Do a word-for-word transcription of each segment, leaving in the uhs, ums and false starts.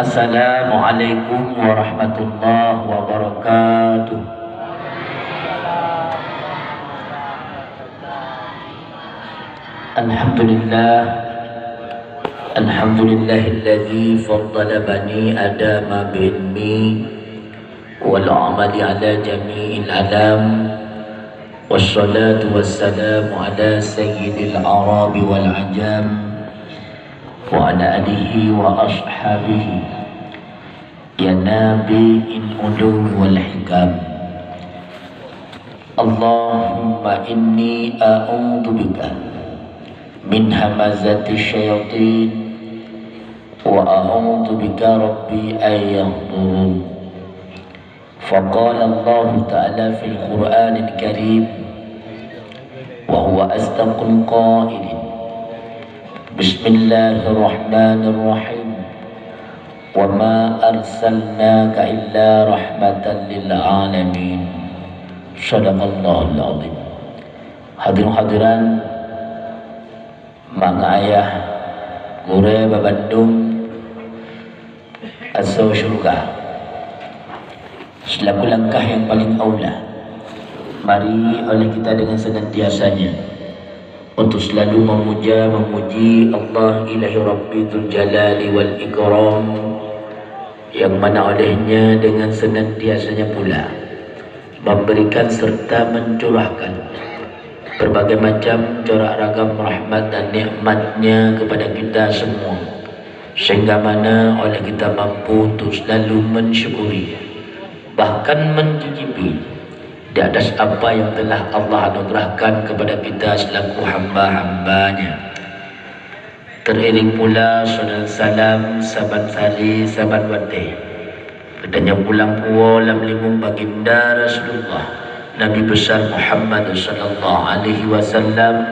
Assalamualaikum warahmatullahi wabarakatuh. Alhamdulillah. Alhamdulillahilladzi faddala bani Adama bil ilmi wal amali ala jami'il alam. Wassalatu wassalamu ala sayyidil arabi wal ajam, wa ala alihi wa ashabihi ya nabi'il ulumi wal hikam. Allahumma inni a'udzubika min hamazati syayatin wa a'udzubika rabbi an yahdurun. Faqala Allahu ta'ala fil Qur'anil Karim, wa huwa asdaqul qailin. Bismillahirrahmanirrahim. Wa ma arsalnaka illa rahmatan lil alamin. Shadaqallahul azim. Hadirin hadirat, mak ngon ayah, gurée bak bandum asoe syeuruga. Seulaku langkah nyang paleng aula, mari oleh kita dengan senantiasanya untuk selalu memuja, memuji Allah Ilahi Rabbi Dzul Jalali wal Ikram, yang mana olehnya dengan senantiasanya pula memberikan serta mencurahkan berbagai macam corak ragam rahmat dan nikmat-Nya kepada kita semua, sehingga mana oleh kita mampu untuk selalu mensyukuri, bahkan mencicipi di atas apa yang telah Allah anugerahkan kepada kita selaku hamba-hamba-Nya. Teuiring pula salam saban sali saban watée geutanyoe pulang puwoe lam lingkup baginda Rasulullah Nabi Besar Muhammad sallallahu alaihi wasallam,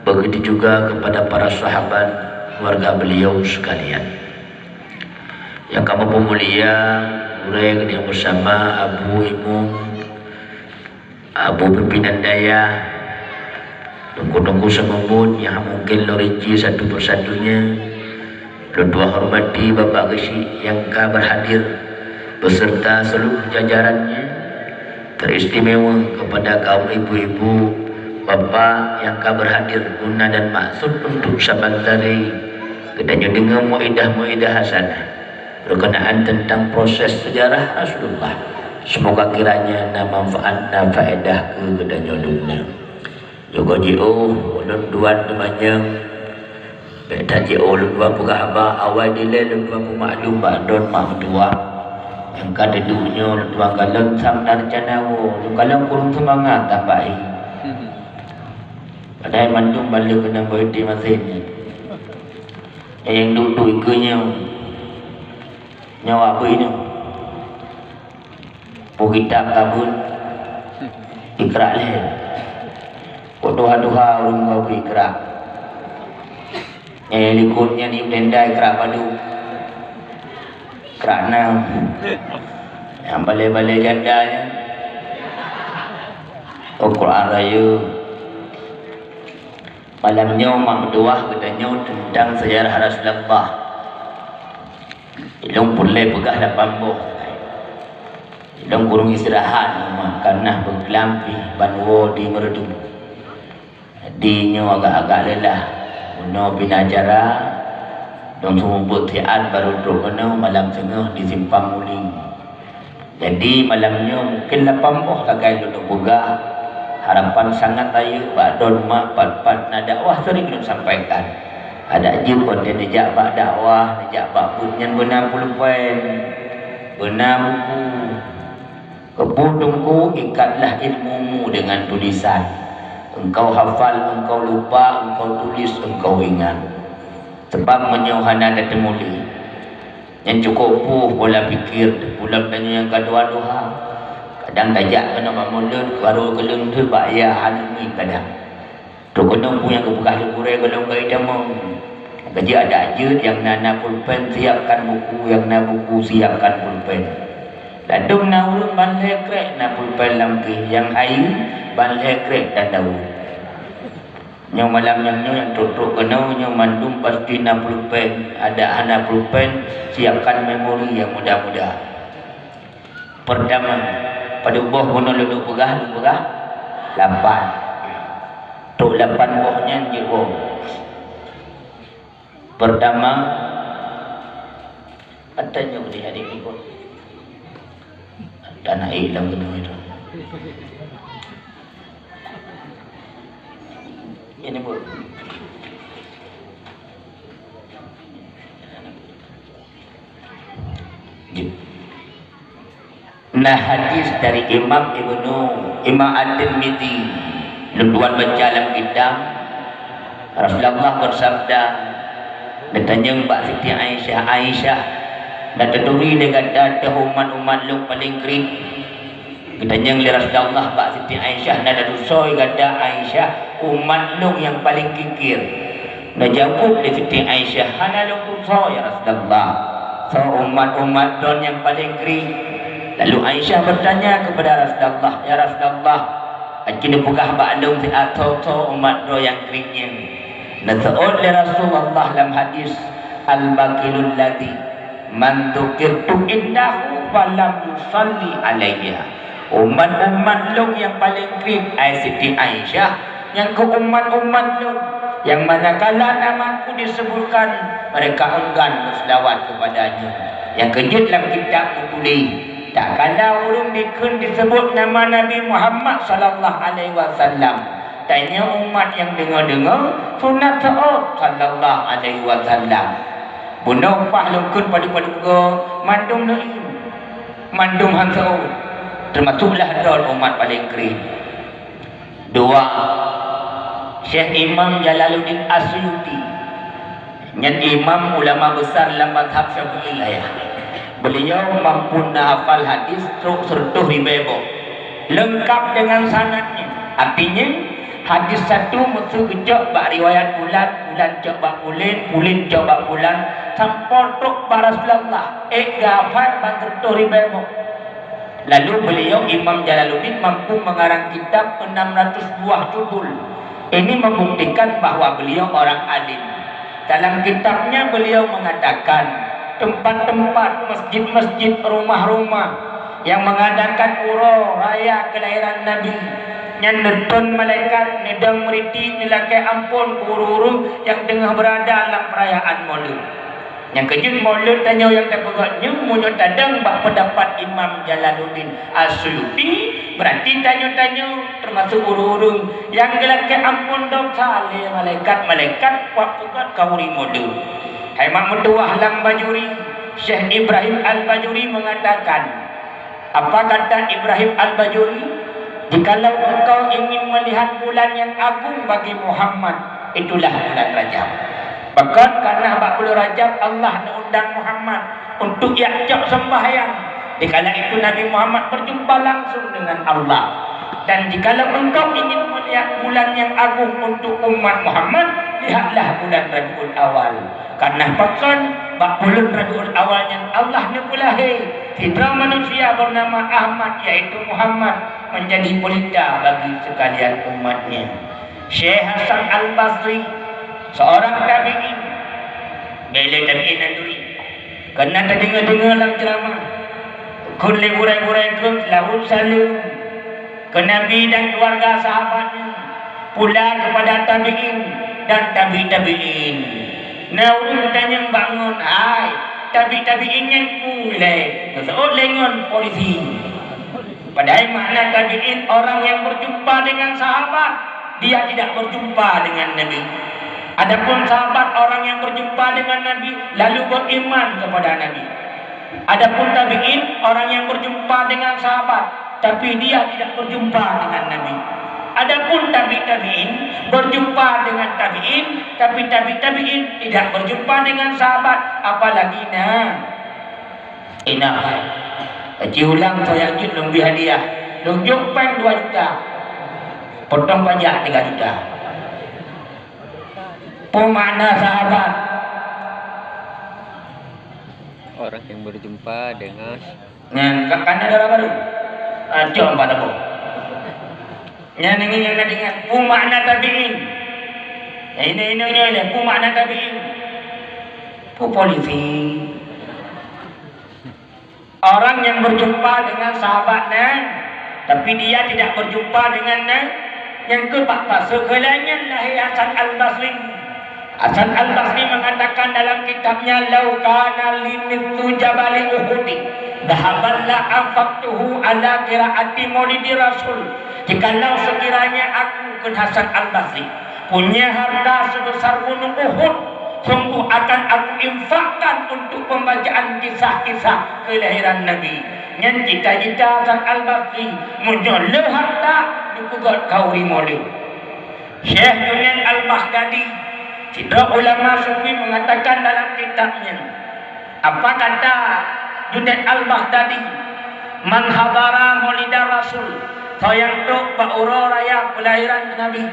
begitu juga kepada para sahabat keluarga beliau sekalian. Yang kamoe peumulia, gurée geutanyoe bersama Abu Imum, Abu pimpinan dayah, teungku-teungku seumeubeuet nyang mungken lôn rinci satu persatunya, lôn tuan hormati Bapak Geuchik nyang ka berhadir beserta seluruh jajarannya, teristimewa kepada kaum ibu-ibu, bapak nyang ka berhadir guna dan maksud untuk saban sari geutanyoe deungoe muidah-muidah hasanah berkenaan tentang proses sejarah Rasulullah. Semoga kiranya na manfaat, na faedah keu geutanyoe lôn na. Juga jiôh ulôn tuan teumanyong, bék tajiôh ulôn tuan peugah haba, awai dilée lôn tuan peumaklum bak droen mak meutuah. Nyang ka teuduek nyoe lôn tuan kalon sam na reuncana woe, lôn kalon kureueng seumangat tambai. Padahai mandum ban lheueh keunong beuti masen nyan. Nyang duek-duek ikeue nyoe, nyoe abui nyoe. Peue kitab kabeuet, ikra lé. Peue tuha-tuha ureuëng gobri ikra. Nyang likot nyan ié tenda ikra padub. Ikra nam. Nyang balée-balée janda nyan. Oh, Quran Rayeuk. Malam nyoe mak meutuah geutanyoe teuntang seujarah Rasulullah. Ilong peureulée peugah lapan boh. Ilong kureueng istirahat, meukareuna beuklam pih ban woe di Meureudu. Jadi nyoe agak-agak leulah. Bunoe bina acara, dong seumeubeuet siat barô trok keunoe malam singoh di Simpang Muling. Jadi malam nyoe mungken lapan boh sagai lôn peugah. Harapan sangat rayeuk bak droen mak, pat-pat na dakwah sering lôn sampaikan. Adak jeuet watée neujak bak dakwah, neujak bak buet nyan beuna pulpen, beuna buku. Keupeue Teungku, ikatlah ilmumu dengan tulisan. Engkau hafal, engkau lupa, engkau tulis, engkau ingat. Sebab meunyoe hana tateumuléh, nyan cukôp puih pola pikir teuh. Pulang tanyoe nyang ka tuha-tuha. Kadang tajak keunoe bak mulod, barô keuleung teuh bak yah hana miet kadang. Trok keunoe peue nyang geupeugah lé gurée gohlom geutamong. Ka jeuet adak jeuet, nyang na, na pulpen siapkan buku, nyang na buku siapkan pulpen. Ladôm na ureuëng ban lhée krék na pulpen lam kéh, nyang hayeue ban lhée krék dan daun. Nyoe malam nyang nyoe nyang trok-trok keunoe nyoe mandum pasti na pulpen, ada hana pulpen, siapkan memori yang muda-muda. Pertama, padub boh bunoe lôn peugah, lôn peugah? Lapan. Trok lapan boh nyan jeuet boh. Pertama, ata nyoe di adik ikut. Tanah ilang keunoe itu. Ini, Bu. Na hadis dari Imam Ibnu, Imam At-Tirmidzi, lôn tuan baca lam kitab, Rasulullah bersabda, geutanyong bak Siti Aisyah, "Aisyah, na taturi lé gata toh umat-umat lôn paleng kriet?" Geutanyong lé Rasulullah bak Siti Aisyah, "Na tadusoe gata Aisyah, umat lôn nyang paleng kikir?" Neujaweueb lé Siti Aisyah, "Hana lôn tusoe, ya Rasulullah. Soe umat-umat droe nyang paleng kriet?" Lalu Aisyah bertanya kepada Rasulullah, "Ya Rasulullah, aci neupeugah bak lôn siat soe-soe umat droe nyang kriet nyan?" Neuseuôt lé Rasulullah lam hadis, "Al-bakhilul ladzi man dzukirtu indahu falam yusalli alayya." Umat-umat lôn nyang paleng kriet, hai Siti Aisyah, nyang keu umat-umat lôn, nyang manakala namaku disebutkan, mereka enggan berselawat kepadanya. Nyang keujeuet lam kitab meutuléh, tatkala ureuëng dikheun disebut nama Nabi Muhammad sallallahu alaihi wasallam, tanyoe umat nyang deungoe-deungoe sunat seuôt sallallahu alaihi wasallam. Bunoe paih lôn kheun padub-padub goe, mandum leuieng, mandum han seuôt, teumasuklah droe umat paleng kriet. Dua, Syekh Imam Jalaluddin As-Suyuti. Nyan imam ulama besar lam mazhab Syafi'iyah. Beliau mampu na hafal hadis trok seureutôh ribée boh, leungkab deungon sanadnya. Artinya, hadis satu meuseu geucok bak riwayat pulan, pulan cok bak pulen, pulen cok bak pulan, sampoe trok bak Rasulullah, ék geuhafal ban seureutôh ribée boh. Lalu beliau Imam Jalaluddin mampu mengarang kitab enam ratus buah judul. Ini membuktikan bahwa beliau orang alim. Dalam kitabnya beliau mengatakan, tempat-tempat, masjid-masjid, rumah-rumah yang mengadakan uroe raya kelahiran Nabi, nyan neuton malaikat, neudong meuriti, neulakée ampôn keu ureuëng-ureuëng nyang teungoh beurada lam peurayaan Maulud. Nyang keujeuet Maulud tanyoe nyang tapeugét nyoe, meunyoe tadong bak peundapat Imam Jalaluddin As-Suyuti, beurati tanyoe-tanyoe teumasuk ureuëng-ureuëng nyang geulakée ampôn desya lé malaikat-malaikat bak peugét khauri Maulud. Hai mak meutuwah lam Bajuri, Syekh Ibrahim Al-Bajuri mengatakan, Apa kata Ibrahim Al-Bajuri? "Jikalau engkau ingin melihat bulan yang agung bagi Muhammad, itulah bulan Rajab." Pakon? Karena bak bulan Rajab Allah neuundang Muhammad untuk jak cok sembahyang. Dikala itu Nabi Muhammad berjumpa langsung dengan Allah. Dan jikalau engkau ingin melihat bulan yang agung untuk umat Muhammad, lihatlah bulan Rabiul Awal. Karena pakon? Bak buleuen Rabiul Awal nyan Allah neupeulahé sidroe manusia bernama Ahmad, yaitu Muhammad, menjadi pelita bagi sekalian umatnya. Syekh Hasan Al-Basri, seorang tabi'in, bèk lé tabi'in nan turi, keunan tadeungoe-deungoe lam ceuramah, kheun lé gurèe-gurèe kheun seulaweuet saleuem keu Nabi dan keluarga sahabatnya, pula kepada tabi'in dan tabi' tabi'in. Na ureueng geutanyong bak ngon, "Hai, tabi' tabi'in nyan peue ilèe?" Geuseuôt lé ngon polisi. Padahai makna tabi'in orang yang berjumpa dengan sahabat, dia tidak berjumpa dengan Nabi. Adapun sahabat orang yang berjumpa dengan Nabi lalu beriman kepada Nabi. Adapun tabi'in, orang yang berjumpa dengan sahabat, tapi dia tidak berjumpa dengan Nabi. Adapun tabi' tabi'in, berjumpa dengan tabi'in, tapi tabi' tabi'in tidak berjumpa dengan sahabat, apalagi na. Inah hai. Haji ulang soe nyang jeuet lôn bri hadiah. Lôn jok péng dua juta. Potong pajak tiga juta. Peue makna sahabat? Orang yang berjumpa dengan Nyan ka, ka na dara barô. Ah, cok bak dapur. Nyan ngieng nyang na ingat. Peue makna tabi'in? Ini, ini, ini, ini, peue makna tabi'in? Peue polisi? Orang yang berjumpa dengan sahabat nyan, tapi dia tidak berjumpa dengan nyan, nyang keu bak pasoe keulanyan lahé Hasan Al-Basri. Hasan Al-Basri mengatakan dalam kitabnya, "Lau kana li mithlu jabali Uhud, dhahaban la anfaqtuhu ala qiraati maulidi Rasul." Jikalau sekiranya aku, kheun Hasan Al-Basri, punya harta sebesar gunung Uhud, sungguh akan aku infakkan untuk pembacaan kisah-kisah kelahiran Nabi. Nyan cita-cita Hasan Al-Basri, meunyoe le harta, neupeugöt khauri maulid. Syekh Junaid Al-Baghdadi, sidroe ulama sufi, mengatakan dalam kitab nyan, apa kata Junaid Al-Baghdadi, "Man hadara maulida Rasul," soe nyang trok bak uroe raya peulahiran Nabi,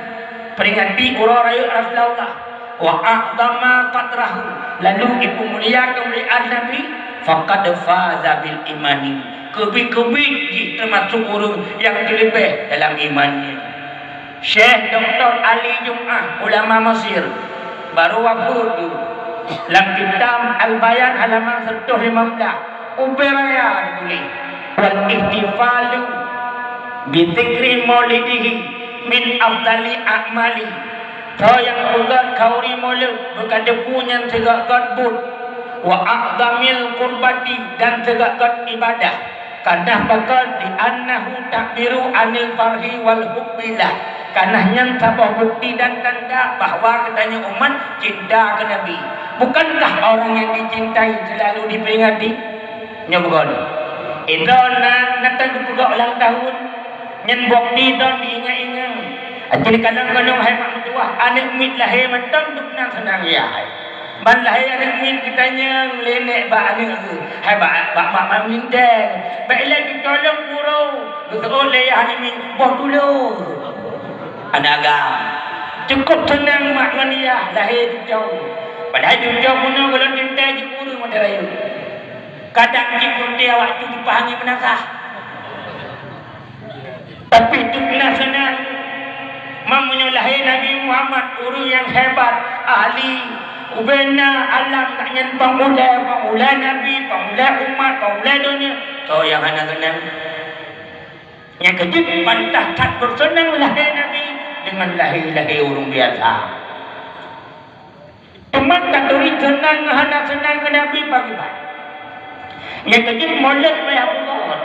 peringati uroe rayeuk Rasulullah, "wa a'zama qadrahu," lalu ipeumulia keumuliaan Nabi, "faqad faza bil imani," keubiet-keubiet jih teumasuk ureuëng nyang teuleubeh dalam iman nyan. Syekh Doktor Ali Jum'ah, ulama Mesir, baru wafeuet geuh. Lam kitab Al-Bayan halaman seratus lima belas, ubé raya geutuléh, "Wal ihtifalu bi dzikri maulidihi min afdali a'mali." Soe nyang peugöt khauri maulud beukateupeu nyan sigoe-goe buet, "wa a'zamil qurbati," dan sigoe-goe ibadah. Karena pakon? "Li'annahu takbiru anil farhi wal hubbillah." Karena nyan saboh bukti dan tanda bahwa geutanyoe umat cinta keu Nabi. Bukankah orang yang dicintai selalu diperingati? Nyoe bukan. Itu na, na tan geupeugah ulang tahun. Nyan bukti dan diingat-ingat. Jadi kadang-kadang hai mak meutuah, aneuk miet lahé mantong dum na seunang ya hai. Ban lahé aneuk miet geutanyong lé nèk bak aneuk geuh, hai bak, bak mak, mak minteng. Bèk ilèe geucolong guru, geuseuôt lé yah aneuk miet, boh tulô. Aneuk agam. Cukup seunang mak ngon yah lahé cuco. Padahai cuco bunoe gohlom teuntèe jeuet ureueng watèe rayeuk. Kadang jih peuntèe awak tu jipahami meunasah. Tapi dum na seunang, meunyoe lahé Nabi Muhammad, ureueng nyang hebat, ahli ubena alam, nyan pangulèe, pangulèe Nabi, pangulèe umat, pangulèe donya, soe nyang hana seunang? Nyang keujeuet, bantah that beuseunang lahé Nabi deungon lahé-lahé ureueng biasa. Teuma taturi seunang ngon hana seunang keu Nabi pakriban? Nyang keujeuet, maulud payah peugöt.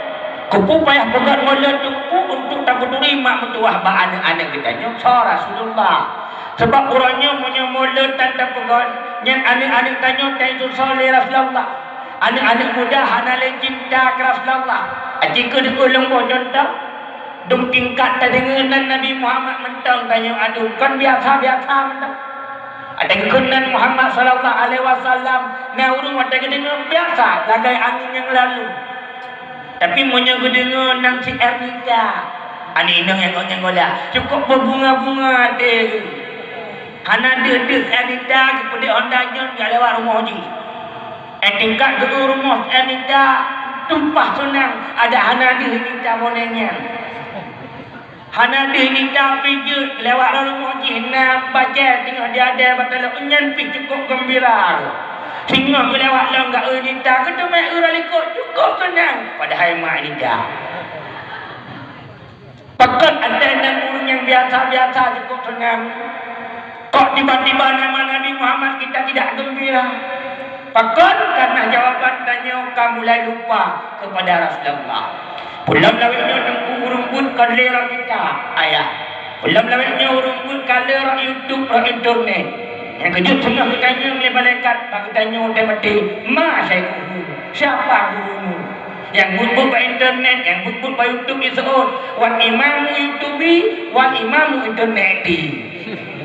Keupeue payah peugöt maulud? Keupeue? Untuk tapeuturi mak meutuah bak aneuk-aneuk geutanyoe soe Rasulullah. Sabab uroe nyoe meunyoe maulud tan tapeugöt, nyan aneuk-aneuk tanyoe tan jiseuleusoe lé Rasulullah. Aneuk-aneuk muda hana lé cinta keu Rasulullah. Aci keu dikeue lôn boh cuntoh. Dum tingkat tadeungoe nan Nabi Muhammad mantong tanyoe aduen, kon biasa-biasa mantong. Watèe geukheun nan Muhammad sallallahu alaihi wasallam, na ureueng watèe geudeungoe biasa lagèe angén nyang lalu. Tapi meunyoe geudeungoe nan si Ernita, aneuk inong nyang gobnyan gola, cukôp beubunga-bunga até geuh. Hana deuh-deuh Ernita geupeudeh honda nyan jak lewat rumoh jih. Eh, tingkat geu rumoh Ernita tumpah seunang, adak hana deuh Ernita boneng nyan. Hana deuh Ernita pih jeuet lewat rumoh jih, na bajèe teungoh diadèe bak taloe, nyan pih cukôp geumbira. Singoh geulewat lom geu Ernita, geuteumé uroe likôt, cukôp seunang, padahai mak Ernita. Pakon até nan ureueng nyang biasa-biasa cukôp seunang, kok tiba-tiba nama Nabi Muhammad kita tidak gembira? Pakon? Karena jawaban tanyoe ka mulai lupa kepada Rasulullah. Peulom lawét nyoe teungku ureueng beuet ka lé rot kita, ayah. Peulom lawét nyoe ureueng beuet ka lé rot YouTube, rot internet. Nyang keujeuet seungoh geutanyong lé malaikat bak geutanyoe watèe maté, "Ma syaikhuhu? Siapa gurumu?" Nyang buet-buet bak internet, nyang buet-buet bak YouTube jiseuôt, "Wal imamu YouTubi, wal imamu interneti."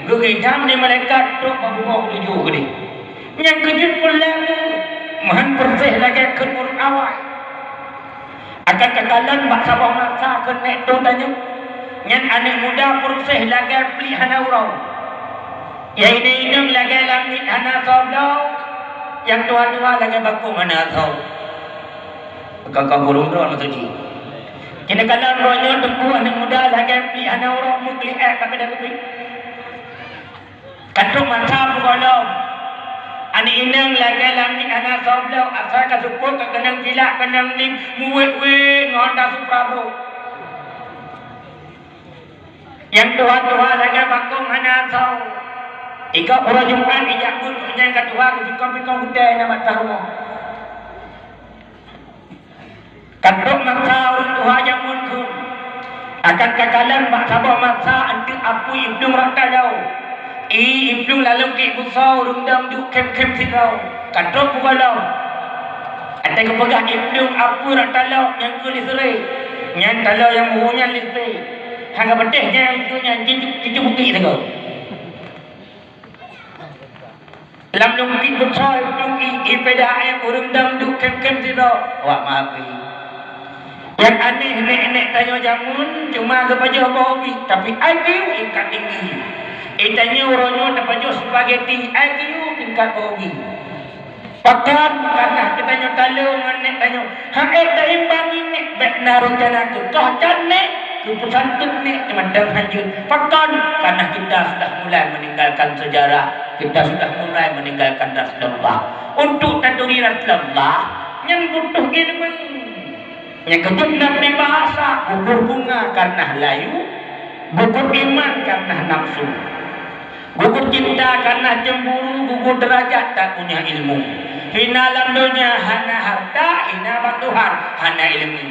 Geuidam lé malaikat trok bak bumoe keutujôh keudéh. Nyang keujeuet peulom, meuhan peureséh lagèe kheun ureueng awai. Akan takalon bak saboh masa kheun nèk tông tanyoe. Nyan aneuk muda peureséh lagèe pliek hana uroe. Nyang inong-inong lagèe langét hana soe bloe, nyang tuha-tuha lagèe bakong hana asoe. Ka-ka burông droe maksud jih. Keuneuk kalon droe nyoe teungku aneuk muda lagèe pliek hana uroe meukeuliek bak keuda keupiek. Ka trok masa peugohlom. Aneuk inong lagèe langèt hana soe bloe, asai ka seupôt ka keunong cilak keunong lem, muwét-wét ngon dasu peurabot. Nyang tuha-tuha lagèe bakong hana asoe. Ika uroe Jumat ijak buet, nyan ka tuha geupikong-pikong gutèe na bak rumoh. Ka trok masa ureueng tuha jameun kheun. Akan ka kalon bak saboh masa eunteuk apui i plueng rata lau. I, i plueng lalong kik beusoe ureueng dong duek khém-khém sidroe. Ka trok peugohlom. Watèe geupeugah i plueng apui rata lau nyang keu listrik. Nyan taloe nyang muhu nyan listrik. Hana patéh nyan i plueng nyan cucu, cucu bukit sagoe. Lam lungkit beusoe i plueng i, i peda aèng ureueng dong duek khém-khém sidroe. Wah, mafi. Nyang aneh nèk-nèk tanyoe jameun cuma geupajoh boh ubi, tapi I Q tingkat tinggi. I tanyoe uroe nyoe tapajoh spageti, I Q tingkat boh ubi. Pakon? Kareuna geutanyoe talo ngon nèk tanyoe. Han ék taimbangi nèk, bèk na reuncana keu kah can nèk, keu peusanteut nèk, teuma dang hanjeuet. Pakon? Kareuna kita sudah mulai meninggalkan sejarah, kita sudah mulai meninggalkan Rasulullah. Untuk taturi Rasulullah, nyan butuh ileumèe. Nyang keujeuet na peribahasa, gugur bunga kareuna layu, gugur iman kareuna nafsu. Gugur cinta kareuna cemburu, gugur derajat tak punya ilmu. Hina lam donya hana harta, hina bak Tuhan hana ilmu.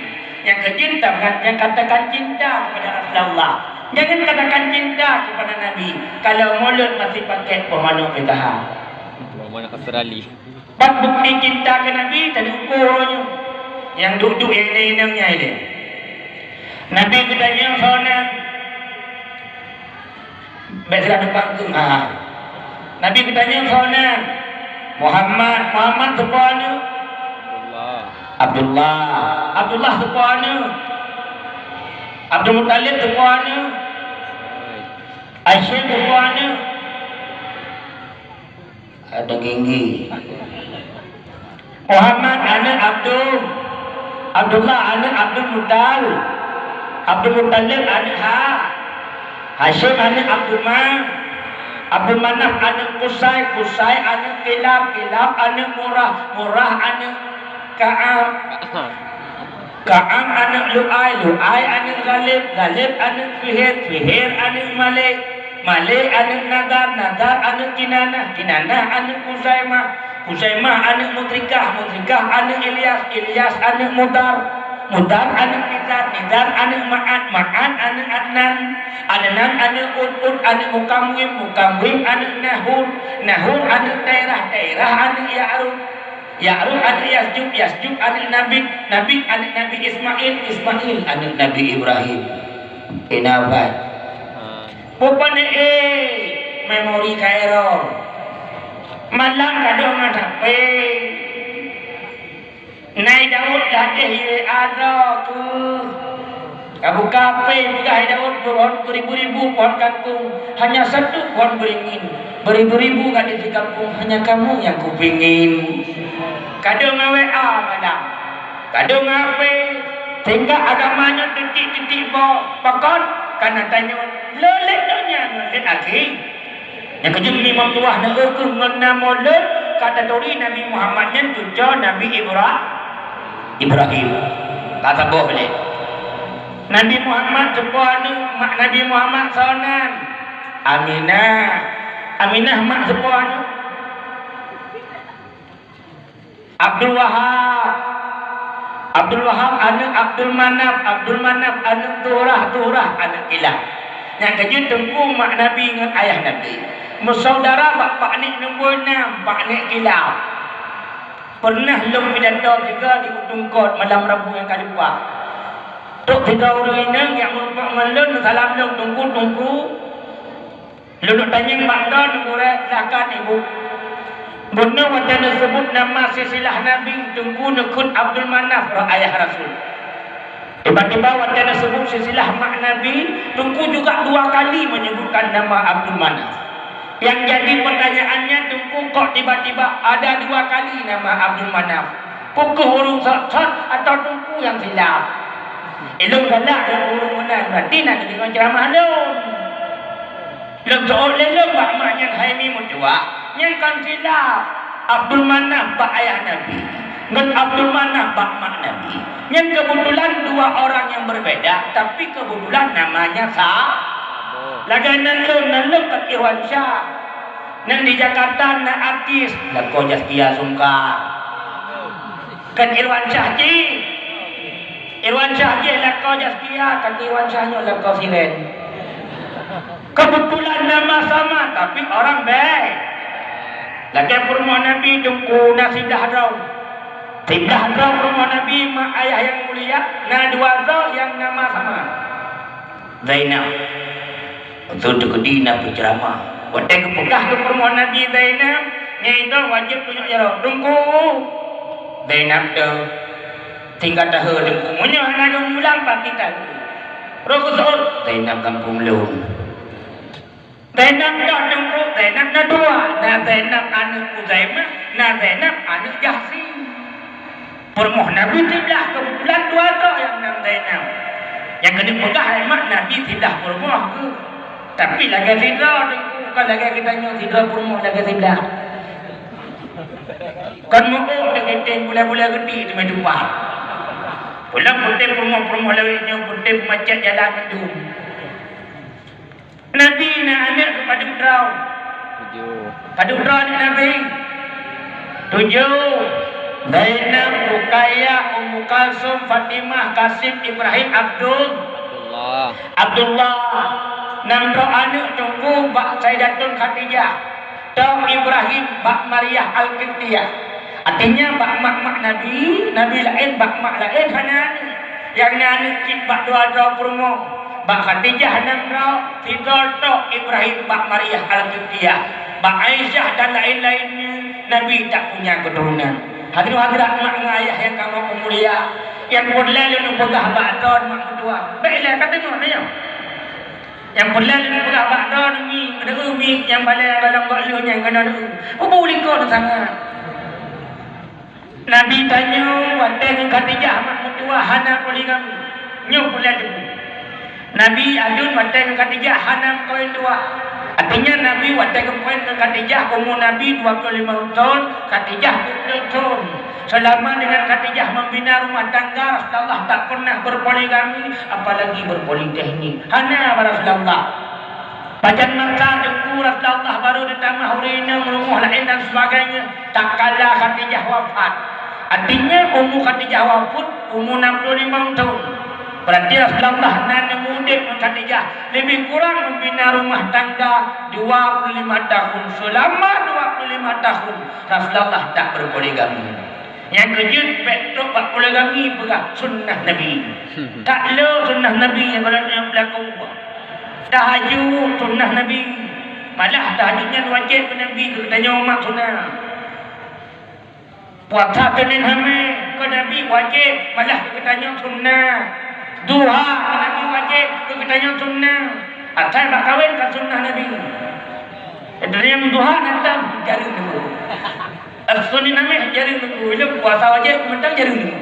Nyang keujeuet tapeugah nyang katakan cinta kepada Rasulullah. Jangan katakan cinta kepada Nabi kalau mulut masih pakai boh manok P K H. Boh manok Australia. Ban bukti cinta keu Nabi tadi ukur nyoe. Nyang duek-duek nyang inong-inong nyan ilèe. Nabi geutanyong soe nan? Bèk silap teupang keu, ha. Nabi geutanyong soe nan? Muhammad. Muhammad soe po aneuk? Abdullah. Abdullah. Abdullah soe po aneuk? Abdul Muttalib soe po aneuk? Hasyim soe po aneuk? Ada gigi. Muhammad aneuk Abdul, Abdullah aneuk Abdul Muttalib, Abdul Muttalib aneuk Ha, Hasyim aneuk Abdul Ma, Abdul Manaf aneuk Kusai, Kusai aneuk Kilab, Kilab aneuk Murah, Murah aneuk Ka'ab. Ka'ab aneuk Lu'ai, Lu'ai aneuk Ghalib, Ghalib aneuk Fihir, Fihir aneuk Malik, Malik aneuk Nadar, Nadar aneuk Kinanah, Kinanah aneuk Khuzaimah, Khuzaimah aneuk Mudrikah, Mudrikah aneuk Ilyas, Ilyas aneuk Mudar, Mudar aneuk Nizar, Nizar aneuk Ma'ad, Ma'ad aneuk Adnan, Adnan aneuk Ud, Ud aneuk Mukamwim, Mukamwim aneuk Nahur, Nahur aneuk Tairah, Tairah aneuk Ya'rub, Ya'rub aneuk Yasjub, Yasjub aneuk Nabit, Nabit aneuk Nabi Ismail, Ismail aneuk Nabi Ibrahim. Inafat. Bukan, eh, memori ka error. Malam gadoh ngon H P. Nai Daud dah deh W A droe keuh. Ka buka H P, peugah Daud pohon beribu-ribu pohon kangkung, hanya satu pohon beringin. Beribu-ribu gadis di kampung, hanya kamu yang kupingin. Kadang ngon W A malam, kadang ngon H P, sehingga agama nyoe titik-titik boh. Pakon? Karena tanyoe leulet donya ngon leulet akhé. Nyang keujeuet Imam Tuah neueu keuh ngon namoe lôn, ka taturi Nabi Muhammad nyan cuco Nabi Ibra-, Ibrahim. Ka saboh lé. Nabi Muhammad soe po aneuk, mak Nabi Muhammad soe nan? Aminah. Aminah mak soe po aneuk? Abdul Wahab. Abdul Wahab aneuk Abdul Manaf, Abdul Manaf aneuk Zuhrah, Zuhrah aneuk Kilab. Nyang keujeuet teungku mak Nabi ngon ayah Nabi. Meusaudara bak pak nek nombor nam, pak nek Kilab. Peureunah lôn pidato sigoe di Ujong Kot malam Rabu nyang ka leupah. Trok sidroe ureueng inong nyang meurumpok ngon lôn, salam lôn, "Teungku, Teungku." Lôn tanyong bak droe, neugurèe, "Silahkan, Ibu." Bunoe watèe neuseubut nama silsilah Nabi, Teungku neukheun Abdul Manaf, roh ayah Rasul. Tiba-tiba watèe neuseubut silsilah mak Nabi, Teungku juga dua kali menyebutkan nama Abdul Manaf. Yang jadi pertanyaannya, Teungku kok tiba-tiba ada dua kali nama Abdul Manaf? Peu kheueh ureueng sot-sot atau Teungku nyang silap? Ilôn galak deungon ureueng meunan, berarti na geudeungoe ceuramah lôn. Lôn seuôt lé lôn bak mak nyan, "Hai Wah, nyan kon silap. Abdul Manaf bak ayah Nabi ngon Abdul Manaf bak mak Nabi. Nyan kebetulan dua orang yang berbeda, tapi kebetulan namanya sa-, lagèe nan lôn, nan lôn Teungku Irwansyah. Nan di Jakarta na artis, lakoe Zaskia Sungkar. Kon Irwansyah jih. Irwansyah jih lakoe Zaskia, tapi Irwansyah nyoe lakoe Siren. Kebetulan nama sama, tapi orang beda. Lagèe peurumoh Nabi Teungku na siblah droe. Siblah droe peurumoh Nabi mak ayah nyang mulia, na dua droe nyang nama sama. Zainab. Beutôi teukeudi na peuceuramah. Watèe geupeugah keu peurumoh Nabi Zainab, nyan droe wajéb tunyok jaroe. Teungku, Zainab teuh. Tinggai tahe Teungku. Meunyoe hana geumulang, pasti tahe. Roh geuseuôt, Zainab gampông lôn. Zainab dah Teungku, Zainab na dua. Na Zainab aneuk Khuzaimah, na Zainab aneuk Jahsy. Peurumoh Nabi siblah, keubeutulan dua droe nyang nan Zainab. Nyang keuneuk peugah lé mak Nabi siblah peurumoh geuh. Tapi lagèe sidroe Teungku, kon lagèe geutanyoe sidroe peurumoh lagèe siblah. Kon meu-ôk teukeuteng bulèe-bulèe geuti teumé tupat. Pulang peuté peurumoh-peurumoh lawét nyoe peuté peumacet jalan mandum. Nabi na aneuk padum droe? Tujoh. Padum droe aneuk Nabi? Tujoh. Zainab, Ruqayyah, Ummu Kalsum, Fatimah, Qasim, Ibrahim, Abdul-, Abdullah. Abdullah. Nam droe aneuk Teungku bak Sayyidatun Khadijah. Toh Ibrahim bak Maryah Al-Qibtiyah. Artinya bak mak-mak Nabi, Nabi laén bak mak laén hana aneuk. Nyang na aneuk cit bak dua droe peurumoh. Bak Khadijah nam droe, sidroe tok Ibrahim bak Maryah Al-Qibtiyah. Bak Aisyah dan laén-laén nyoe, Nabi tak punya keuturonan. Hadirin hadirat mak ngon ayah nyang kamoe mulia, nyang peureulèe lôn peugah bak droe mak meutuah. Bèk ilèe ka teungoh nyoe. Nyang peureulèe lôn peugah bak droe mi, keuneuk mi nyang balèe golom gok lheueh nyang keunoe. Peue likot sangat. Nabi tanyoe watèe ngon Khadijah mak meutuah hana poligami. Nyoe peureulèe teupeu. Nabi aduen watèe ngon Khadijah hana meukawen dua. Artinya Nabi watèe geukawén ngon Khadijah umu Nabi dua puluh lima thon, Khadijah dua puluh thon. Selama dengan Khadijah membina rumah tangga, Rasulullah tak pernah berpoligami, apalagi berpoliteknik. Hana bak Rasulullah. Pajan masa Teungku Rasulullah baru teutamah ureueng inong, rumoh laén dan sebagainya, tak kala Khadijah wafat. Artinya, umu Khadijah wafat umu enam puluh lima thon. Berarti Rasulullah na neumudép ngon Khadijah lebih kurang membina rumah tangga dua puluh lima tahun, selama dua puluh lima tahun Rasulullah tak berpoligami. Nyang keujeuet bèk trok bak poligami peugah sunnah Nabi. Tak le sunnah Nabi nyang beulaku. Tahajud sunnah Nabi. Malah tahajud nyan wajéb keu Nabi, keu geutanyoe umat sunnah. Puasa Senin Hamé keu Nabi wajéb, malah keu geutanyoe sunnah. Duha keu Nabi wajéb, keu geutanyoe sunnah. Asai bak kawén ka sunnah Nabi. Dalam duha nyan tam jareung nyoe. Senin Hamé jareung nyoe. Ilôn puasa wajéb mantong jareung nyoe.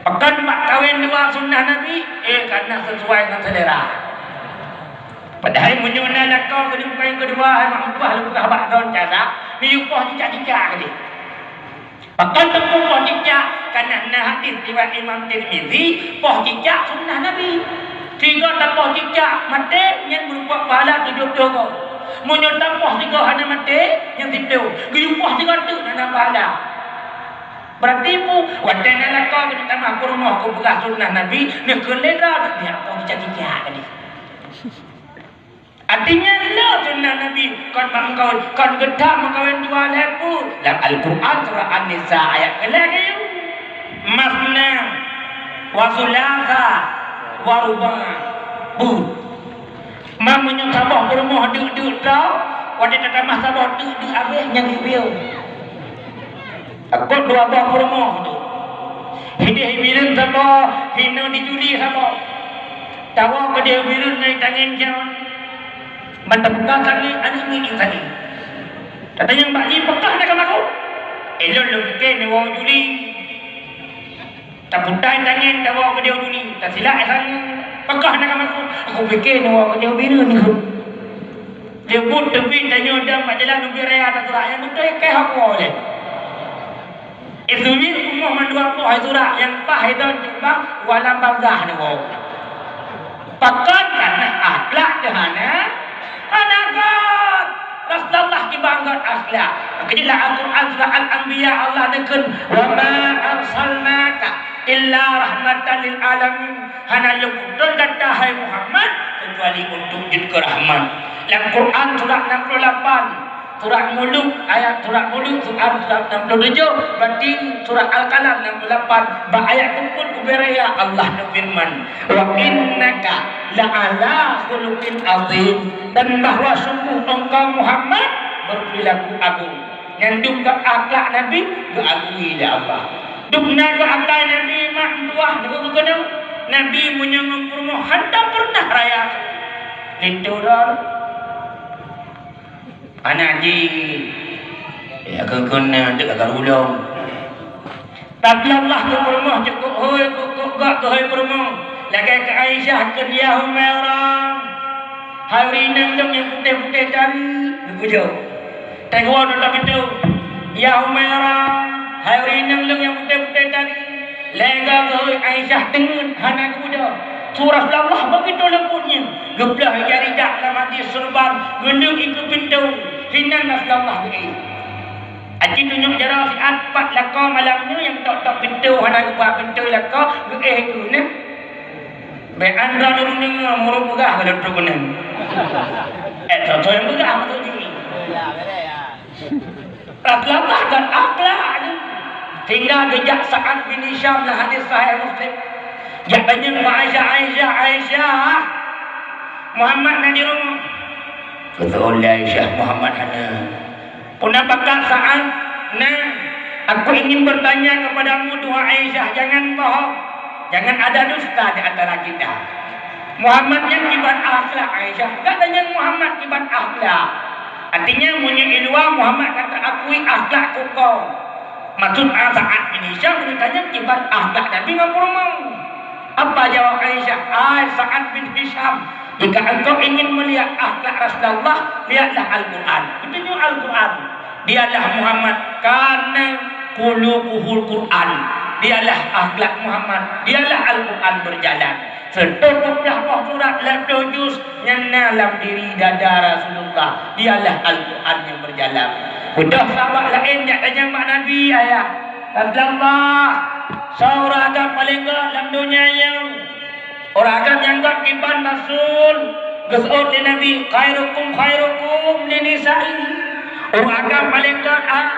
Pakon bak kawén dua sunnah Nabi, eh, karena sesuai dengan selera. Padahai meunyoe na lakoe keuneuk kawén keudua, hai mak meutuah lôn peugah bak droen cara, neuyue poh cicak-cicak keudéh. Pakon teupeu poh cicak, karena na hadis riwayat Imam Tirmizi, poh cicak sunnah Nabi. Sigoe tapoh cicak maté, nyan meurumpok pahala tujoh ploh goe. Meunyoe tapoh sigoe hana maté, nyan siploh. Geuyue poh sigoe teuk na, na pahala. Berarti peue? Watèe na lakoe keuneuk tamah peurumoh keu peugah sunnah Nabi, neukheun lé droe, neujak poh cicak-cicak tadi. Artinya, le sunnah Nabi kon bak meukawen, kon geutak meukawen dua lhèe peue. Lam Al-Quran surah An-Nisa ayat keulhèe geuyue, "Masna wa sulatsa wa ruba'." Peue? Ma meunyoe saboh peurumoh deuk-deuk droe, watèe tatamah saboh deuk-deuk abéh nyang geubiyeu. Takot dua boh peurumoh tu. Hidéh bireuen saboh, hinoe di juli saboh. Tawoe keudéh bireuen ngon tangen jaweueb. Ban tabuka tangen aneuk miet nyang tadi. Tatanyong bak jih, "Peugah na keu makot?" "Ilôn lôn pike neuwoe juli." Taputai tangen, tawoe keudéh juli. Tasilak tangen. "Peugah na keu makot?" "Aku pike neuwoe keudéh bireuen nyoe." Teubuet teubiet tanyoe dam bak jalan ubit raya taturak nyang beutôi keu hak woe lé. Isu nyan rumoh mandua boh hai surak nyang paih idon timbang walam barzah nyoe. Pakon kana akhlak teuh hana, hana göt. Rasulullah kiban göt akhlak. Maka di dalam Al-Quran surah Al-Anbiya Allah neukheun, "Wa ma arsalnaka illa rahmatan lil alamin." Hana lôn utus gata hai Muhammad kecuali untuk jeuet keu rahmat. Lam Quran surat enam puluh lapan, surat Muluk ayat, surat Muluk surat, surat enam puluh tujuh, berarti surat Al-Qalam enam puluh lapan, bak ayat keupeuet ubit raya Allah neufeureuman, "Wa innaka la'ala khuluqin azim," dan bahwa sungguh engkau Muhammad berperilaku agung. Nyang dum göt akhlak Nabi geuakui lé Allah. Dum na geuakai Nabi mak meutuah geukeunong. Nabi meunyoe ngon peurumoh hantom peureunah raya. Linto droe. Aneuk jih, ya, keu-, keu na deuk ka ulông. Tapi Allah keu peurumoh cukôp hôi, keu, keu, gak keu hôi peurumoh. Lagèe keu Aisyah kheun, "Ya Humaira, hai ureueng inong lôn nyang putéh-putéh tari," geupujoe. Teungoh nonton pintoe, "Ya Humaira, hai ureueng inong lôn nyang putéh-putéh tari." Lé goe geuhôi Aisyah teungeut hana geubeudôh. Su Rasulullah begitu leumbut nyan, geubloh ija rijak lam até seureuban, geuleueng ikeue pintoe, hinan Rasulullah geuéh. Aci tunyok jaroe siat pat lakoe malam nyoe nyang tok-tok pintoe hana geuba pintoe lakoe geuéh keu nyan. Bèk andra ureueng deungoe meureupeugah keu lôn trok keunan. Eh, soe-soe nyang peugah maksud jih. Rasulullah dan akhlak ni. Sehingga geujak Sa'ad bin Hisham lam hadis sahih Muslim. Jak tanyong bak Aisyah, "Aisyah, Aisyah, Muhammad na di rumoh?" Geuseuôt lé Aisyah, "Muhammad hana." Peue na pakat Sa'ad, "Na, aku ingin bertanya kepadamu, duhai Aisyah, jangan bohong, jangan ada dusta di antara kita. Muhammad nyan kiban akhlak, Aisyah?" Ka tanyong Muhammad kiban akhlak. Artinya, meunyoe i luwa Muhammad ka teuakui akhlak keu kong. Maksud Sa'ad bin Hisham meunyoe tanyong kiban akhlak Nabi ngon peurumoh. Apa jawab Aisyah? "Hai Sa'ad bin Hisham, jika engkau ingin melihat akhlak Rasulullah, lihatlah Al-Quran." Geutanyoe Al-Quran. Dialah Muhammad kana khuluquhul Quran. Dialah akhlak Muhammad. Dialah Al-Quran berjalan. Seutoh peuet blah boh surat lam dua juz nyan na lam diri dada Rasulullah. Dialah Al-Quran nyang berjalan. Beudôh sahabat laén jak tanyong bak Nabi, "Ayah Rasulullah, soe ureueng agam paleng göt lam donya nyoe?" Ureueng agam nyang göt kiban Rasul, geuseuôt lé Nabi, "Khairukum khairukum li nisa'i." Ureueng agam paleng göt, ah,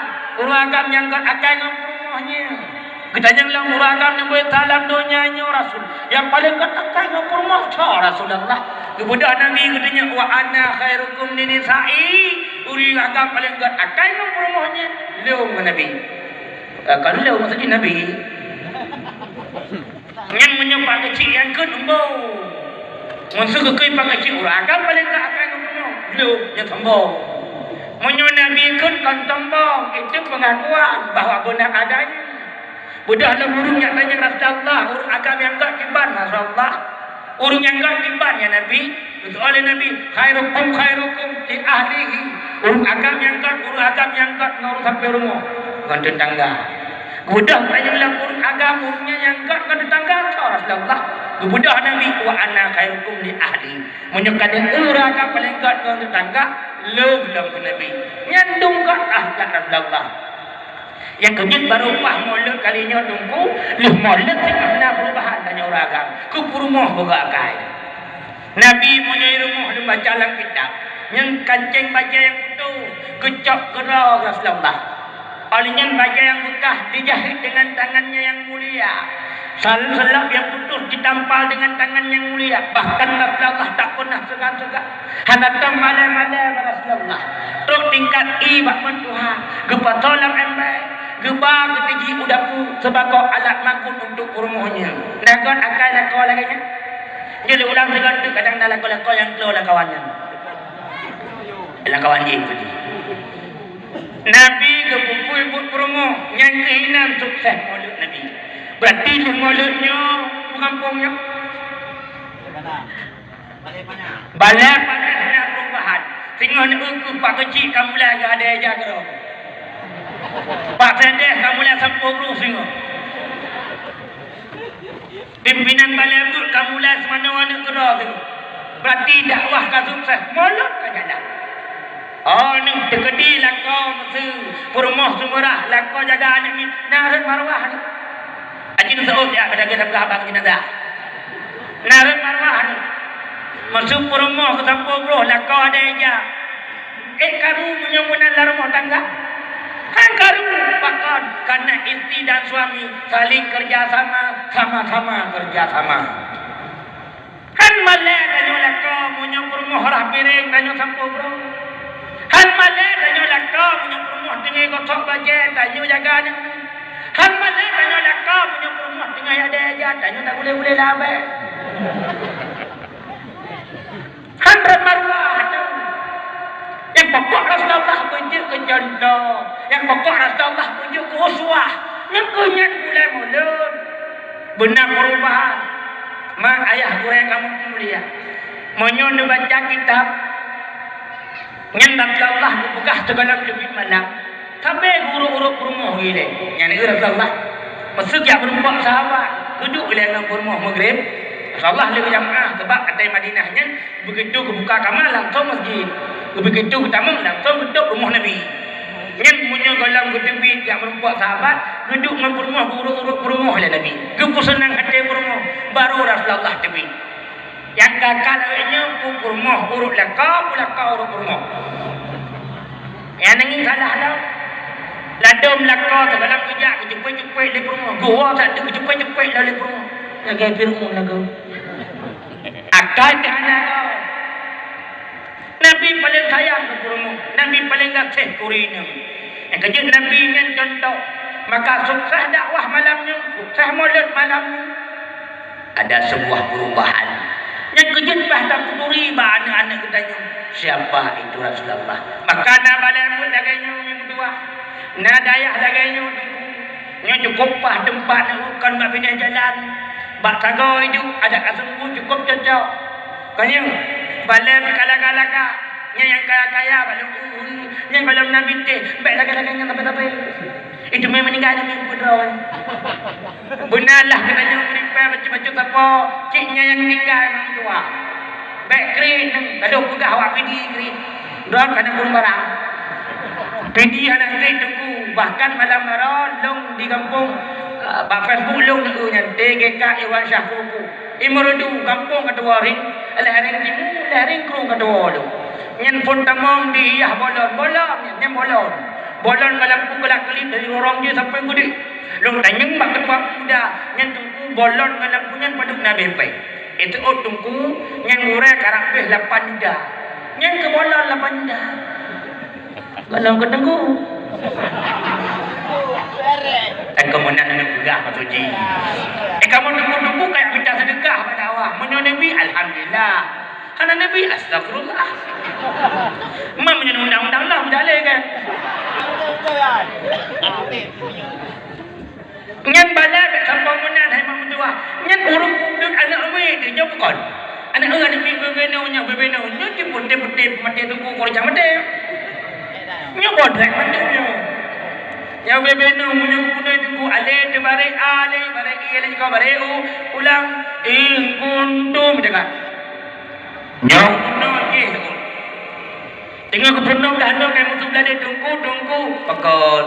ureueng agam nyang göt akai ngon peurumoh nyan. Geutanyong lom ureueng agam nyang beuet that lam donya nyoe, "Rasul, nyang paleng göt akai ngon peurumoh soe, Rasulullah?" Geubeudôh Nabi geutanyong, "Wa ana khairukum li nisa'i." Ureueng agam paleng göt akai ngon peurumoh nyan, lôn ngon Nabi. Eh, kon lôn maksud jih Nabi. Nyan meunyoe pak keuchik nyang kheun embo. Ngon su geukui pak keuchik ureueng agam paleng göt akai ngon peurumoh. Lôn nyan sombong. Meunyoe Nabi kheun kon sombong, itu pengakuan bahwa beuna agam. Beudôh lom ureueng nyang tanyong Rasulullah, ureueng agam nyang göt kiban Rasulullah. Ureueng nyang göt kiban ya Nabi. Geuseuôt lé Nabi, "Khairukum khairukum li ahlihi." Ureueng agam nyang göt, ureueng agam nyang göt ngon ureueng sampoe rumoh, ngon teutangga. Geubeudôh tanyong lom ureueng agam, ureueng nyan nyang göt ngon teutangga, "Soe Rasulullah?" Geubeudôh Nabi, "Wa ana khairukum li ahli." Meunyoe ka deuh ureueng agam paleng göt ngon teutangga, lôn lom keu Nabi. Nyan dum göt akhlak Rasulullah. Nyang keujeuet barô paih mulod kali nyoe Teungku, lheueh mulod singoh na peurubahan tanyoe ureueng agam. Keu peurumoh beugöt akai. Nabi meunyoe i rumoh lôn baca lam kitab, nyan kanceng bajèe nyang putôh geucok keudroe Rasulullah. Óh lheueh nyan bajèe nyang beukah dijahit deungon tangan nyang mulia. Sal-, seulab nyang putôh jitampal deungon tangan nyang mulia, bahkan Rasulullah tak peunah seugan-seugan. Hana tom malèe-malèe bak Rasulullah. Trok tingkat ie bak meutuha, geupasoe lam èmbée, geuba geuteujih u dapu sibagoe alat makot untuk peurumoh nyan. Na göt akai lakoe lagèe nyan? Jadi ulang sigoe teuk kadang na lakoe-lakoe nyang klo lam kawan nyan. Lam kawan jih tadi. Nabi geupeuphon buet peurumoh, nyan keuh inan sukses mulod Nabi. Berarti lheueh mulod nyoe, u gampông nyoe. Balèe panas na peurubahan. Singoh neu keuh Pak Keuchik ka mulai geuhadai ija keudroe. Pak Sedeh ka mulai sampoe brôh singoh. Pimpinan Balai Buet ka mulai seumanoe aneuk keudroe singoh. Berarti dakwah ka sukses, mulod ka jalan. Oh, neu teukeudi lakoe meusu peurumoh Seumeurah, lakoe jaga aneuk miet, na rhot maruah neu. Aji neuseuôt jak pada geutab abang jenazah. Na rhot maruah neu. Meusu peurumoh keu sampoe brôh lakoe adai ija. Eh, karu meunyoe meunan lam rumoh tangga? Han karu, pakon? Karena istri dan suami saling kerja sama, sama-sama kerja sama. Han malèe tanyoe lakoe meunyoe peurumoh rhah piréng tanyoe sampoe brôh. Han malèe tanyoe lakoe meunyoe peurumoh teungoh gosok bajèe tanyoe jaga aneuk. Han malèe tanyoe lakoe meunyoe peurumoh teungoh adai ija tanyoe tagulèe-gulèe lam abèe. Han rhot maruah neu. Nyang pokok Rasulullah beujeuet keu contoh. Nyang pokok Rasulullah beujeuet keu uswah. Nyan keuh nyan gulèe mulod. Beuna peurubahan. Mak ayah gurèe kamoe mulia. Meunyoe neubaca kitab, nyan Rasulullah geupeugah sigohlom teubiet malam. Sabe geuurôk-urôk peurumoh ilèe. Nyan keuh Rasulullah. Meusu jak meurumpok sahabat, geuduek ilèe ngon peurumoh Maghrib. Rasulullah lheueh jamaah, sabab ateueh Madinah nyan, begitu geubuka kama langsong masjid. Begitu geutamong langsong geutôp rumoh Nabi. Nyan meunyoe gohlom geuteubiet jak meurumpok sahabat, geuduek ngon peurumoh, geuurôk-urôk peurumoh lé Nabi. Geupeuseunang até peurumoh, barô Rasulullah teubiet. Nyang ka-ka lagèe nyoe peue peurumoh urôk lakoe, peue lakoe urôk peurumoh. Nyang nanggroe salah lom. Ladôm lakoe sigohlom geujak geuceupet-ceupet lé peurumoh. Geuwoe sateuk geuceupet-ceupet lom lé peurumoh. Lagèe Fir'aun lagoe. Akai teuh hana lom. Nabi paleng sayang keu peurumoh. Nabi paleng gaséh keu ureueng inong. Nyang keujeuet Nabi nyan contoh. Maka sukses dakwah malam nyoe, sukses mulod malam nyoe. Ada sebuah perubahan. Nyang keujeuet bah tapeuturi bak aneuk-aneuk geutanyoe, siapa itu Rasulullah. Maka na balèe buet lagèe nyoe nyang meutuah, na dayah lagèe nyoe teungku. Nyoe cukôp paih teumpat nyoe kon bak binéh jalan, bak sagoe idup adak ka seumeubeuet cukôp cocok. Kon nyoe, balèe pih ka laga-laga, nyan nyang kaya-kaya bak lôn ui, nyan gohlom na bintéh, bèk lagèe-lagèe nyan sabe-sabe. Itu meunan meuninggai nyan meunan peuet droe. Beuna lah geutanyoe meuripèe bacut-bacut sapoe, cit nyan nyang meuninggai meutuah. Bèk kriet nyan, ka lheueh peugah awak P D kriet. Droe ka na gurèe barang. P D hana kriet teungku, bahkan malam baroe lôn di gampông, eh, bak Facebook lôn neu nyan, T G K Iwan Syah Kuku. Imeureudu gampông keutua ring, lhèe ring timu, lhèe ring krueng keutua lôn. Nyan phôn tamong di Yah Bolon, Bolon nyan, nyan Bolon. Bolon ngon lampu geulak-geulip dari lorong jih sampoe keudéh. Lôn tanyong bak keutua peumuda, nyan teungku Bolon ngon lampu nyan padub na bèe pèng. Itu oh teungku, nyan gurèe karab bèe lapan juta. Nyan keu Bolon lapan juta. Gohlom keu teungku. Eh, kamoe nan aneuk peugah maksud jih. Eh, kamoe teungku-teungku kayak minta sedekah bak dakwah. Meunyoe Nabi, alhamdulillah. Hana Nabi, astagfirullah. Memang meunyoe undang-undang lah, udah lé kan? Nyan bala bèk sampoe meunan hai mak meutuah. Nyan ureueng peubuet aneuk awé teuh nyoe bukon. Aneuk awé aneuk miet beubeunong nyoe beubeunong nyoe cit putéh-putéh maté teungku keu ureueng maté. Nyoe bodrek mandum nyoe. Nyoe beubeunong meunyoe geupeunong teungku alé teubarek a lé barek i lé jikoe barek u ulang in kuntum deungon. Nyoe peunoh jih teungku. Teungoh geupeunoh dah nyoe kai musoh beulade teungku, teungku pakon.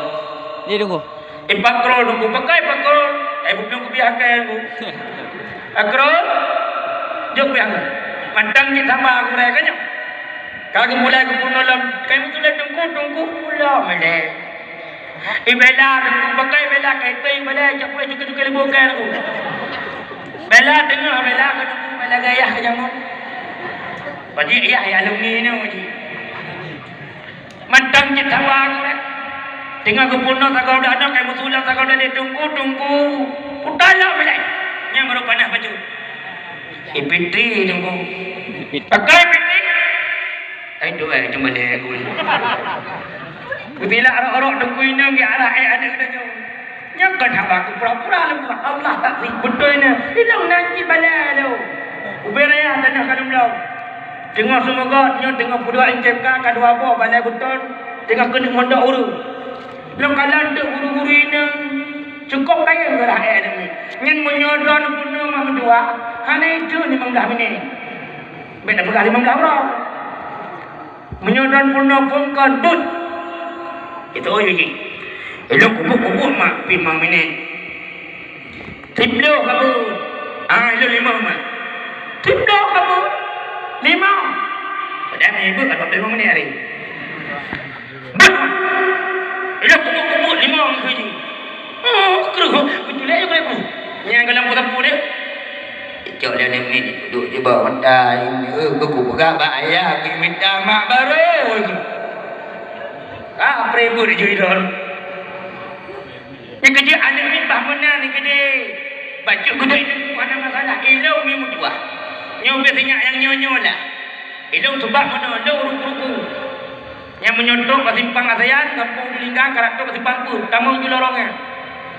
Ni teungku. Eh, pakon, nunggu pakai pakon. Eh, bukon kupiah akai, Bu. Pakon. Jok piah akai. Mantong cit sama aku raya kan, nyoe. Ka geumulai geubunoe lom, kai meutulah tungku, tungku pula malèe. Eh, bela tungku, pakai bela, kai peng bela, cok pula cukai-cukai lembu kai aku. Bela teungoh, bela keu tungku, bela gayah keu jameun. Bagi yah, yah alumni nyoe, Ji. Mantong cit sawa aku dah. Teungoh geubunoe sagoe udah nyoe, kai meusulang sagoe udah ditunggu-tunggu. Udah lom ilèe. Nyan baru panas bacut. Ipiti tunggu. Pakai piti. Ai tu, ai, cuma dia aku. Kutilak rok-rok tunggu inong di arah, eh, ada kena jauh. Nyan kon haba ku pura-pura lôn buet. Allah tak sih beutôi nyan. Ilong nan cit bala lôn. Ubé raya tanah ka lôn lom. Teungoh seumeugöt nyoe teungoh peuduek M T K ka dua boh balai beuton, teungoh keuneuk mondok ureueng. Lôn kalon teuk guru-guru inong, cukôp kayém geurah ék aneuëk miet. Nyan meunyoe droeneuh peunoh mak meutuah, hana itu limong blaih minét. Bèk tapeugah limong blaih uroe. Meunyoe droeneuh peunoh phôn kon, buet. Itu jih. Ilôn kubuet-kubuet mak pih limong minét. Siploh ka buet. Ah, ilôn limong mak. Siploh ka buet. Limong. Padahai meuhibeuet ka dua ploh limong minét hari. Bah! Ilôn kubuet-kubuet limong keu jih. Oh, kreueh. Beutôi lé, kreueh. Nyang ka lam sapu deh. Icok lé aneuëk miet, duek jibak mata, eh, keu kupeugah bak ayah, keu mita mak barô. Ka pribeuet jih droen. Nyang keujeuet aneuëk miet bah meunan keudéh. Bacut keudéh teungku hana masalah. Ilôn mi meutuah. Nyoe bèk sinyak nyang nyoe-nyoe lah. Ilôn seubab meunoe, lôn ruku-ruku. Nyang meunyoe trôk bak simpang Asayan, gampông Ujulinggang, ka trôk bak simpang Peuet, tamong ju lorong nyan.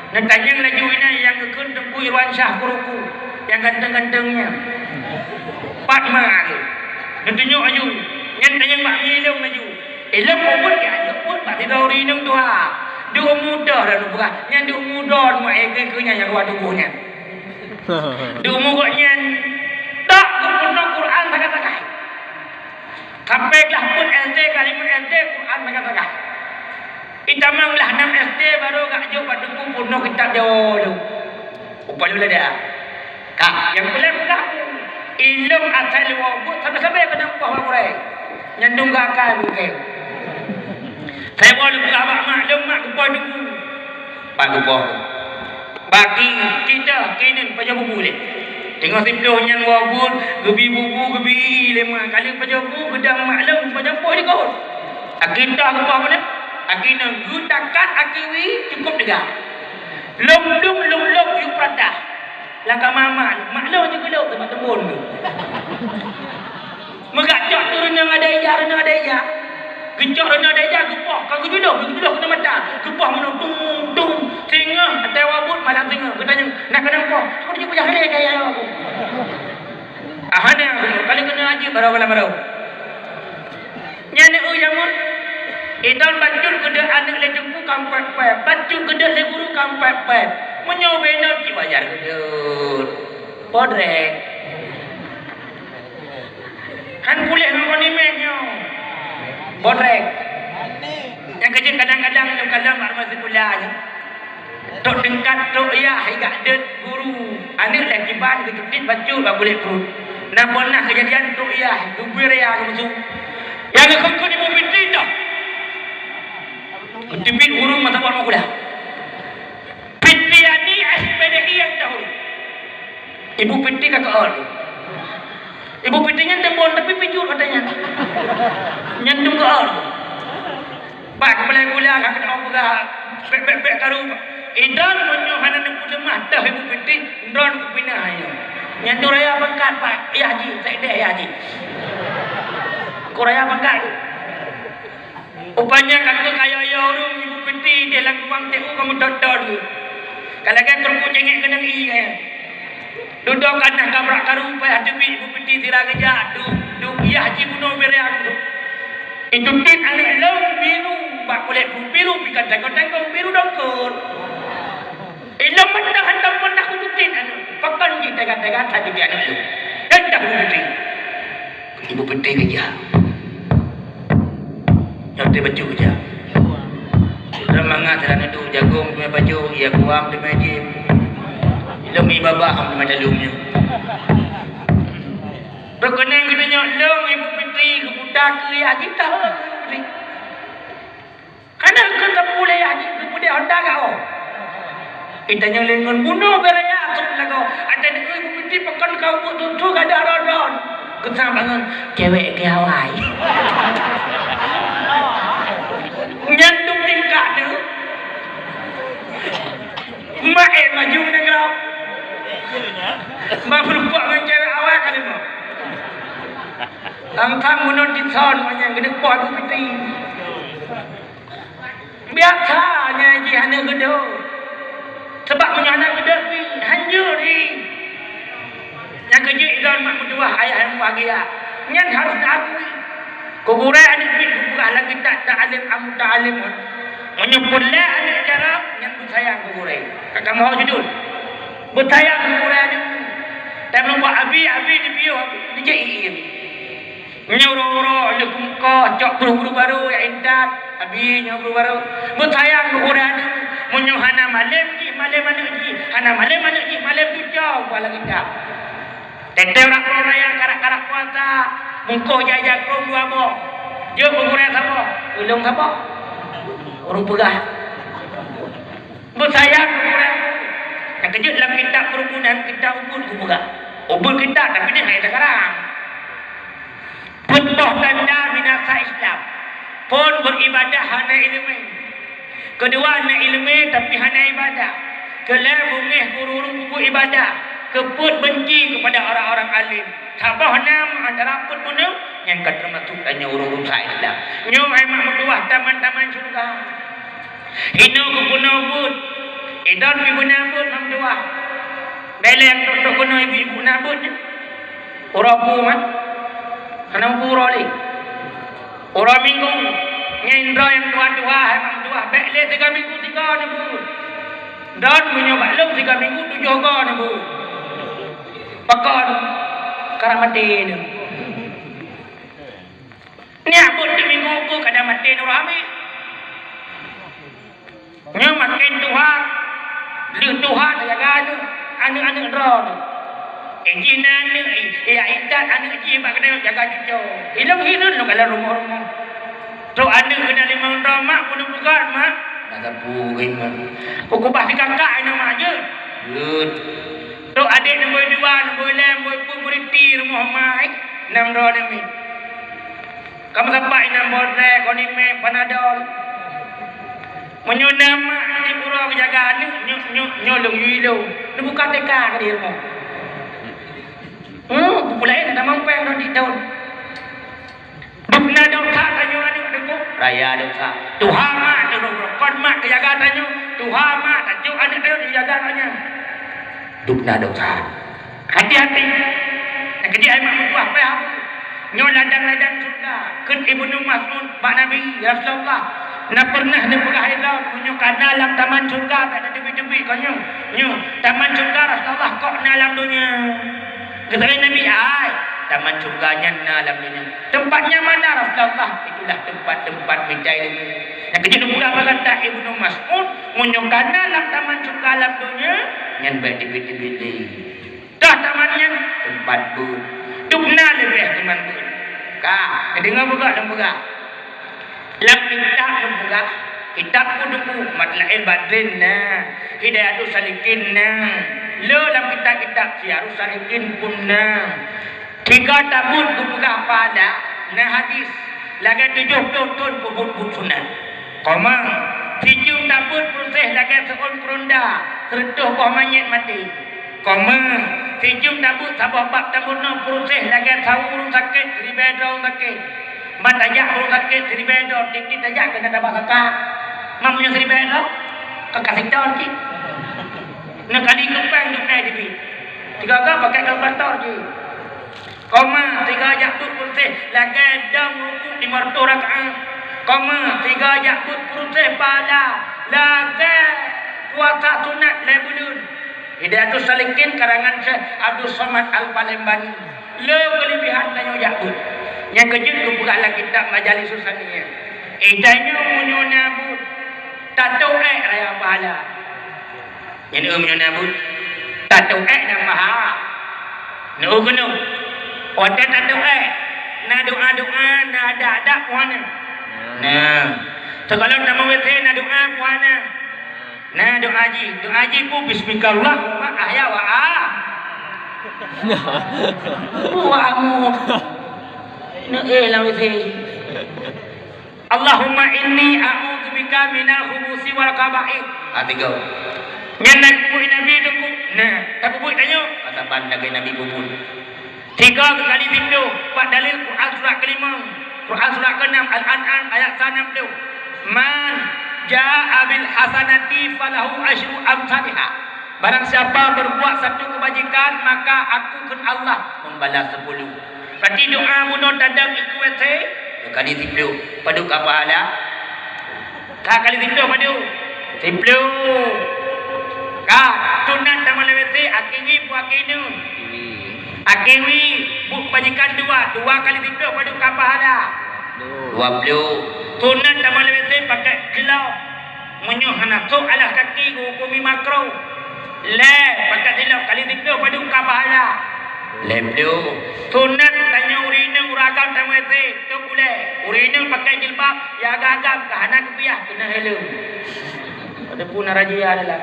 Neutanyong laju inan nyang geukheun Teungku Irwansyah Kuruku, nyang ganteng-ganteng nyan. Pat ma lé. Neutunyok laju. Nyan tanyong bak mi ilôn laju. Ilôn mubuet ya, jeuet buet bak sidroe ureueng inong tuha. Di umu toh dah lôn peugah, nyan di umu droen mak, eh, keu, keu nyan nyang rua tuboh nyan. Di umu gobnyan, tak geupeurunoe Quran sagai-sagai. Sampai glah peuet S D, glah limong S D, Quran sagai-sagai. Itamong glah nam S D, baru gak jok bak teungku peurunoe kitab Jawa lom. Upah lula dah. Ka, nyang peuleueh peugah, ilôn asai lôn buet sabe-sabe keuneuk poh bak gurèe. Nyan dum geuakai buet kèe. Sai woe lôn peugah bak mak lôn, mak geupoh teungku. Pat geupoh. Bagi kita keunan pajoh bubu lé. Teungoh siploh nyan woe buet, geubi bubu, geubi ie lé mak. Kali pajoh bubu, geudang mak lôn, pajoh poh likot. Akhé toh geupoh meunan. Akhé nyan geutakat akhé wie, cukôp teuga. Lôn plueng, lôn lôn yue peurata. Lam kama mak, mak lôn jeuet keu lôn, teuma teumbon lôn. Meugak cok tu reunong adat ija, reunong adat ija. Geucok reunong adat ija, geupoh, ka geujulôh, geujulôh keuneuk mata. Geupoh meunoe, tung, tung. Singoh, ateueh wabut, malam singoh. Geutanyong, "Na keunong poh?" Aku jeuet bujang lé kaya aku. Ah, hana, kali keunong ajeuk barô-barô. Nyan eu jameun. Idon bacut keudeuek aneuëk lé teungku ka pèp-pèp, bacut keudeuek lé guru ka pèp-pèp. Meunyoe ubé inong cit wajar keudeuek. Podrek. Han puléh ngon kondimen nyoe. Podrek. Nyang keujeuet kadang-kadang nyoe kalon mak rumoh sikula nyoe. Trok tingkat trok yah, i gak deuet guru. Aneuëk lé kiban geuteubiet bacut bak kulét pruet. Na pernah keujadian trok yah, geubri raya keu musoh. Nyang geukheun-kheun Ibu Fitri toh. Geuteubiet guru masa buat makula. Fitri Ani S P D I nyang dahulu. Ibu Fitri ka keuôn. Ibu Fitri nyan teumbon, tapi picut watèe nyan. Nyan dum keuôn. Bak keupeulai gula ka keunoe peugah, bèk, bèk, bèk karu. Idon meunyoe hana neupeuleumah teuh Ibu Fitri, droen kupinah nyoe. Nyan tu raya pangkat, Pak, yah jih, sekdeh yah jih. Keu raya pangkat. Rupanya ka keu kaya-kaya ureueng Ibu Fitri deh lam ruang T U ka meutot-tot. Ka lagèe keuruku cengek keunong ie, eh. Dudoe ka nah ka brat karu payah teubiet Ibu Fitri sira geujak, duek, duek yah jibunoe bireang tu. Itu tiep aneuëk lôn biru, bak kulét biru, pih ka tengkong-tengkong biru dongkot. Ilôn mantong hantom pernah kuteubiet aneuëk. Pakon jih tega-tega that teubiet aneuëk lôn. Teuntang Ibu Fitri. Ibu Fitri keujak. Nyoe teuh bacut keujak. Ureueng mangat sira neuduek jagong teumé pajoh, ie kuam teumé jép. Ilôn mi babah teumé dalom nyoe. Reukeunang geutanyoe lôn Ibu Fitri geuputa keu ie jitah. Hana keu sapeue lé yah jih geupeudeh honda gao. Itanyong lé ngon bunoe beuraya sôk lagoe. Até deukeue Ibu Fitri pakon ka ubeut tuntu gada rodon. Geusang bangon, cewek keu awai. Nyan dum tingkah tu. Mak eh maju nanggroe. Mak beureumpok ngon cewek awai ka lima. Tang-tang bunoe dison, mak nyan geuneuk poh Ibu Fitri. Biasa nyan jih hana geudong. Sabab meunyoe hana geudong pih hanjeuet jih. Nyang keujeuet droen mak meutuwah, ayah nyang mubahagia. Nyan harôh taakui. Keu gurèe aneuk miet geupeugah lam kitab Ta'lim Al-Muta'allimun. Meunyoe peureulèe aneuk carông, nyan beusayang keu gurèe. Ka kamoe judul. Beusayang keu gurèe aneuk miet. Tapi meunyoe abi, abi dipiôh, dijak ié. Nyoe uroe-uroe lheueh geumeukoh, cok brôh guru barô jak intat, abi nyoe guru barô. Beusayang keu gurèe aneuk. Meunyoe hana malém jih, malém aneuk jih. Hana malém aneuk jih, malém cucoe, buah lagèe that. Teuntèe uroe raya karap-karap puasa, bungkôh jai-jai krueng dua boh. Jeuet keu gurèe saboh, ulôn saboh. Ureueng peugah. Beusayang keu gurèe. Nyang keujeuet lam kitab Peurukon, kitab Ubud geupeugah. Ubud kitab, tapi nyan hana takarang. Peuet boh tanda binasa Islam. Phôn beuribadah hana ileumèe. Keudua, na ileumèe tapi hana ibadah. Keulhèe, beungèh keu ureueng-ureueng peubuet ibadah. Keupeuet, beunci keupada orang-orang alim. Saboh nam antara peuet bunoe, nyan ka teumasuk tanyoe ureueng-ureueng sa Islam. Nyoe hai mak meutuwah taman-taman syeuruga. Inoe geupeunoh buet. Idon pih beuna buet mak meutuwah. Bèk lé nyang trok-trok keunoe ibu-ibu na buet nyoe. Uroe peue, mat? Hana peue uroe lé. Uroe Minggu, nyan droe nyang tuha-tuha, hai mak meutuwah, bèk lé sigoe minggu sigoe neubeuet. Droen meunyoe bak lôn sigoe minggu tujoh goe neubeuet. Pakon? Karab maté neuh. Nyak beuet di minggu ukeue kadang maté neuh ramé. Nyoe maken tuha, lheueh tuha tajaga aneuk, aneuk-aneuk droeneuh. Eh, jih na aneuk, eh, jak intat aneuk jih bak keuneuk jaga cucoe. Ilong hireuen lôn kalon rumoh-rumoh. Trok aneuk keunan limong droe mak, peue neupeugah mak? Na sapeue, mak. Peue keubah sikakak inong mak jeuet? Jeuet. Trok adék nombor dua, nombor lhèe, nombor peuet meuriti rumoh mak, eh, nam droeneuh miet. Ka meusapat inan bodré, konimé, panadol. Meunyoe na mak di buroe geujaga aneuk, nyoe, nyoe, nyoe lôn yue lôn. Neubuka T K keu di rumoh. Hmm, peue laén na tamong péng lôn di thôn. Dubna desya tanyoe aneuk teungku. Raya desya. Tuha mak teungku, kon mak geujaga tanyoe. Tuha mak tajok aneuk tanyoe dijaga tanyoe. Dubna desya. Hati-hati. Nyang keujeuet hai mak meutuwah, payah. Nyoe ladang-ladang syeuruga. Kheun Ibnu Mas'ud bak Nabi, "Ya Rasulullah, na peureunah neupeugah lé droe, meunyoe ka na lam taman syeuruga, bèk tateubiet-teubiet keu nyoe. Nyoe, taman syeuruga Rasulullah kok na lam donya?" Geutanyong Nabi, "Ai, taman syeuruga nyan na lam donya." "Teumpat nyan mana, Rasulullah?" "Itulah teumpat-teumpat mita ileumèe." Nyang keujeuet neupeugah bak gata Ibnu Mas'ud, meunyoe ka na lam taman syeuruga lam donya, nyan bèk teubiet-teubiet lé. Dah taman nyan teumpat beuet. Dubna leubeh teuma beuet. Ka, neudeungoe peugah lôn peugah. Lam kitab lôn peugah, kitab peue teungku, Matla'il Badrin na, Hidayatus Salikin na. Le lam kitab-kitab Siyarus Salikin pun na. Sigoe tabeuet geupeugah pahala, na hadis, lagèe tujoh ploh thôn peubuet buet sunat. Koma, sijeuem tabeuet proses lagèe seuôn peuronda, seureutôh boh manyèt maté. Koma, sijeuem tabeuet saboh bak tameurunoe proses lagèe saweue ureueng sakét, siribèe droe ureueng sakét. Ban tajak ureueng sakét siribèe droe, tiep-tiep tajak keuneuk tabah zakat. Meunyoe siribèe droe, ka kasih ton cit. Neukali keupeng dum nai dibi. Tiga-tiga pakai kalkulator cit. Koma, sigoe jak beuet proses lagèe dong rukuk limong reutôh rakaat. Koma, sigoe jak beuet proses pahala lagèe puasa sunat lhèe buleuen. Hidayatus Salikin karangan Syekh Abdul Somad Al-Palembani. Le keulebihan tanyoe jak beuet. Nyang keujeuet geupeugah lam kitab Majalisus Saniyah. Eh, tanyoe meunyoe na beuet, tato ék raya pahala. Nyan eu meunyoe na beuet, tato ék dan pahala. Neu keunoe. Watèe tato ék, na doa-doa, na adab-adab, puan. Nah. Sigohlom tamong W C na doa, puan. Nah, doa jih, doa jih peue, "Bismikallahumma ahya wa a-," wa amut. Neu éh lam W C. "Allahumma inni a'udzubika minal khubusi wal khaba'its." Ah, tiga. Nyan na geupeubuet Nabi teungku. Nah, tapeubuet tanyoe. Ataban lagèe Nabi peubuet. Tiga kali tiga, pat dalil Quran surat kelima, Quran surat keenam, Al-An'am ayat sa enam puluh. "Man jaa bil hasanati falahu asyru amsaliha." Barang siapa berbuat satu kebajikan, maka aku, kheun Allah, membalas sepuluh. Pati doa bunoe tadong iku W C, kali siploh, padum ka pahala? Ka kali siploh padum? Siploh. Ka, sunat tamong lam W C, akhé wie peue akhé neun? Akhé wie, buet kebajikan dua, dua kali siploh padum ka pahala? Dua ploh. Sunat tamong lam W C pakai glove. Meunyoe hana sôk alas kaki, geuhukumi makruh. Lhèe, pakat silop kali siploh padum ka pahala? Lhèe ploh. Sunat tanyoe ureueng inong ureueng agam tamong W C, tôp ulèe. Ureueng inong pakai jilbab, nyang agam-agam ka hana geupiah, keuneuk helm. Ada pun na razia dalam.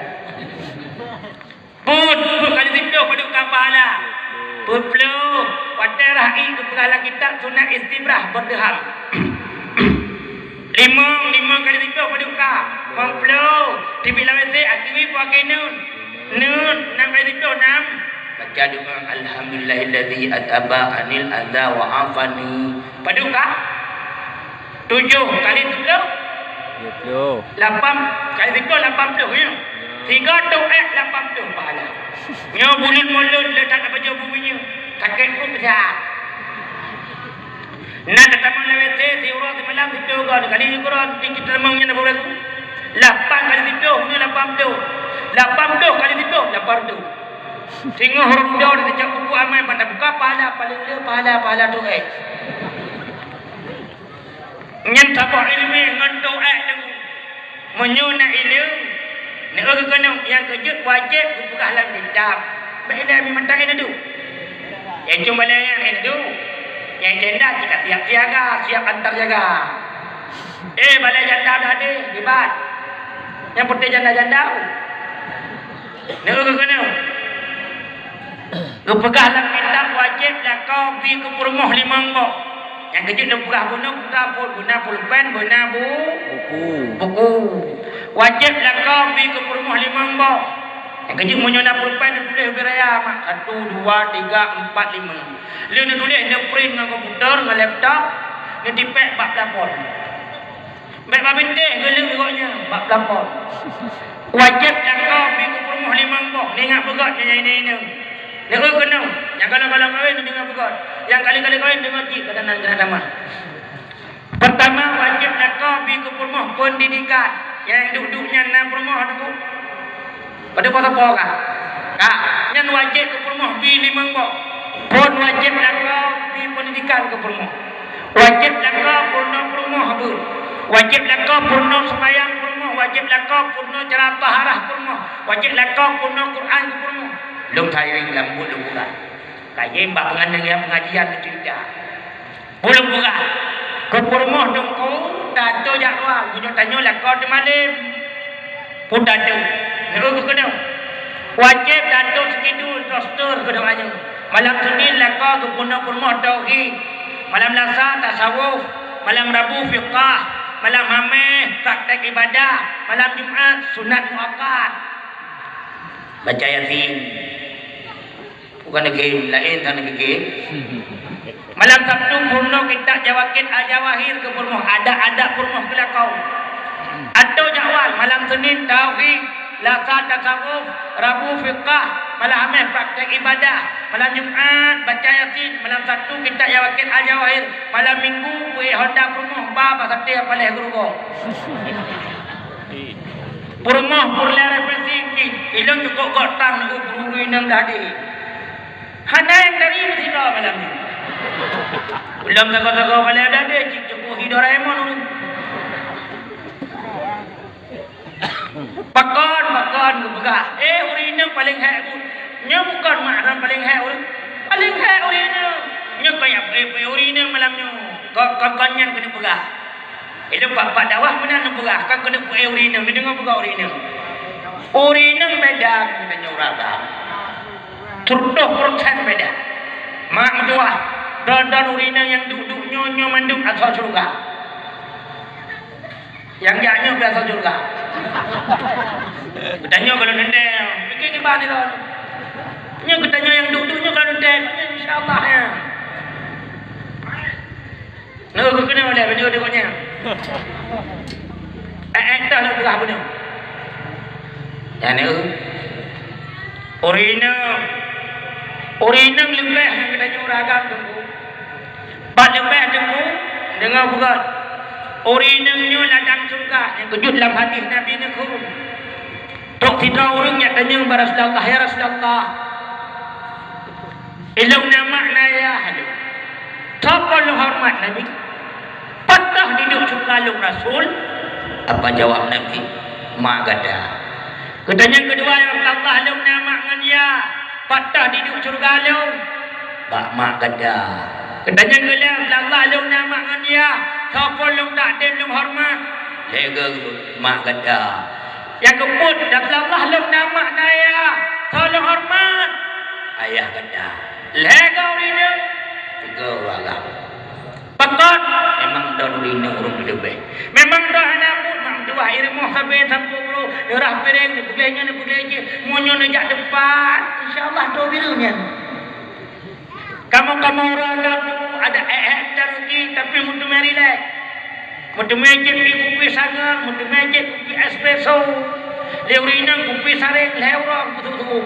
Peuet, peuet kali siploh padum ka pahala? Peuet ploh. Watèe rhah ié geupeugah lam kitab sunat istibrah berdirham. Limong, limong kali siploh padum ka? Limong ploh. Teubiet lam W C, akhé wie peue akhé neun? Neun, nam kali siploh, nam. Baca doa, "Alhamdulillahilladzi adzhaba 'anil adza wa 'afani." Padum ka? Tujoh kali siploh? Dua ploh. Lapan kali siploh, lapan ploh, ya? Ya. Sigoe tôp èk, lapan ploh pahala. Nyoe buleuen Molot le that tapajoh bumi nyoe. Sakét pruet peusahat. Na tatamong lam W C siuroe simalam siploh goe, kali uroe, tiep tatamong nyan dua ploh. Lapan kali siploh, nyoe lapan ploh. Lapan ploh kali siploh, lapan reutôh. Singoh ronda tacok buku amal, ban tabuka pahala, paléng le pahala, pahala tôp èk. Nyan saboh ileumèe ngon tôp èk teungoh. Meunyoe na ileumèe, neueu keukeunong, nyang keujeuet wajéb geupeugah lam kitab. Bèk ilèe mantong neuduek. Nyang cuma lé nyang neuduek. Nyang tenda cit ka siap siaga, siap antar jaga. Eh, balèe janda dah deh, dibat. Nyang putih janda-janda. Neueu keukeunong. Geupeugah lam kitab wajéb lakoe bi keu peurumoh limong boh. Nyang keujeuet neupeugah bunoe, buta phôn, beuna pulpen, beuna bu-, Buku. Buku. Wajéb lakoe bi keu peurumoh limong boh. Nyang keujeuet meunyoe na pulpen, neutuléh ubé raya mak, satu, dua, tiga, empat, lima. Lheueh neutuléh, neuprint ngon komputer, ngon laptop, neutipèk bak plafon. Bèk babintéh geuleuek gobnyan bak plafon. Wajéb lakoe bi keu peurumoh limong boh, neuingat beugöt nyang inong-inong. Neueu keunoe, nyang galak-galak kawén neuingat beugöt. Nyang kali-kali kawén deungö cit, keunan keunan tamah. Peurtama, wajéb lakoe bi keu peurumoh peundidikan. Nyang duek-duek nyan na peurumoh, Teungku? Padum sapo-sapo ka? Ka. Nyan wajéb keu peurumoh bi limong boh. Phôn wajéb lakoe bi peundidikan keu peurumoh. Wajéb lakoe peurunoe peurumoh beuet. Wajéb lakoe peurunoe seumayang peurumoh. Wajéb lakoe peurunoe cara taharah peurumoh. Wajéb lakoe peurunoe Quran keu peurumoh. Lôn sayang lam buet lôn buka. Kayém bak peungajian, peungajian keu cerita. Ulôn peugah, keu peurumoh Teungku, tato jadwal, meunyoe tanyoe lakoe teumalém. Peue tato? Neueu keunoe. Wajéb tato sikidul, daster keunoe nyoe. Malam Senin lakoe geupunoh peurumoh tauhid. Malam Lasa tasawuf. Malam Rabu fiqah. Malam Hameh praktek ibadah. Malam Jumat sunat muakat. Baca Yasin. Bukan lagèe laén, tan lagèe. Malam Sabtu peurunoe kitab Jawakit Al-Jawahir keu peurumoh, adab-adab peurumoh keu lakoe. Ato jadwal, malam Senin tauhid, Lasa tasawuf, Rabu fiqah, malam Hameh praktek ibadah, malam Jumat baca Yasin, malam Sabtu kitab Jawakit Al-Jawahir, malam Minggu peuék honda peurumoh ba bak saté paléh geurugoe. Peurumoh peureulèe refleksi, ilôn cukôp gok tang neu guru inong dah deh. Hana nyang dari meusidroe malam nyoe. Ulôn sagoe-sagoe balèe dah deh, cit cukôp hi Doraemon ureueng. Pakon, pakon geupeugah, "Eh, ureueng inong paléng hék buet." Nyoe bukon mak droen paléng hék ureueng. Paléng hék ureueng inong. Nyoe kaya peuék-peuék ureueng inong malam nyoe. Kon, kon, kon nyan keuneuk peugah. Ilôn pat-pat dakwah meunan neupeugah, ka keuneuk peuék ureueng inong, neudeungoe peugah ureueng inong. Ureueng inong beda ngon tanyoe ureueng agam. Sireutoh peureusén beda. Mak meutuwah, droen-droen ureueng inong nyang duek-duek nyoe, nyoe mandum asoe syeuruga. Nyang jak nyoe pih asoe syeuruga. Geutanyoe gohlom teuntèe, pike kiban nyoe. Nyoe geutanyoe nyang duek-duek nyoe gohlom teuntèe, insya Allah nyan. Neu keuneuk lé, neu deungon nyan. Eh, eh, dah lôn peugah bunoe. Nyan neu. Ureueng inong, ureueng inong leubeh ngon geutanyoe ureueng agam, Teungku. Bak leubeh teungku, deungoe beugöt. Ureueng inong nyoe ladang syeuruga, nyang keujeuet lam hadis Nabi neukheun. Trok sidroe ureueng jak tanyong bak Rasulullah, "Ya Rasulullah, ilôn na mak na yah lôn. Soe kon lôn horeumat, Nabi? Pat teuh diduek syeuruga lôn, Rasul?" Apa jawab Nabi? "Mak gata." Geutanyong keudua, "Ya Rasulullah, lôn na mak ngon yah, pat teuh diduek syeuruga lôn?" "Bak mak gata." Geutanyong keulhèe, "Ya Rasulullah, lôn na mak ngon yah, soe kon lôn takdem, lôn horeumat?" "Lhèe geuh, mak gata." Nyang keupeuet, "Ya Rasulullah, lôn na mak na yah, soe lôn horeumat?" "Ayah gata." "Lhèe geuh ureueng inong?" "Tiga ureueng agam." Pakon? Memang droe ureueng inong ureueng leubeh. Memang droe hana buet, mak meutuah i rumoh sabe sampoe uroe, neurah piréng, neupeugléh nyan, neupeugléh jih. Meunyoe neujak teumpat, insya Allah trok bireuen nyan. Kamoe-kamoe ureueng agam tu ada ék-ék mita rezeki, tapi meuteumé rilek. Meuteumé jép pih kupi sangeul, meuteumé jép kupi espresso. Lé ureueng inong kupi sareng lhèe uroe peusuh-suh.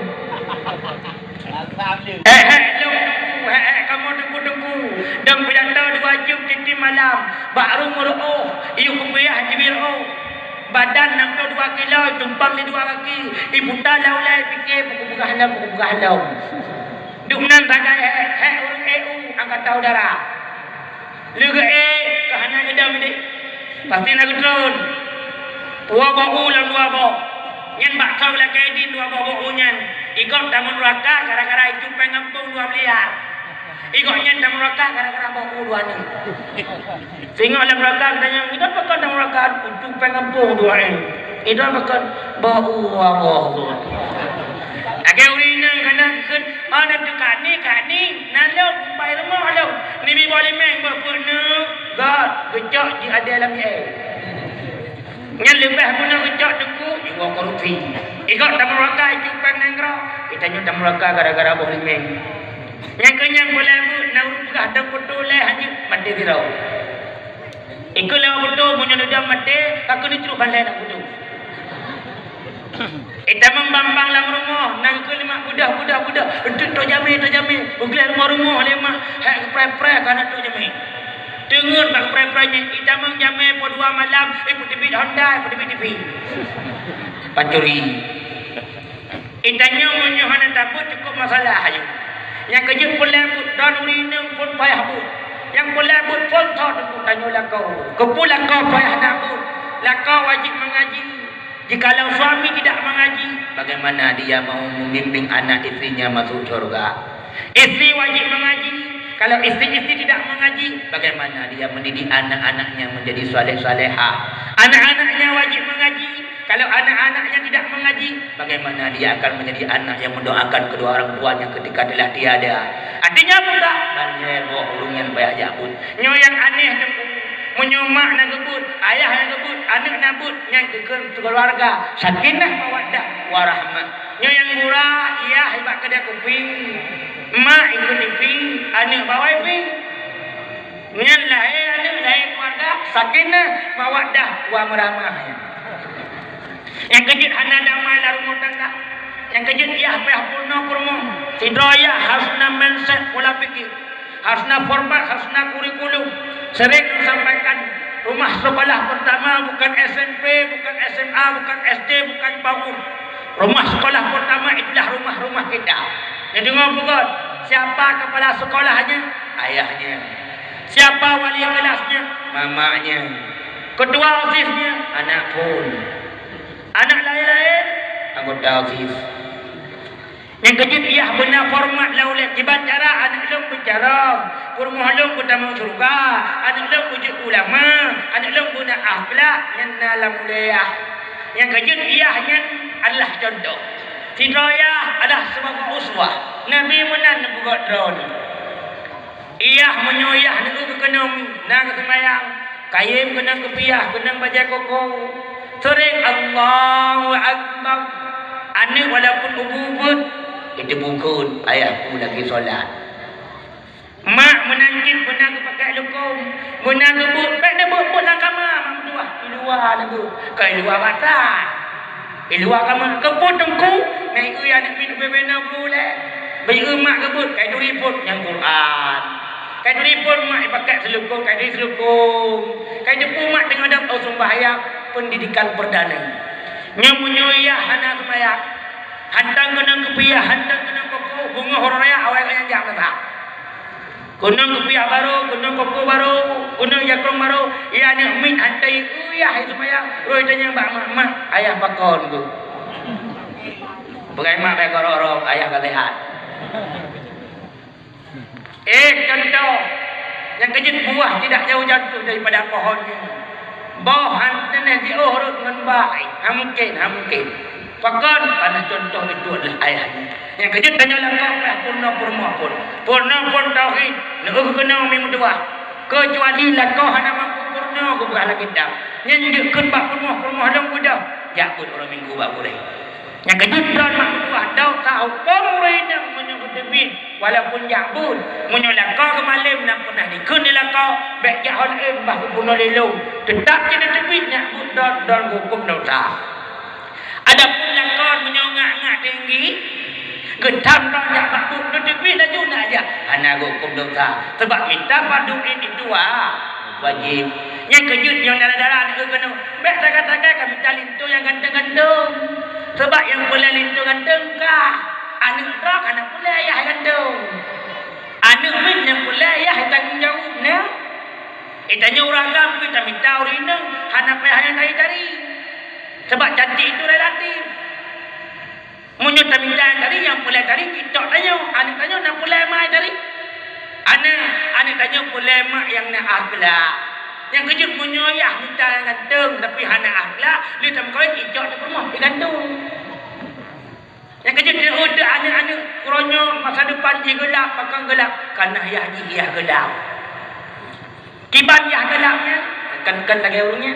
Alhamdulillah. Hék-hék lôn teungku, hék-hék kamoe teungku-teungku. Dong pidato dua jeuem tiep-tiep malam. Bak rumoh reuôh, yue kupiah jibeuet reuôh. Badan nam ploh dua kilo, tumpang lé dua kaki. Iputa lam ulèe, pike, peukeugah lom, peukeugah lom. Duek nan sagai hék, hék ureueng E U, angkatan udara. Lheueh geuék, ka hana geudong deh. Pasti na geutreun. Dua boh u lam dua boh. Nyan bak soe lakèe dien dua boh boh u nyan. Igob tameuraka gara-gara icu péng gampông dua miliar. Igob nyan tameuraka gara-gara boh u dua nyoe. Singoh lam neuraka geutanyong, "Nyoe pakon tameuraka icu péng gampông dua nyoe?" Idoe pakon boh u, boh u. Lagèe ureueng inong kana kheun, "Oh, na teuka ni, ka ni, na lôn, bai rumoh lôn, nibi boh limeng boh peuet neuk." Göt, geucok jih adèe lam ié. Nyan leubeh bunoe geucok teungku, jiwoe korupsi. Igob tameuraka icu péng nanggroe, geutanyoe tameuraka gara-gara boh limeng. Nyang keu nyan peureulèe beuet, na ureueng peugah dong beutôi lé hanyut maté sidroe. Ikeu lewat beutôi, meunyoe neudong maté, ka keuneuk icrok ban lhèe aneuk beutôi. Itamong bang-bang lam rumoh, na geukheun lé mak, "Beudôh, beudôh, beudôh, eunteuk trok jamé, trok jamé." Beugléh rumoh-rumoh lé mak, hék geupreh-preh ka hana trok jamé. Teungeut bak geupreh-preh nyan, itamong jamé poh dua malam, ipeuteubiet honda, ipeuteubiet tivi. Pancuri. Itanyoe meunyoe hana tabeuet cukôp masalah ayue. Nyang keujeuet peureulèe beuet, droe ureueng inong phôn payah beuet. Nyang peureulèe beuet phôn tho teungku tanyoe lakoe. Keupeue lakoe payah na beuet? Lakoe wajéb mengaji. Jikalau suami tidak mengaji, bagaimana dia mau membimbing anak istrinya masuk syurga? Istri wajéb mengaji. Kalau istri-istri tidak mengaji, bagaimana dia mendidik anak-anaknya menjadi saleh-salehah? Anak-anaknya wajéb mengaji. Kalau anak-anaknya tidak mengaji, bagaimana dia akan menjadi anak yang mendoakan kedua orang tuanya ketika telah tiada? Artinya apa tak? Ban lhèe boh ureueng nyan payah jak beuet. Nyoe nyang aneh teungku. Meunyoe mak na geubeuet, ayah na geubeuet, aneuk na beuet, nyan geukheun keuluwarga sakinah mawaddah warahmah. Nyoe nyang gura, yah bak keudè kupi, mak ikôt tivi, aneuk bak wifi. Nyan lahé aneuk, lahé keuluwarga, sakinah mawaddah warahmah. Nyang keujeuet hana damai lam rumoh tangga. Nyang keujeuet yah payah peurunoe peurumoh. Sidroe yah harôh na mindset, pola pikir. Harôh na format, harôh na kurikulum. Sering lôn sampaikan, rumah sekolah pertama bukan S M P, bukan S M A, bukan S D, bukan PAUD. Rumah sekolah pertama itulah rumah-rumah kita. Neudeungoe beugöt, siapa kepala sekolahnya? Ayahnya. Siapa wali kelasnya? Mamanya. Ketua OSISnya? Anak phôn. Aneuk laén-laén anggota OSIS. Nyang keujeuet yah beuna format lam ulèe, kiban cara aneuk lôn beucarông, peurumoh lôn beutamong syeuruga, aneuk lôn beujeuet ulama, aneuk lôn beuna akhlak, nyan na lam ulèe yah. Nyang keujeuet yah nyan adalah contoh. Sidroe yah adalah sibagoe uswah. Nabi meunan neupeugöt droeneuh. Yah, meunyoe yah neueu keukeunong, na geuseumayang, kayém keunong keupiah, keunong bajèe koko. Seuring Allahu Akbar. Aneuk walaupun ubeut-ubeut, geuteupeue kheun, "Ayahku lagi sholat." Mak meunan cit beuna geupakèk lukôm, beuna geubeuet, bèk neubeuet-beuet lam kama, mak meutuah, i luwa neubeuet, ka i luwa bata. I luwa kama, keupeue teungku, na ié aneuk miet ubé-bé na bu lé. Bèk ié mak geubeuet, ka ituri phôn nyang Quran. Kai turi phon mak ipakat seulukong, kai turi seulukong. Kai teupeu mak teungoh dap oh sumbayang, pendidikan perdana. Nyoe meunyoe yah hana sumbayang, hantom keunong kupiah, hantom keunong koko, beungoh uroe raya awai nyan jak meusa. Keunong kupiah barô, keunong koko barô, keunong jakong barô, yah aneuk miet hantom yah sumbayang, rhoi tanyong bak mak, "Mak, ayah pakon ku?" Peugah mak bèk korok-rok, ayah ka sehat. Eh, contoh, nyang keujeuet buah tidak jauh jatuh daripada pohonnya. Boh han teuneh jiôh rhot ngon bak, hai, ha mungken, ha mungken. Pakon? Karena contoh itu adalah ayahnya. Nyang keujeuet tanyoe lakoe payah purnoe peurumoh phon. Purnoe phon tauhid, neueu keunoe mi meutuwah. Keucuali lakoe hana mampu purnoe geupeugah lagèe dam. Nyan jeuet kheun bak peurumoh-peurumoh lôn beudôh, jak beuet uroe minggu bak gurèe. Nyang keujeuet droen mak meutuwah, dong sa hukôm ureueng inong meunyoe geuteubiet, walaupun jak beuet. Meunyoe lakoe geumalém na peunah dikheun di lakoe, bèk jak ho laén bah geupunoe lé lôn. Teutap cit neuteubiet nyak beuet droen, droen geuhukôm desya. Adapun lakoe meunyoe ngak-ngak tinggi, geutham droen jak bak beuet, neuteubiet laju nak jak, hana geuhukôm desya. Sabab mita fardu ain itu wa-, wajéb. Nyang keujeuet nyoe dara-dara neueu keunoe, bèk sagai-sagai ka mita linto nyang ganteng-ganteng. Sabab nyang peureulèe linto ganteng kah, aneuk droe ka na peureulèe yah ganteng. Aneuk miet nyang peureulèe yah tanggong jaweueb na. Eh, tanyoe ureueng agam pih tamita ureueng inong hana payah nyang tari-tari. Sabab cantik itu relatif. Meunyoe tamita nyang tari, nyang peureulèe tari, TikTok tanyoe, aneuk tanyoe na peureulèe mak tari. Aneuk, aneuk tanyoe peureulèe mak nyang na akhlak. Nyang keujeuet meunyoe yah mita nyang ganteng, tapi hana akhlak, lheueh tameukawen, icok teuh peurumoh, igantung. Nyang keujeuet teuh aneuk-aneuk uroe nyoe masa depan jih geulap, pakon geulap, karena yah jih yah geulap. Kiban yah geulap nyan, kan, kan lagèe ureueng nyan.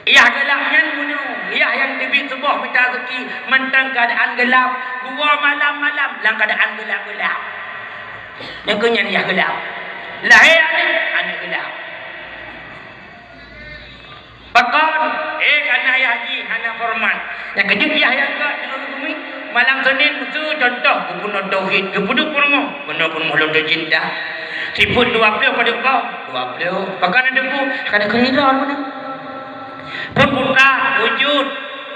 Yah geulap nyan bunoe, yah nyang teubiet suboh mita rezeki, mantong keuadaan geulap, dua malam-malam lam keuadaan geulap-geulap. Nyang keu nyan yah geulap. Lahé aneuk, aneuk geulap. Pakon? Eh, karena yah jih hana hormat. Nyang keujeuet yah nyang gèt di bumi. Malam Senin, Meuseu, contoh, geupunoe tauhid, geupeuduek peurumoh, peurumoh lôn teucinta. Sifeuet dua ploh padub boh? Dua ploh. Pakon na debu? Ka na keulira meunan. Phon putra, wujud.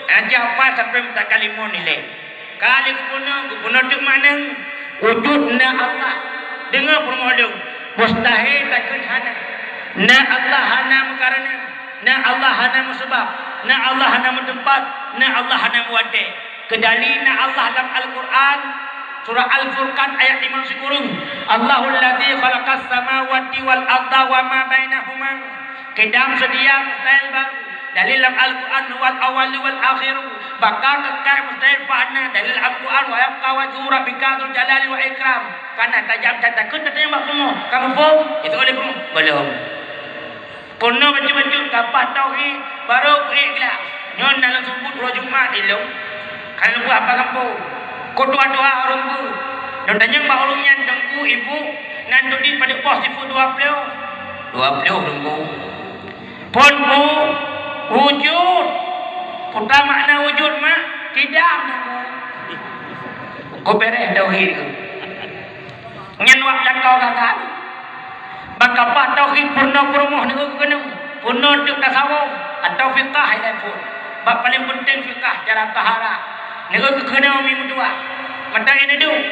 Aja apa sampai meutakal limong nilai. Ka lheueh geupunoe, geupunoe teuk makna wujud na Allah. Deungoe peurumoh lôn, mustahil takheun hana. Na Allah hana meukareuna, na Allah hana meusabab, na Allah hana meuteumpat, na Allah hana meuwatèe. Keudali na Allah lam Al-Qur'an, surah Al-Furqan ayat limong sikureueng, "Allahul ladzi khalaqas samawati wal arda wa ma bainahuma." Qidam seudia mustahil baru. Dalil lam Al-Qur'an, "Huwal awwalu wal akhiru." Baka keukai mustahil fana. Dalil Al-Qur'an, "Wa yabqa wajhu rabbika dzul jalali wal ikram." Kana tajam that takheun tatanyong bak peurumoh. Ka muphom? Itu oleh peurumoh. Belum. Peurunoe bacut-bacut ka paih tauhid, barô peuék gleh. Nyoe na lôn seubut uroe Jumat ilôn. Ka lôn peugah bak gampông. Keu tuha-tuha ureueng beuet. Lôn tanyong bak ureueng nyan, "Teungku, ibu, na teubiet padub boh sifeuet dua ploh?" "Dua ploh, Teungku." "Phon, Bu?" "Wujud." "Peue makna wujud, Mak?" "Tidak, Teungku." Keu beureh tauhid keu. Nyan wak lakoe gagal. Bak ka paih tauhid peurunoe peurumoh neueu keuneuk, peurunoe teuk tasawuf atau fiqah ilai phon. Bak paleng peunteng fiqah cara taharah. Neueu keuneuk mi meutuah. Mata inong duek.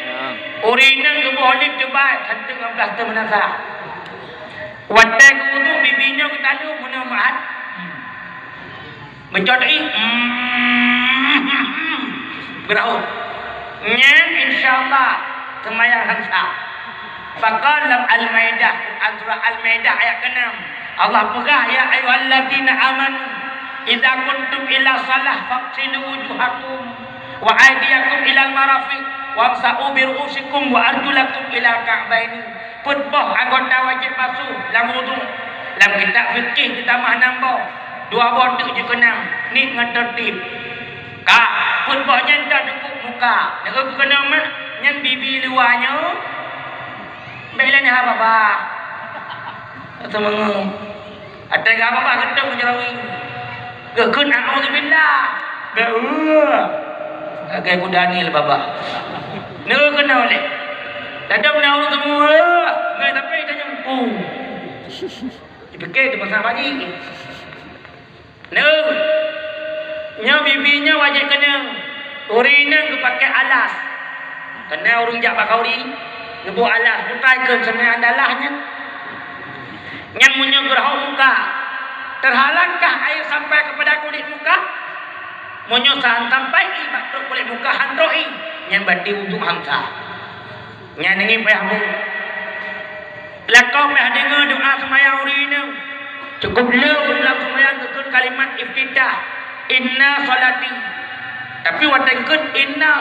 Ya. Ureueng inong geuboh lip teubai, khanteuk ngon plastik meunasah. Watèe geuwudhu, bibi nyoe geutaleueng meunoe meuhat. Meucot ié, geurahot. Nyan, insya Allah, seumayang han sah. Pakon lam Al-Maidah, Quran surah Al-Maidah ayat keenam. Allah peugah, "Ya ayyuhalladzina amanu, idza qumtum ila shalah faghsilu wujuhakum wa aydiyakum ilal marafiq, wamsahu bi ru'usikum wa arjulakum ilal ka'baini." Peuet boh anggota wajéb basuh lam wudhu? Lam kitab fikih geutamah nam boh, dua boh teuk jikheun nam, niet ngon tartib. Ka, peuet boh nyan tateupok muka, neueu keunoe mak, nyan bibi luwa nyoe. Bèk lé neuhah babah. Seumeungeue. Watèe geuhah babah geutem meujarawi. Geukheun, "A'udzubillah." Bèk, "Euh." Lagèe Abu Daniel babah. Neueu keunoe lé. Dadong na ureueng seumeungeue. Tapi tanyong, "Oh." Dipike teuma sahabat jih. Neu, nyoe bibi nyoe wajéb keuneung. Ureuëng inong geupakée alas. Keuneuk ureuëng jak bak khauri, geuboh alas, butai keu seunang dalah nyan. Nyan meunyoe geurhok muka, terhalangkah air sampai kepada kulit muka? Meunyoe sah sampai i bak trok kulit muka, han trok i, nyan berarti udhu han sah. Nyan ngieng payah bu. Lakoe payah deungoe doa seumayang ureuëng inong. Cukup le ureuëng lam seumayang geukheun kalimat iftitah, "Inna sholati." Tapi watée geukheun inna,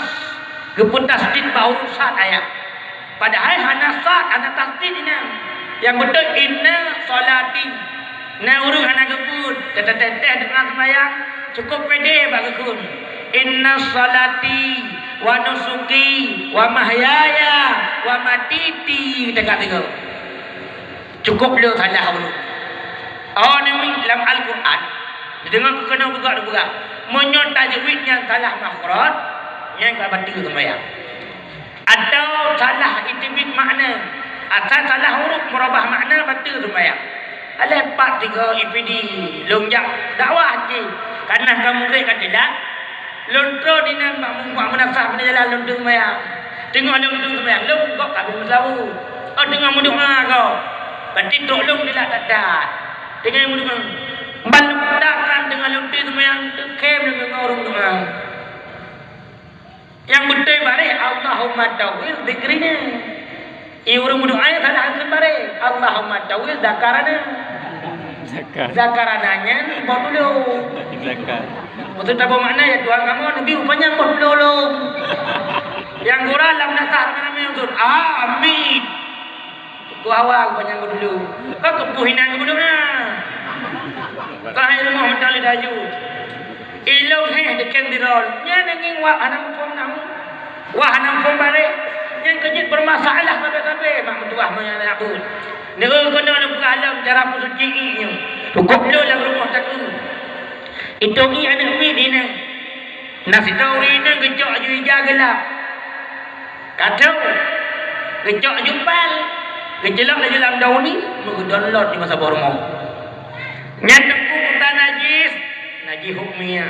geupeutasydid bak huruf sad ayat. Padahai hana sad, hana tasydid inan. Nyang beutôi inna sholati. Na ureuëng hana geupeuet, teutateuh doa seumayang, cukup pede bak geukheun, "Inna sholati wa nusuki wa mahyaya wa matiti," teuka tiga. Cukup le salah ureuëng. Oh, nyoe lam Al-Quran, deungoe keunoe beugah-beugah. Meunyoe tajwid nyang salah makhraj, nyan ka bateue seumayang. Atawa salah iteubiet makna, asai salah huruf meurubah makna, bateue seumayang. Alah pat tiga I P D lôn jak dakwah cit, kana ka mugreb ka teulat, lôn troh dinan bak mu-, bak meunasah bak jalan lôn teuk seumayang. Teungoh lôn teuk seumayang, lôn gok ka habéh meuseulaweuet. Oh, teungoh meudoá gob. Berarti trok lôn teulat that-that. Teungoh meudoá. Ban lôn takkan teungoh lôn teuk seumayang, teukhém lôn deungoe ureuëng meudoá. Nyang beutôi bareh, "Allahumma tawwil dzikrina." I ureuëng meudoá nyang salah kheun bareh, "Allahumma tawwil dzakarana." Zakar. Zakarana nyan boh tulông. Zakar. Maksud taboh makna, "Ya Tuhan kamoe, neubi upanyang boh tulông lôn." Nyang gura lam nasah ramé-ramé untôn, "Amin." Ku awak panyang dulu. Kau keupeue hinan geumeudoá? Kau hai rumoh meutaleuh laju. Ilong heh dekeng dirol. Nyan ngieng wak hana muphom namu. Wak hana muphom bareh. Nyan keujeuet beurmasalah sabe-sabe mak meutuwah meunyan aneuk buet. Neu keunoe neupeugah lom cara peusuci ié nyoe. Cukôp lôn lam rumoh takue. Itong ié aneuk miet inong. Na sidroe ureuëng inong geucok aju ija geulap. Ka troh, geucok jubal, geuceulok laju lam daun unie, meugeudon lôn di masa boh rumoh. Nyan teungku buta najis, najis hukmiah.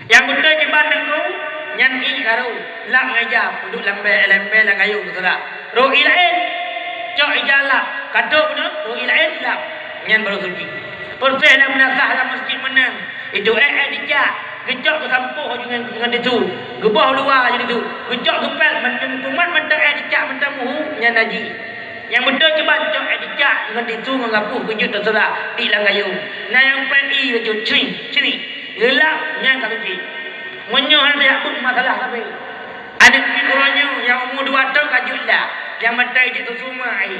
Nyang beutôi kiban teungku, nyan ié karu, lap ngon ija, peuduek lam bée, lam bée lam kayu geuseurah. Roh ié laén, cok ija lap, ka troh bunoe, roh ié laén lap, nyan barô suci. Proses lam meunasah lam meuseujid meunan, itu ék, ék dicak, geucok geusampôh aju ngon, ngon tisu, geuboh luwa aju tisu, geucok geupel, mantong kumat mantong ék dicak mantong muhu, nyan najis. Nyang beutôi kiban cok ék dicak ngon tisu ngon gapôh geujeuet teuseurah di lam gayông. Na nyang péng ié bacut, cri, cri, geulap, nyan ka suci. Meunyoe hana tajak beuet masalah sabe. Aneuk miet uroe nyoe nyang umu dua thôn ka jeuet lap, nyang mantong jeuet susu ma ié.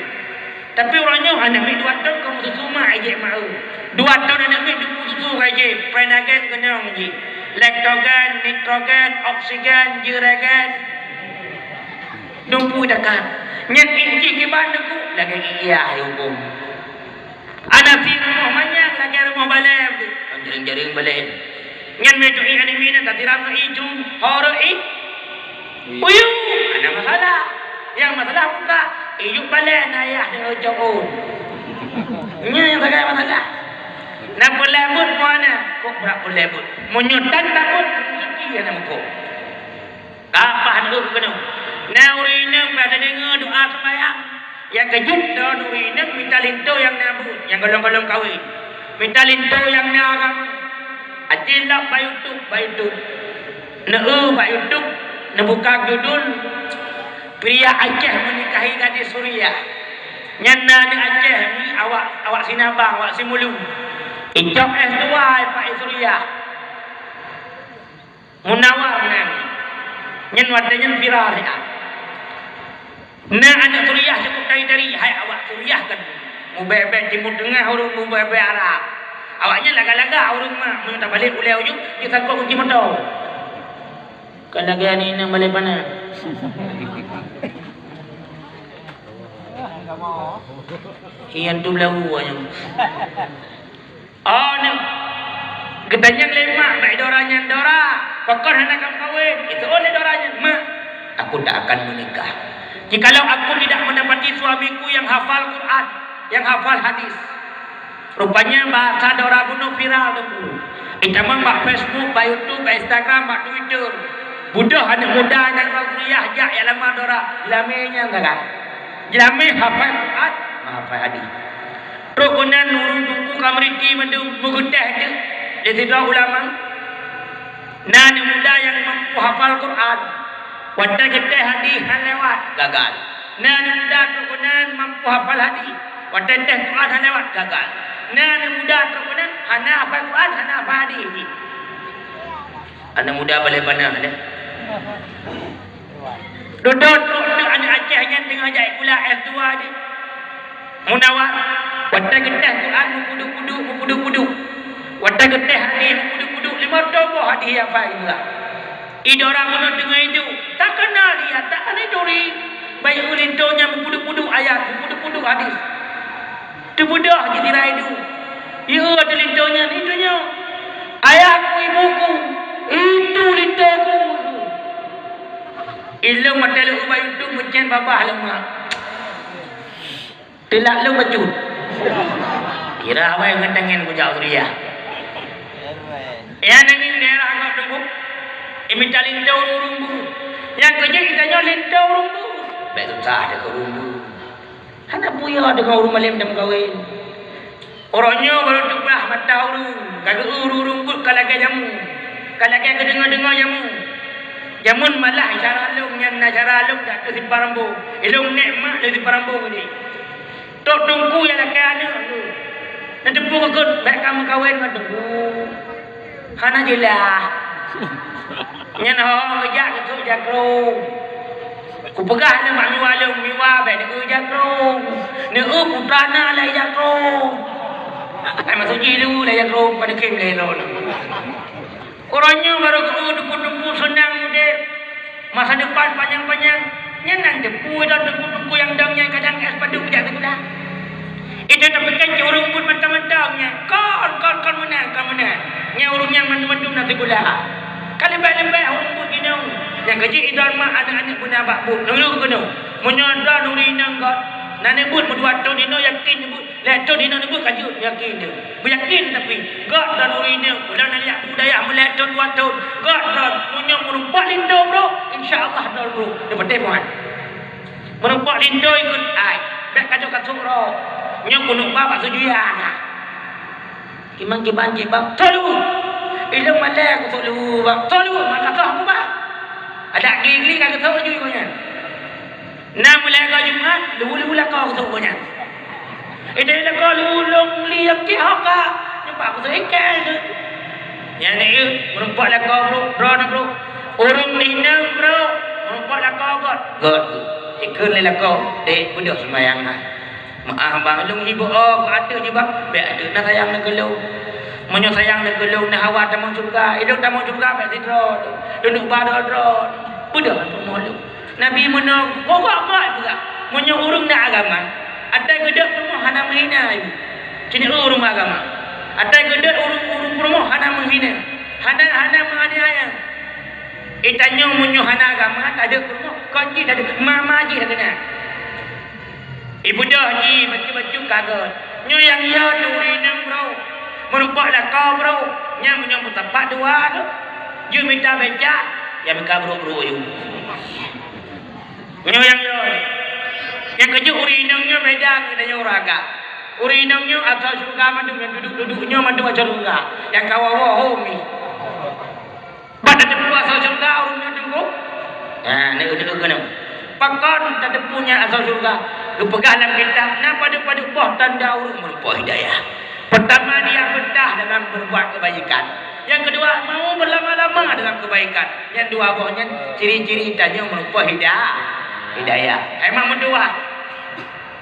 Tapi uroe nyoe aneuk miet dua thôn ka meususu ma ié jeuet ma eu. Dua thôn aneuk miet dumpeue susu ka jeuet, Prenagen keunong jih. Lektogen, nitrogen, oksigen, juregen. Dumpeue takat. Nyan ié jih kiban teungku, lagée ié ayah hukôm. Hana sie rumoh manyang lagée rumoh balée, jaréng-jaréng balée. Nyan meutu'i aneuk miet nyan tatiram ngon ié ju, ho rot ié. Uyuek, hana masalah. Nyang masalah buka, ié ju balée na ayah nyoe cok ôn. Nyan nyang sagai masalah. Na peulabot muana, kok brat peulabot. Meunyoe tan tabot, rezeki hana meuko. Ka paih nyoe keunoe. Na ureuëng inong ka tadeungoe doa seumayang. Nyang keujeuet droeneuh ureuëng inong mita linto nyang na buet, nyang gohlom-gohlom kawen. Mita linto nyang na agama. Aci lok bak YouTube, bak YouTube. Neu bak YouTube, neubuka judul, "Pria Aceh Menikahi Gadis Suriah." Nyan na aneuk Aceh ni awak, awak Sinabang, awak Simulu. Icok es tuai pak Suriah. Munawar nan. Nyan watée nyan viral siat. Na aneuk Suriah cukup tari-tari, hai awak Suriah kan. Mubée-bée Timur Tengah ureuëng, mubée-bée Arab. Awaknyan lagak-lagak ureuëng mak, meunyoe tabalek ulée ujoe, jisangkot kunci moto. Ka lagée aneuk inong balée panas. Iyan tu belawu nyan. Oh, nyoe. Geutanyong lé mak bak dara nyan, "Dara, pakon hana kam kawen?" Iseuôt lé dara nyan, "Mak, aku tak akan menikah." Jikalau aku tidak mendapati suamiku yang hafal Quran, yang hafal hadis. Rupanya bahasa Dora bunoe viral, Teungku. Itamong bak Facebook, bak YouTube, bak Instagram, bak Twitter. Beudôh aneuk muda nyang rot suriah jak jak lamar Dora. Jeulamé nyang galak. Jeulamé hafai Quran, hafai hadis. Trok keunan ureuëng Teungku ka meuriti mandum, meugeuteh teuk lé sidroe ulama. Na aneuk muda nyang mampu hafal Quran, watée geutéh hadis hana lewat, gagal. Na aneuk muda trok keunan mampu hafal hadis, watée téh Quran hana lewat, gagal. Na aneuk muda trok keunan hana hafal Quran, hana hafal hadis jih. Aneuk muda balée bana deh. Dudoe trok teuk aneuk Aceh nyan teungoh jak sikula S dua jih. Munawar, watée geutéh Quran meupuduek-puduek, meupuduek-puduek. Watée geutéh hadis meupuduek-puduek, limong reutôh boh hadis hafai juga. Idora bunoe teungoh iduek, tak kenal dia, tak kenal turi. Bayeue linto nyan meupuduek-puduek ayat, meupuduek-puduek hadis. Teubeudôh jih sira iduek. Yue teulinto nyan, itu nyoe. Ayahku, ibuku, itu lintoku. Ilong mata leueu bayu tu meucen babah lemak. Teulak lôn bacut. Kira awai ngon tangen kujak Suriah. Ya, nangin daerah agak tunggu. Imita linto urung bu. Yang kerja kita nyoe linto urung bu. Baik susah ada ke urung bu. Hana puya deungon ureuëng malem dan meukawen. Uroe nyoe barô teupeugah mata ureuëng, ka geu-eu ureuëng buet ka lagée jamu, ka lagée geudeungoe-deungoe jamu. Jameun malah syara lôn nyan na syara lôn jak keu siparambong. Ilong nek mak lé siparambong ni. Tok teungku nyang lakée aneuëk tu. Neuteupeue keu keuneuk bék ka meukawen ngon teungku. Hana jeulaih. Nyan ho geujak keu jakrong. Kupeugah lé mak miwa lôn, miwa bék neueu jakrong. Neueu putra na lé jakrong. Ai maksud jih lu lé jakrong, pada kim lé lôn. Uroe nyoe barô geueu teungku-teungku seunang udeb. Masa depan panyang-panyang. Nyan nan teupeu dan teungku-teungku nyang dong nyan kadang S padum jak sikula. Itu tapi kan cit ureuëng buet mantong-mantong nyan. Kon, kon, kon meunan, kon meunan. Nyan ureuëng nyan mandum-mandum na sikula. Ka leubeh-leubeh ureuëng buet inong. Nyang keuji idong mak aneuëk-aneuëk beuna bak buet. Nurut keunoe. Meunyoe droe ureuëng inong got, na neubuet meudua thon inong yakin neubuet. Lhée thon inong neubuet ka jeuet yakin teuh. Beuyakin tapi, got droe ureuëng inong, ulôn na jak budaya meulhée thon dua thon. Got droe, meunyoe meurumpok linto bro, insya Allah droe bro. Neupeuteh muat. Meurumpok linto ikot ai, bék kacok-kacok roh. Nyoe keuneuk ba bak seujuya. Kiban-kiban jih bang, tolu. Ilong malée aku sok lu bang, tolu. Maka kah aku bang. Ada gili-gili ka geusok ju nyan. Na mulai ka Jumat, lu-lu lakoe aku sok nyan. Ide lakoe lu long li yang kih hoka. Nyupak aku sok ikai tu. Nyan ni, meurumpok lakoe bro, bro na bro. Ureuëng inong bro, meurumpok lakoe got. Got. Ikheun lé lakoe, dek beudôh seumayang hai. Meu'ah bang, lôn iboh oh, keu ateueh jih bang, bék ateueh na sayang lôn keu lôn. Meunyoe sayang lôn keu lôn, na hawa tamong syeuruga, ilôn tamong syeuruga bék sidroe. Lôn duek ba droe-droe. Beudôh peumoh lôn. Nabi meunoe, gobak mat juga. Meunyoe ureuëng na agama, atai geudeuek peurumoh hana meuhina ibu. Cini ureuëng agama. Atai geudeuek ureuëng, ureuëng peurumoh hana meuhina. Hana, hana meuaniaya. Itanyoe meunyoe hana agama, tadeuek peurumoh, kon jih tadeuek, mama jih tadeuek. Ibeudôh jih bacut-bacut ka gét. Nyoe nyang yo tu ureuëng inong bro. Meurumpok lakoe bro. Nyang meunyoe meusapat dua tu. Jeuet mita becak, ya mita brok-brok ju. Nyoe nyang yo. Nyang keujeuet ureuëng inong nyoe beda ngon tanyoe ureuëng agam. Ureuëng inong nyoe asoe syeuruga mandum, nyang duduek-duduek nyoe mandum asoe syeuruga. Nyang ka woe-woe ho mi. Bak tateupeue asoe syeuruga ureuëng nyoe teungku? Ha, neueu-neueu keunoe. Pakon tateupeue nyan asoe syeuruga? Geupeugah lam kitab, na padub-padub boh tanda ureuëng meurumpok hidayah. Pertama, dia betah dalam berbuat kebaikan. Yang kedua, mau berlama-lama dalam kebaikan. Yang dua boh nyan ciri-ciri tanyoe meurumpok hida-, hidayah. Hai mak meutuah.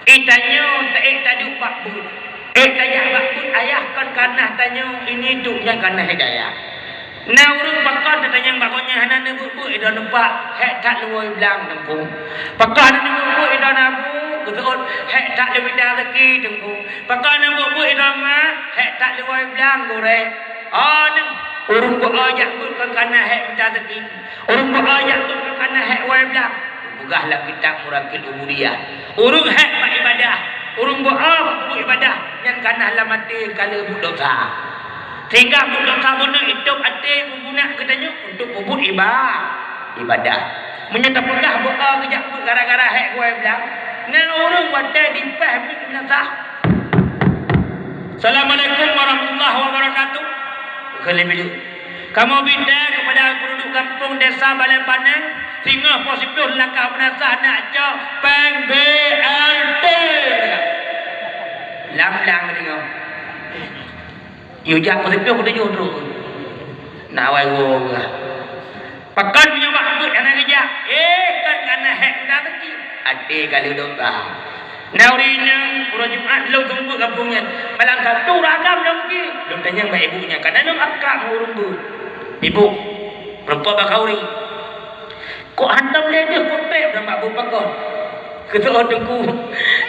Itanyoe taék taduek bak buet. Ék tajak bak buet ayah kon kareuna tanyoe ini duek nyang kareuna hidayah. Na ureuëng pakon tatanyong bak gobnyan hana neubuet-buet idroe numpak hék that luwoe blang teungku. Pakon hana neubuet-buet idroe nabu geuseuôt hék that leumita rezeki teungku. Pakon hana neubuet-buet idroe ma hék that luwoe blang gurée. Oh, nang ureuëng beuo jak buet kon kareuna hék mita rezeki. Ureuëng beuo jak buet kon kareuna hék woe blang. Peugah lam kitab Maraqil Ubudiyah. Ureuëng hék bak ibadah, ureuëng beu'a bak peubuet ibadah, nyan ka na lam até ka lheueh buet desya. Sehingga buet desya bunoe itôb até peubunak geutanyoe untuk peubuet iba-, ibadah. Meunyoe tapeugah beu'a geujak beuet gara-gara hék geuwoe blang, na ureuëng watée dipéh miet meunasah. Assalamualaikum warahmatullahi wabarakatuh. Keuneubiyeu. Kamoe bri tée keupada penduduk gampông desa Balai Paneng, singoh poh siplôh langkah meunasah nak cok péng B L T. Lam-lam deungoe. Yue jak poh siplôh keu tujoh trok. Nak awai woe geuh. Pakon meunyoe bak beuet hana geujak? Eh, kon hana hék meunan cit. Até ka lheueh desya. Na ureuëng inong, uroe Jumat lôn seumeubeuet gampông nyan. Malam Sabtu ureuëng agam lôn cit. Lôn tanyong bak ibu nyan, ka na lôn akrab ngon ureuëng beuet. Ibu, peurumpok bak khauri. Kok hantom lé deuh peuet bak beuet pakon? Keu teungku,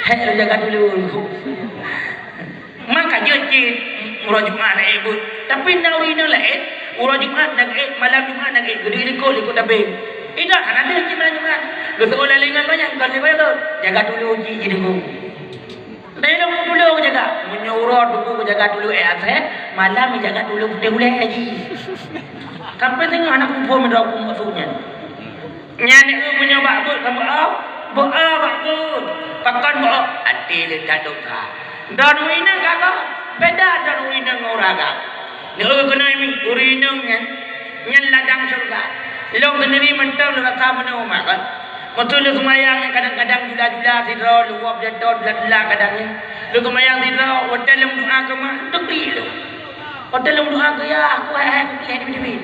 hék lôn jaga tulông. Maka jeuet cit uroe Jumat na ék beuet. Tapi na ureuëng inong laén, uroe Jumat na ék, malam Jumat na ék, geuduek likot, likot tabeng. Inong hana deuh cit malam Jumat. Geuseuôt lalé ngon gobnyan, kon lé bayeue. Jaga tulông cit, cit deungoe. Tapi lôn peutulông jaga. Meunyoe uroe teungku jaga tulông ék asèe, malam jaga tulông putéh ulèe jih. Sampai teungoh hana kuphom droe peue maksud nyan. Nyan, eh, meunyoe bak beuet ka beu'oh, beu'oh bak beuet. Pakon beu'oh? Até lé that desya. Droeneuh ureueng inong ka goh, beda droeneuh ureueng inong ngon ureueng agam. Neu keunoe mi, ureueng inong nyan, nyan ladang syeuruga. Lôn sendiri mantong lôn rasa meunoe umat kan. Meuseu lôn seumayang nyan kadang-kadang jula-jula sidroe, lôn woe beujatot jula-jula kadang nyan. Lôn seumayang sidroe, watèe lôn meudoa keu mak, teuklik lôn. Watèe lôn meudoa keu yah, aku hai-hai teuklik hai teubiet-teubiet.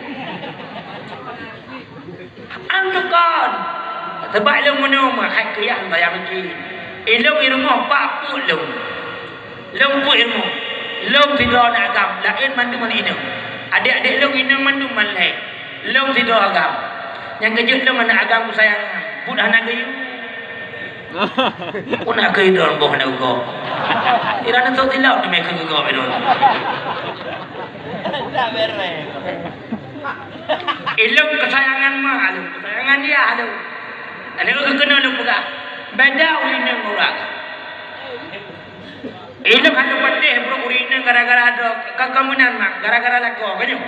Antu kon. Sabab lôn meunoe meuhat keu yah, lôn sayang cit. Ilôn i rumoh pat peuet lôn. Lôn peuet i rumoh. Lôn sidroe aneuk agam, laén mandum aneuk inong. Adék-adék lôn inong mandum malhé. Lôn sidroe agam. Nyang keujeuet lôn aneuk agam kusayang, buet hana geuyue. Puna keu idong boh na ugoe. Ira na sok tilok teumé keu ugoe idong. Ilong kesayangan ma lôn, kesayangan yah lôn. Aneuk keunoe lôn peugah, beda ureueng inong ngon ureueng agam. Ilong hana patéh brok ureueng inong gara-gara adoe, ka, ka meunan mak, gara-gara lakoe, ka nyoe.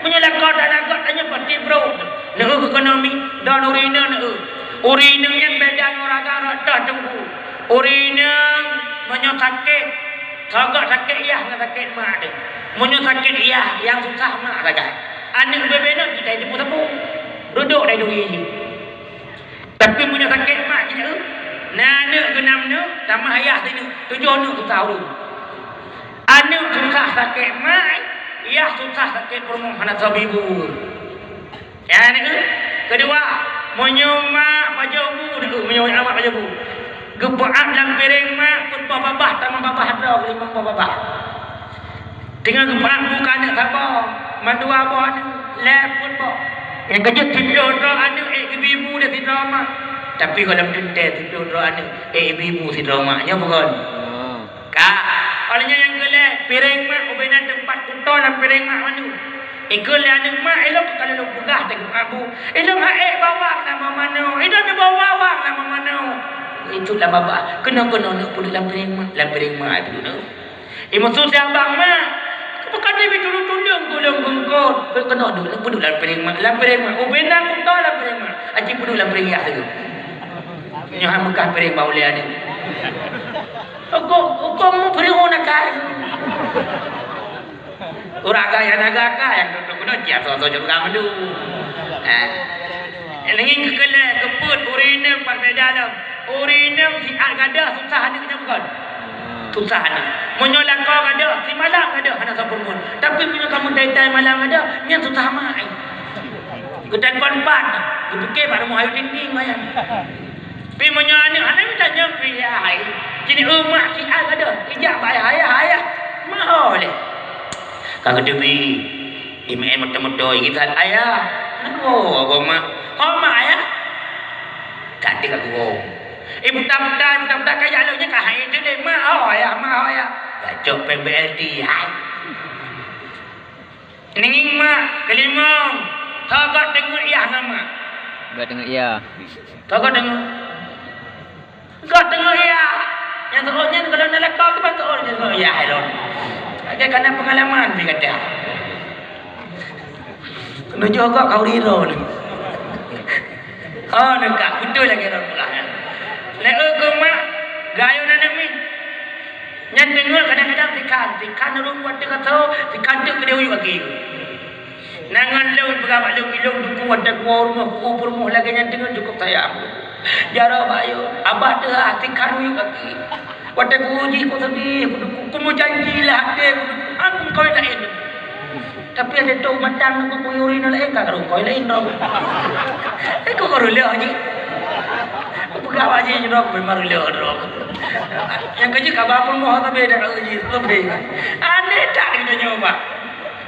Meunyoe lakoe dan agam tanyoe pasti brok. Neu keunoe mi, dan ureueng inong neu. Ureueng inong nyan beda ngon ureueng agam rot toh teungku. Ureueng inong meunyoe sakét, sagai sakét yah ngon sakét mak teuh. Meunyoe sakét yah, nyang susah mak sagai. Aneuk bebe nyoe kita itu pun tepung. Duduk dai duri jih. Tapi meunyoe sakét mak jih, na aneuk geunam neuk, tamah yah sineuk, tujoh neuk susah ureueng. Aneuk susah sakét mak, yah susah sakét peurumoh hana soe bi bu. Ya, ni, eh. Keudua, meunyoe mak pajoh bu, ni, eh, meunyoe mak pajoh bu. Geupeu'ab lam piréng mak, peuet boh babah, tamong babah droe, limong boh babah. Teungoh geupeu'ab bu keu aneuk saboh, mandua boh aneuk, lhèe peuet boh. Nyang keujeuet siplôh droe aneuk ék geubi bu lé sidroe mak. Tapi gohlom teuntèe siplôh droe aneuk ék geubi bu sidroe mak. Nyoe peue kon? Ka, óh lheueh nyan nyang keulhèe, piréng mak ubé na teumpat kuto lam piréng mak mandum. Ikheun lé aneuk mak, ilong ka lôn peugah teuk mak bu. Ilong han ék bawang lam manoe. Ilong neubawa bawang lam manoe. Icut lam babah. Keunoe-keunoe neuk peuduek lam piréng mak, lam piréng mak peuduek neuk. Imeusut si abang mak. Bukan dia bitulu tundong gulong bungkot. Keunoe duek neuk peuduek lam piréng mak, lam piréng mak. Ubé na kuto lam piréng mak. Aci peuduek lam piréng yah tu. Nyoe han beukah piréng bak ulèe aneuk. Huköm, huköm mu peureuhu nakal. Ureueng agam nyang naga ka, nyang tutoe keunoe cit asoe-asoe syeuruga mandum. Eh. Ngieng keu keulhèe, keu peuet, ureueng inong pat beda lom. Ureueng inong siat gadôh susah aneuk nyan bukon? Susah aneuk. Meunyoe lakoe gadôh, simalam gadôh hana soe peurumoh. Tapi meunyoe ka meutai-tai malam gadôh, nyan susah mak. Geutelepon pat, geupike bak rumoh ayue tinggi nyan. Pi meunyoe aneuk hana mita nyang pi ayah hai. Kini umat si ai gadoh, ijak bak ayah, ayah, ayah. Maho lé. Ka geuteubi, imeu'en meuteumeutoe, igitat ayah. Nako, ago mak. Oh, mak ayah. Ka teuka gurong. Eh, buta-buta, buta-buta kaya lôn nyan ka hai teuh lé, mak, oh, ayah, mak, oh, ayah. Gacok péng B L T, hai. Ninging mak, keulimong, sagat deungon yah ngon mak. Gak deungoe iya. Kau, kau deungoe. Kau deungoe iya. Nyang seuôt nyan kalau na lakoe keuban seuôt nyang deungoe iya hai lôn. Lagèe kana peungalaman bri gata. Keuneuk jok kau, kau ri droe. Oh, neuka beutôi lagèe droe pulang nyan. Lé eu keu mak, gayue na neumiet. Nyan deungoe kadang-kadang sikhan, sikhan ureueng watèe ka tho, sikhan teuk keudeh u yup gaki. Na ngon lôn peugah bak lôn, ilôn duku watèe kuwoe rumoh, kuwoe peurumoh lagèe nyan deungon cukôp sayang. Jaroe bak yôh, abah teuhah sikhan u yup gaki. Watèe kuwoe jih kuseudeh, kuduku, kumeujanji lam até kuduku, han kumeukawen laén. Tapi até tôh matang ngon kuyuri na laén ka kareueng koi laén droe. Eh, kok kareueng lheueh jih. Kupeugah bak jih droe, memang reuloh droe. Nyang keujeuet kaba peurumoh sabe dak ka jih, sabe. Aneh that geutanyoe, Mak.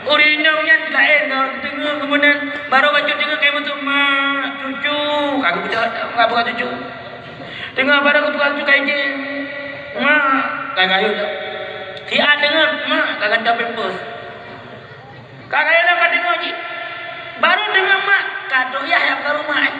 Ureueng inong nyan laén, ngon teungoh keumudian, barô bacut teungoh kayém meuteumé, "Cucu," ka geupeugah, ka geupeugah cucu. Teungoh barô geupeugah cucu ka ijih, "Mak," ka gayut. Siat teungoh, "Mak," ka gata pampers. Ka gayut lom ka teungoh jih. Barô teungoh, "Mak," ka trok yah nyang ka rumoh, eh.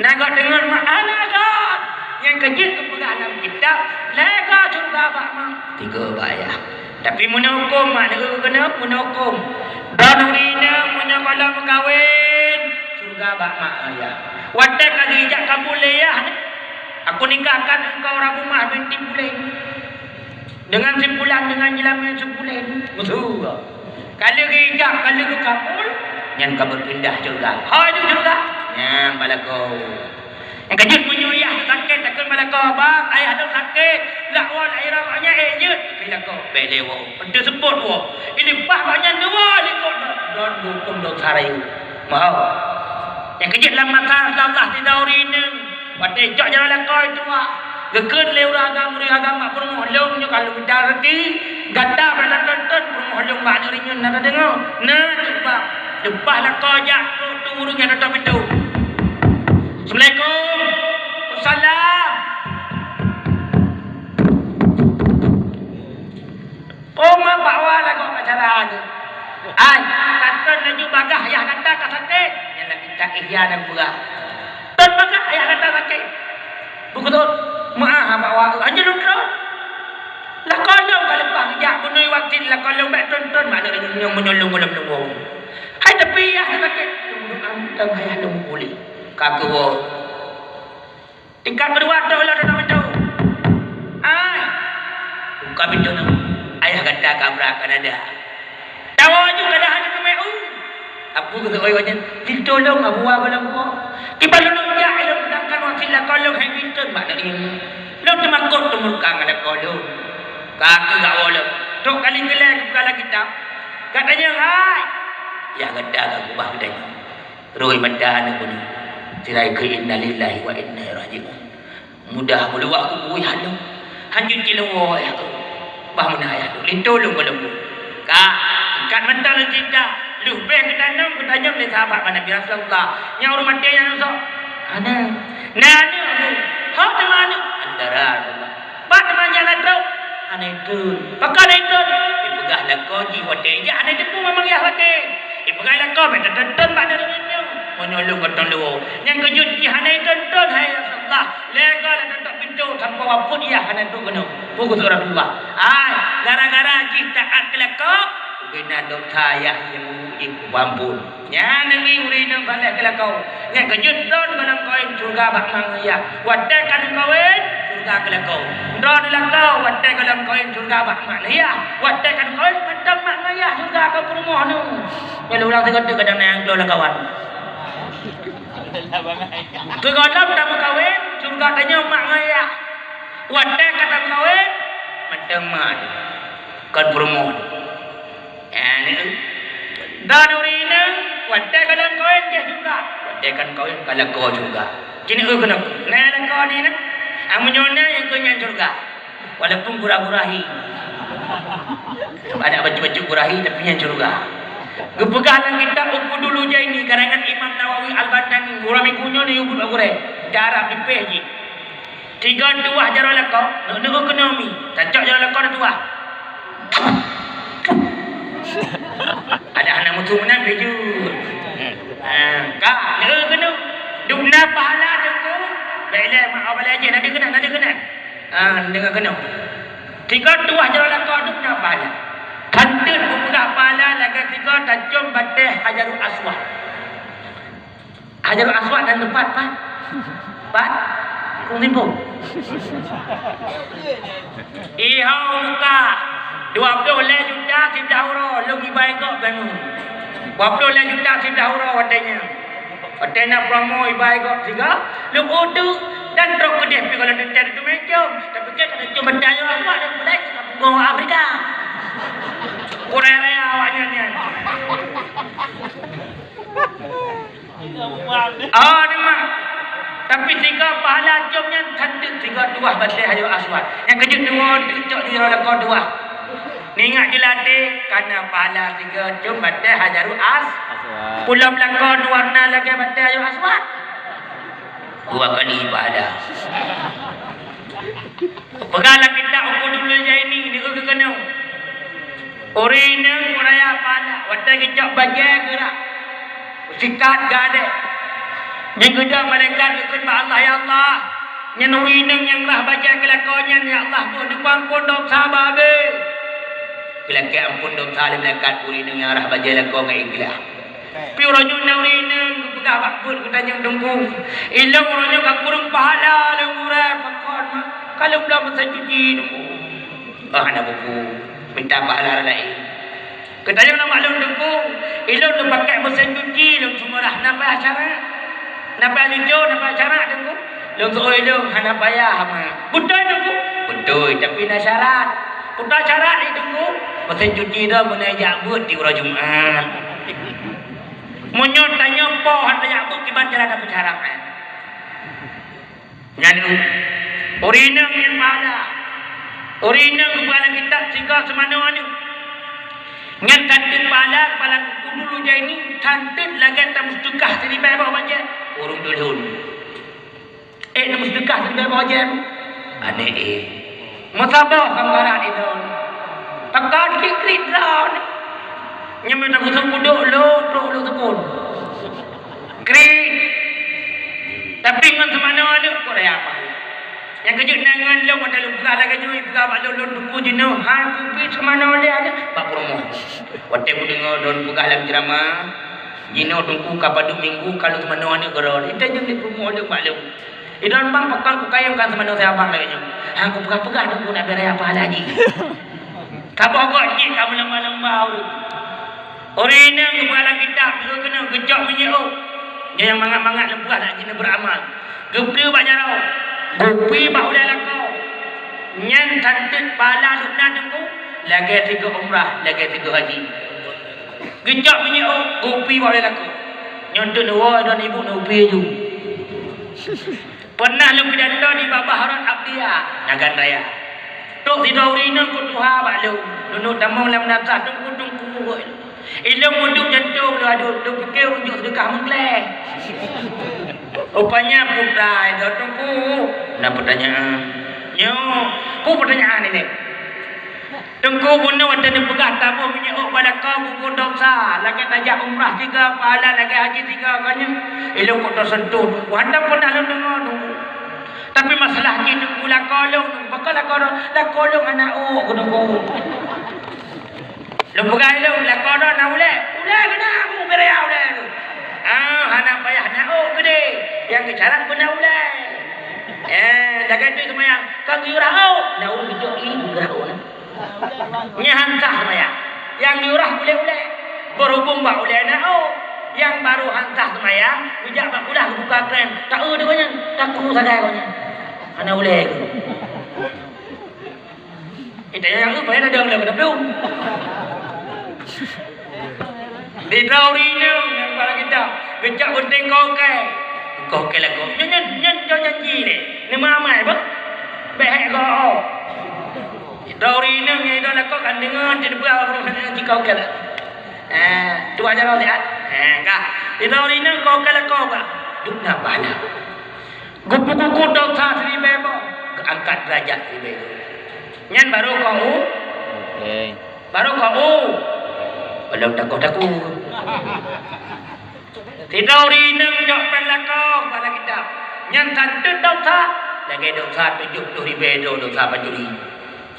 Na göt deungon mak hana göt. Nyang keujeuet geupeugah lam kitab, lhèe göt syeuruga bak mak, tiga bak ayah. Tapi meunan hukôm mak, neu keuneuk meunan hukôm. Droeneuh ureueng inong meunyoe gohlom meukawen, syeuruga bak mak ayah. Watèe ka geujak kabul lé yah, "Aku nikahkan engkau Rabumah binti Pulen." Dengan simpulan, dengan jeulamèe simpulen. Meusu. Ka lheueh geujak, ka lheueh geukabul, nyan ka beupindah syeuruga. Ho, jeuet syeuruga. Nyan bak lakoe. Nyang keujeuet meunyoe yah sakét, takheun bak lakoe, "Bang, ayah lôn sakét, lôn woe lam uroe nyoe, eh, jeuet." Tapi lakoe, "Bèk lé woe." Teuseupôt woe. Ileupah gobnyan dua likot droe, droe geuhukôm dosa rayeuk. Meuho. Nyang keujeuet lam mata Allah sidroe ureueng inong. Watèe cok jaroe lakoe tuha, geukheun lé ureueng agam, ureueng agam bak peurumoh, "Lôn nyoe ka lôn mita raseuki, gata bèk taton-ton peurumoh lôn bak aneuk ureueng nyoe na tadeungoe." Na teubang, teubang lakoe jak trok tu ureueng nyang tato pintoe. "Assalamualaikum." "Waalaikumsalam." Oh, ma bak wa lagoe acara nyoe. Ai, taton laju bagaih ayah gata ka sakét. Nyan lagèe kitab Ihya dan Burhan. Ton bagaih ayah gata sakét. Buku tu, meu'ah bak wa, hanjeuet lôn tron. Lakoe lôn ka leupah jak bunoe waktu lakoe lôn bèk ton-ton mak nyoe meunyoe lôn gohlom lôn woe. Hai tapi ayah sakét. Lôn doa mantong ayah lôn puléh. Ka geuwoe. Tingkat keudua, trok lom, trok pintoe. Ai, buka pintoe nyoe. Ayah gata ka brat Kanada. Tawoe ju ka deuh hana teumé u. Abu geuteu'oh nyan, "Ditulông Abu Wa Balong Ko." Kiban lôn jak ilôn peudangkan wasiet lakoe lôn hai Winston bak nanggroe. Lôn teumakot teumurka ngon lakoe lôn. Ka keuh gak woe lôn. Trok kali keulhèe geupeugah lam kitab. Gata nyang hai. Yah gata ka keubah geutanyoe. Rhoi mata aneuk bunoe, sira kheun, "Innalillahi wa inna ilaihi raji'un." Mudah meuluwah kubu ayah lôn. Hanjeuet cit lôn woe ayah lôn. Bah meunan ayah lôn, linto lôn gohlom bu. Ka, tingkat mantong lôn cerita. Lheueh bèe geutanom, geutanyong lé sahabat bak Nabi Rasulullah. Nyang ureueng maté nyan soe? Aneuk. Na aneuk bu. Ho teuma aneuk? Antara Rasulullah. Pat teuma jak na trok? Hana iton. Pakon hana iton? Ipeugah lakoe jih watèe ijak hana iteupeue memang yah watèe. Ipeugah lakoe bèk taton-ton bak nanggroe nyoe. Meunyoe lôn gohlom lôn woe. Nyang keujeuet jih hana iton-ton, hai Rasulullah. Lhèe goe lam pintoe sampoe wapeuet yah hana trok keunoe. Peue geukheun Rasulullah? Ai, gara-gara jih taat keu lakoe, bubena dosa yah nyang meunurot jih geuampôn. Nyan nanggroe ureueng inong saleh keu lakoe. Nyang keujeuet droeneuh gohlom kawén syeuruga bak mak ngon yah. Watèe ka neukawen, syeuruga keu lakoe. Droeneuh lakoe, watèe gohlom kawén syeuruga bak mak ngon yah. Watèe ka neukawen, mantong mak ngon yah syeuruga keu peurumoh neuh. Nyan ureueng sigoe teuk kadang na nyang gleh lam kawan. Keu gohlom tameukawen, syeuruga tanyoe mak ngon yah. Watèe ka tameukawen, mantong mak kon peurumoh. Nyan, droeneuh ureueng inong, watèe gohlom kawén jih syeuruga, watèe ka neukawen ka lakoe syeuruga. Jih neu keunoe, na lakoe nyoe na? Ah, meunyoe na, nyan keuh nyan syeuruga. Walaupun gura-gura hi. Adak bacut-bacut gura hi, tapi nyan syeuruga. Geupeugah lam kitab Uqudul Juwaini karangan Imam Nawawi Al-Bantani, uroe Minggu nyoe neuyue buet bak gurèe. Darab dipéh jih. Tiga tuwah jaroe lakoe, neu-, neu keunoe mi. Tacok jaroe lakoe na tuwah. Adak hana musoh meunan, bejut. Na pahala Teungku. Bèk lé mak, abang lé jih, na deuh keunan, na deuh keunan. Ah, deungö keunoe. Sigoe tuah jaroe lakoe dum na pahala. Kanteuk geupeugah pahala lagèe sigoe tacöm batèe Hajarul Aswad. Hajarul Aswad dan teumpat pat? Pat? Kung Timpong. Iho muka dua ploh lhèe juta siblah uroe lôn iba gob bangun. Dua ploh lhèe juta siblah uroe watèe nyan. Watèe na promo iba gob sigoe, lôn uteuk dan trok keudeh pih kalau teuntèe teumèe com. Tapi kan ada com batèe Hajarul Aswad dan peudai teuka punggong Afrika. Kurang raya awaknyan nyan. Oh, ni mak. Tapi sigoe pahala com nyan cantik sigoe tuah batèe Hajarul Aswad. Nyang keujeuet deungoe teuk cok di lakoe tuah. Ingat jeulah deh, kana pahala sigoe com batèe Hajarul As-, Aswad. Pulo lakoe warna lagèe batèe Hajarul Aswad. Dua kali pahala. Peugah lam kitab Uqudul Jaini, di keukeunong. Ureueng inong raya pahala, watèe geucok bajèe geurak, sikat gadéh. Nyan geudong malaikat geukheun bak Allah, "Ya Allah, nyan ureueng inong nyang rhah bajèe keu lakoe nyan, ya Allah, beuh neupeuampôn desya bak abéh." Geulakèe ampôn desya lé malaikat ureueng inong nyang rhah bajèe lakoe ngon ikhlas. Pih uroe nyoe na ureueng inong geupeugah bak peuet geutanyong Teungku, "Ilôn uroe nyoe ka kureueng pahala lôn gurèe, pakon mak ka lôn bloe meusén cuci Teungku?" Oh, hana buku, minta pahala ureueng laén. Geutanyong lom bak lôn Teungku, "Ilôn lôn pakèk meusén cuci lôn cuma hana payah syarat? Hana payah lico, hana payah syarat Teungku?" Lôn seuôt ilôn, "Hana payah mak." "Beutôi Teungku?" "Beutôi, tapi na syarat." "Peue syarat jih Teungku?" "Meusén cuci droe meunan jak beuet di uroe Jumat." Meunyoe tanyoe po hana jak beuet, kiban cara tapeucara, eh? Nyan ureueng inong nyan pahala. Ureueng inong geupeugah lam kitab sigoe seumanoe aneuk. Nyan cantik pahala keupada Uqudul Jaini, cantik lagèe tameuseudeukah siribèe boh bajèe. Ureueng dulhon. Eh, na meuseudeukah siribèe boh jém? Aneuk, eh. Meusaboh ka meugarat ilôn. Pakon krik-krik droe. Nyan meunan geuseupudok lôn, trok lôn seupôt. Krik. Tapi ngon seumanoe aneuk, kok raya pahala. Nyang keujeuet na ngon lôn, watèe lôn peugah lagèe nyoe, peugah bak lôn, lôn Teungku jinoe, han kupi seumanoe lé aneuk, bak peurumoh. Watèe kudeungö droen peugah lam ceramah, jinoe Teungku ka padum minggu ka lôn seumanoe aneuk keudroe. Itanyong lé peurumoh lôn bak lôn. Idroen bang, pakon kukayém ka seumanoe si abang lagèe nyoe? Han kupeugah-peugah Teungku nak bri raya pahala jih. Saboh gob jih ka meulumba-lumba ureueng. Ureueng inong geupeugah lam kitab, geukeunong geucok minyeuk ôk. Nyan nyang mangat-mangat lôn peugah nak jeuet neubeuamal. Geubri bak jaroe, geupi bak ulèe lakoe. Nyan cantik pahala lôn na Teungku, lagèe sigoe umrah, lagèe sigoe haji. Geucok minyeuk ôk, geupi bak ulèe lakoe. Nyoe teuk neuwoe droen ibu neupi laju. Pernah lôn pidato di Babah Rot Abdiyah, Nagan Raya. Trok sidroe ureueng inong keu tuha bak lôn. Lôn tamong lam dasah teungku-teungku. Ilôn meuduek jantong lôn adot, lôn pike ureueng jok seudeukah meugleh. Rupanya putra idroe teungku. Na peutanyaan. Nyoe, peue peutanyaan ilèe? Teungku bunoe watèe neupeugah taboh minyeuk ôk bak lakoe gugur desya, lagèe tajak umrah tiga, pahala lagèe haji tiga, ka nyoe. Ilôn kok teuseuntuh teungku, hana pernah lôn deungö teungku. Tapi masalah jih teungku lakoe lôn, pakon lakoe lôn, lakoe lôn hana ôk teungku. Lôn peugah ilôn lakoe lôn na ulèe, ulèe keunan aku bri raya ulèe tu. Ah, hana payah na ôk keudéh, nyang geucaran beuna ulèe. Eh, lagèe tu seumayang, ka geuyue rhah ôk, na ureueng geujok ié geurhah ôk. Nyan han sah seumayang. Nyang geuyue rhah ulèe-ulèe. Beureubông bak ulèe na ôk. Nyang barô han sah seumayang, geujak bak kulah geubuka kren. Taeu di gobnyan, takru sagai gobnyan. Hana ulèe keu. Kita nyang eu, payah dadong lé keudapeueng. Di droe ureueng inong nyang bak lam kitab, geucok beunteng kokai. Kokai lakoe. Nyan, nyan, nyan, nyan janji lé. Neumeuamai beuh. Bèk hèk goe. Droe ureueng inong nyang idong lakoe kan deungon, jeuet beuh, jikokai lah. Eh, tuah jaroe siat. Eh, ka. Di droe ureueng inong kokai lakoe ka. Dum na pahala. Geupeugugur desya siribèe boh, geuangkat deurajat siribèe boh. Nyan barô kau. Oke. Barô kau. Belum takut-takut. Sidroe ureueng inong cok péng lakoe bak lam kitab. Nyan santeuet desya, lagèe desya tujoh ploh ribèe droe desya pancuri.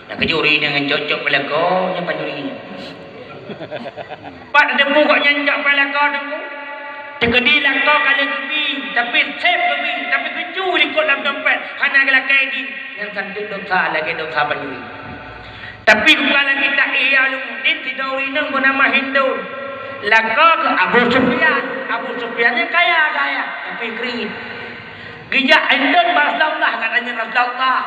Nyang keujeuet ureueng inong cok-cok péng lakoe, nyan pancuri. Pat teupeu gobnyan cok péng lakoe, Teungku? Teukeudi lakoe ka lheueh geubi, tapi sép geubi, tapi keucu likot lam dompet, hana geulakèe jih. Nyan santeuet desya lagèe desya pancuri. Tapi buka lam kitab Ihya Ulumuddin, sidroe ureueng inong beunama Hindun. Lakoe keu Abu Sufyan. Abu Sufyan nyan kaya gaya, tapi kriet. Geujak Hindun bak Rasulullah, katanya, "Rasulullah,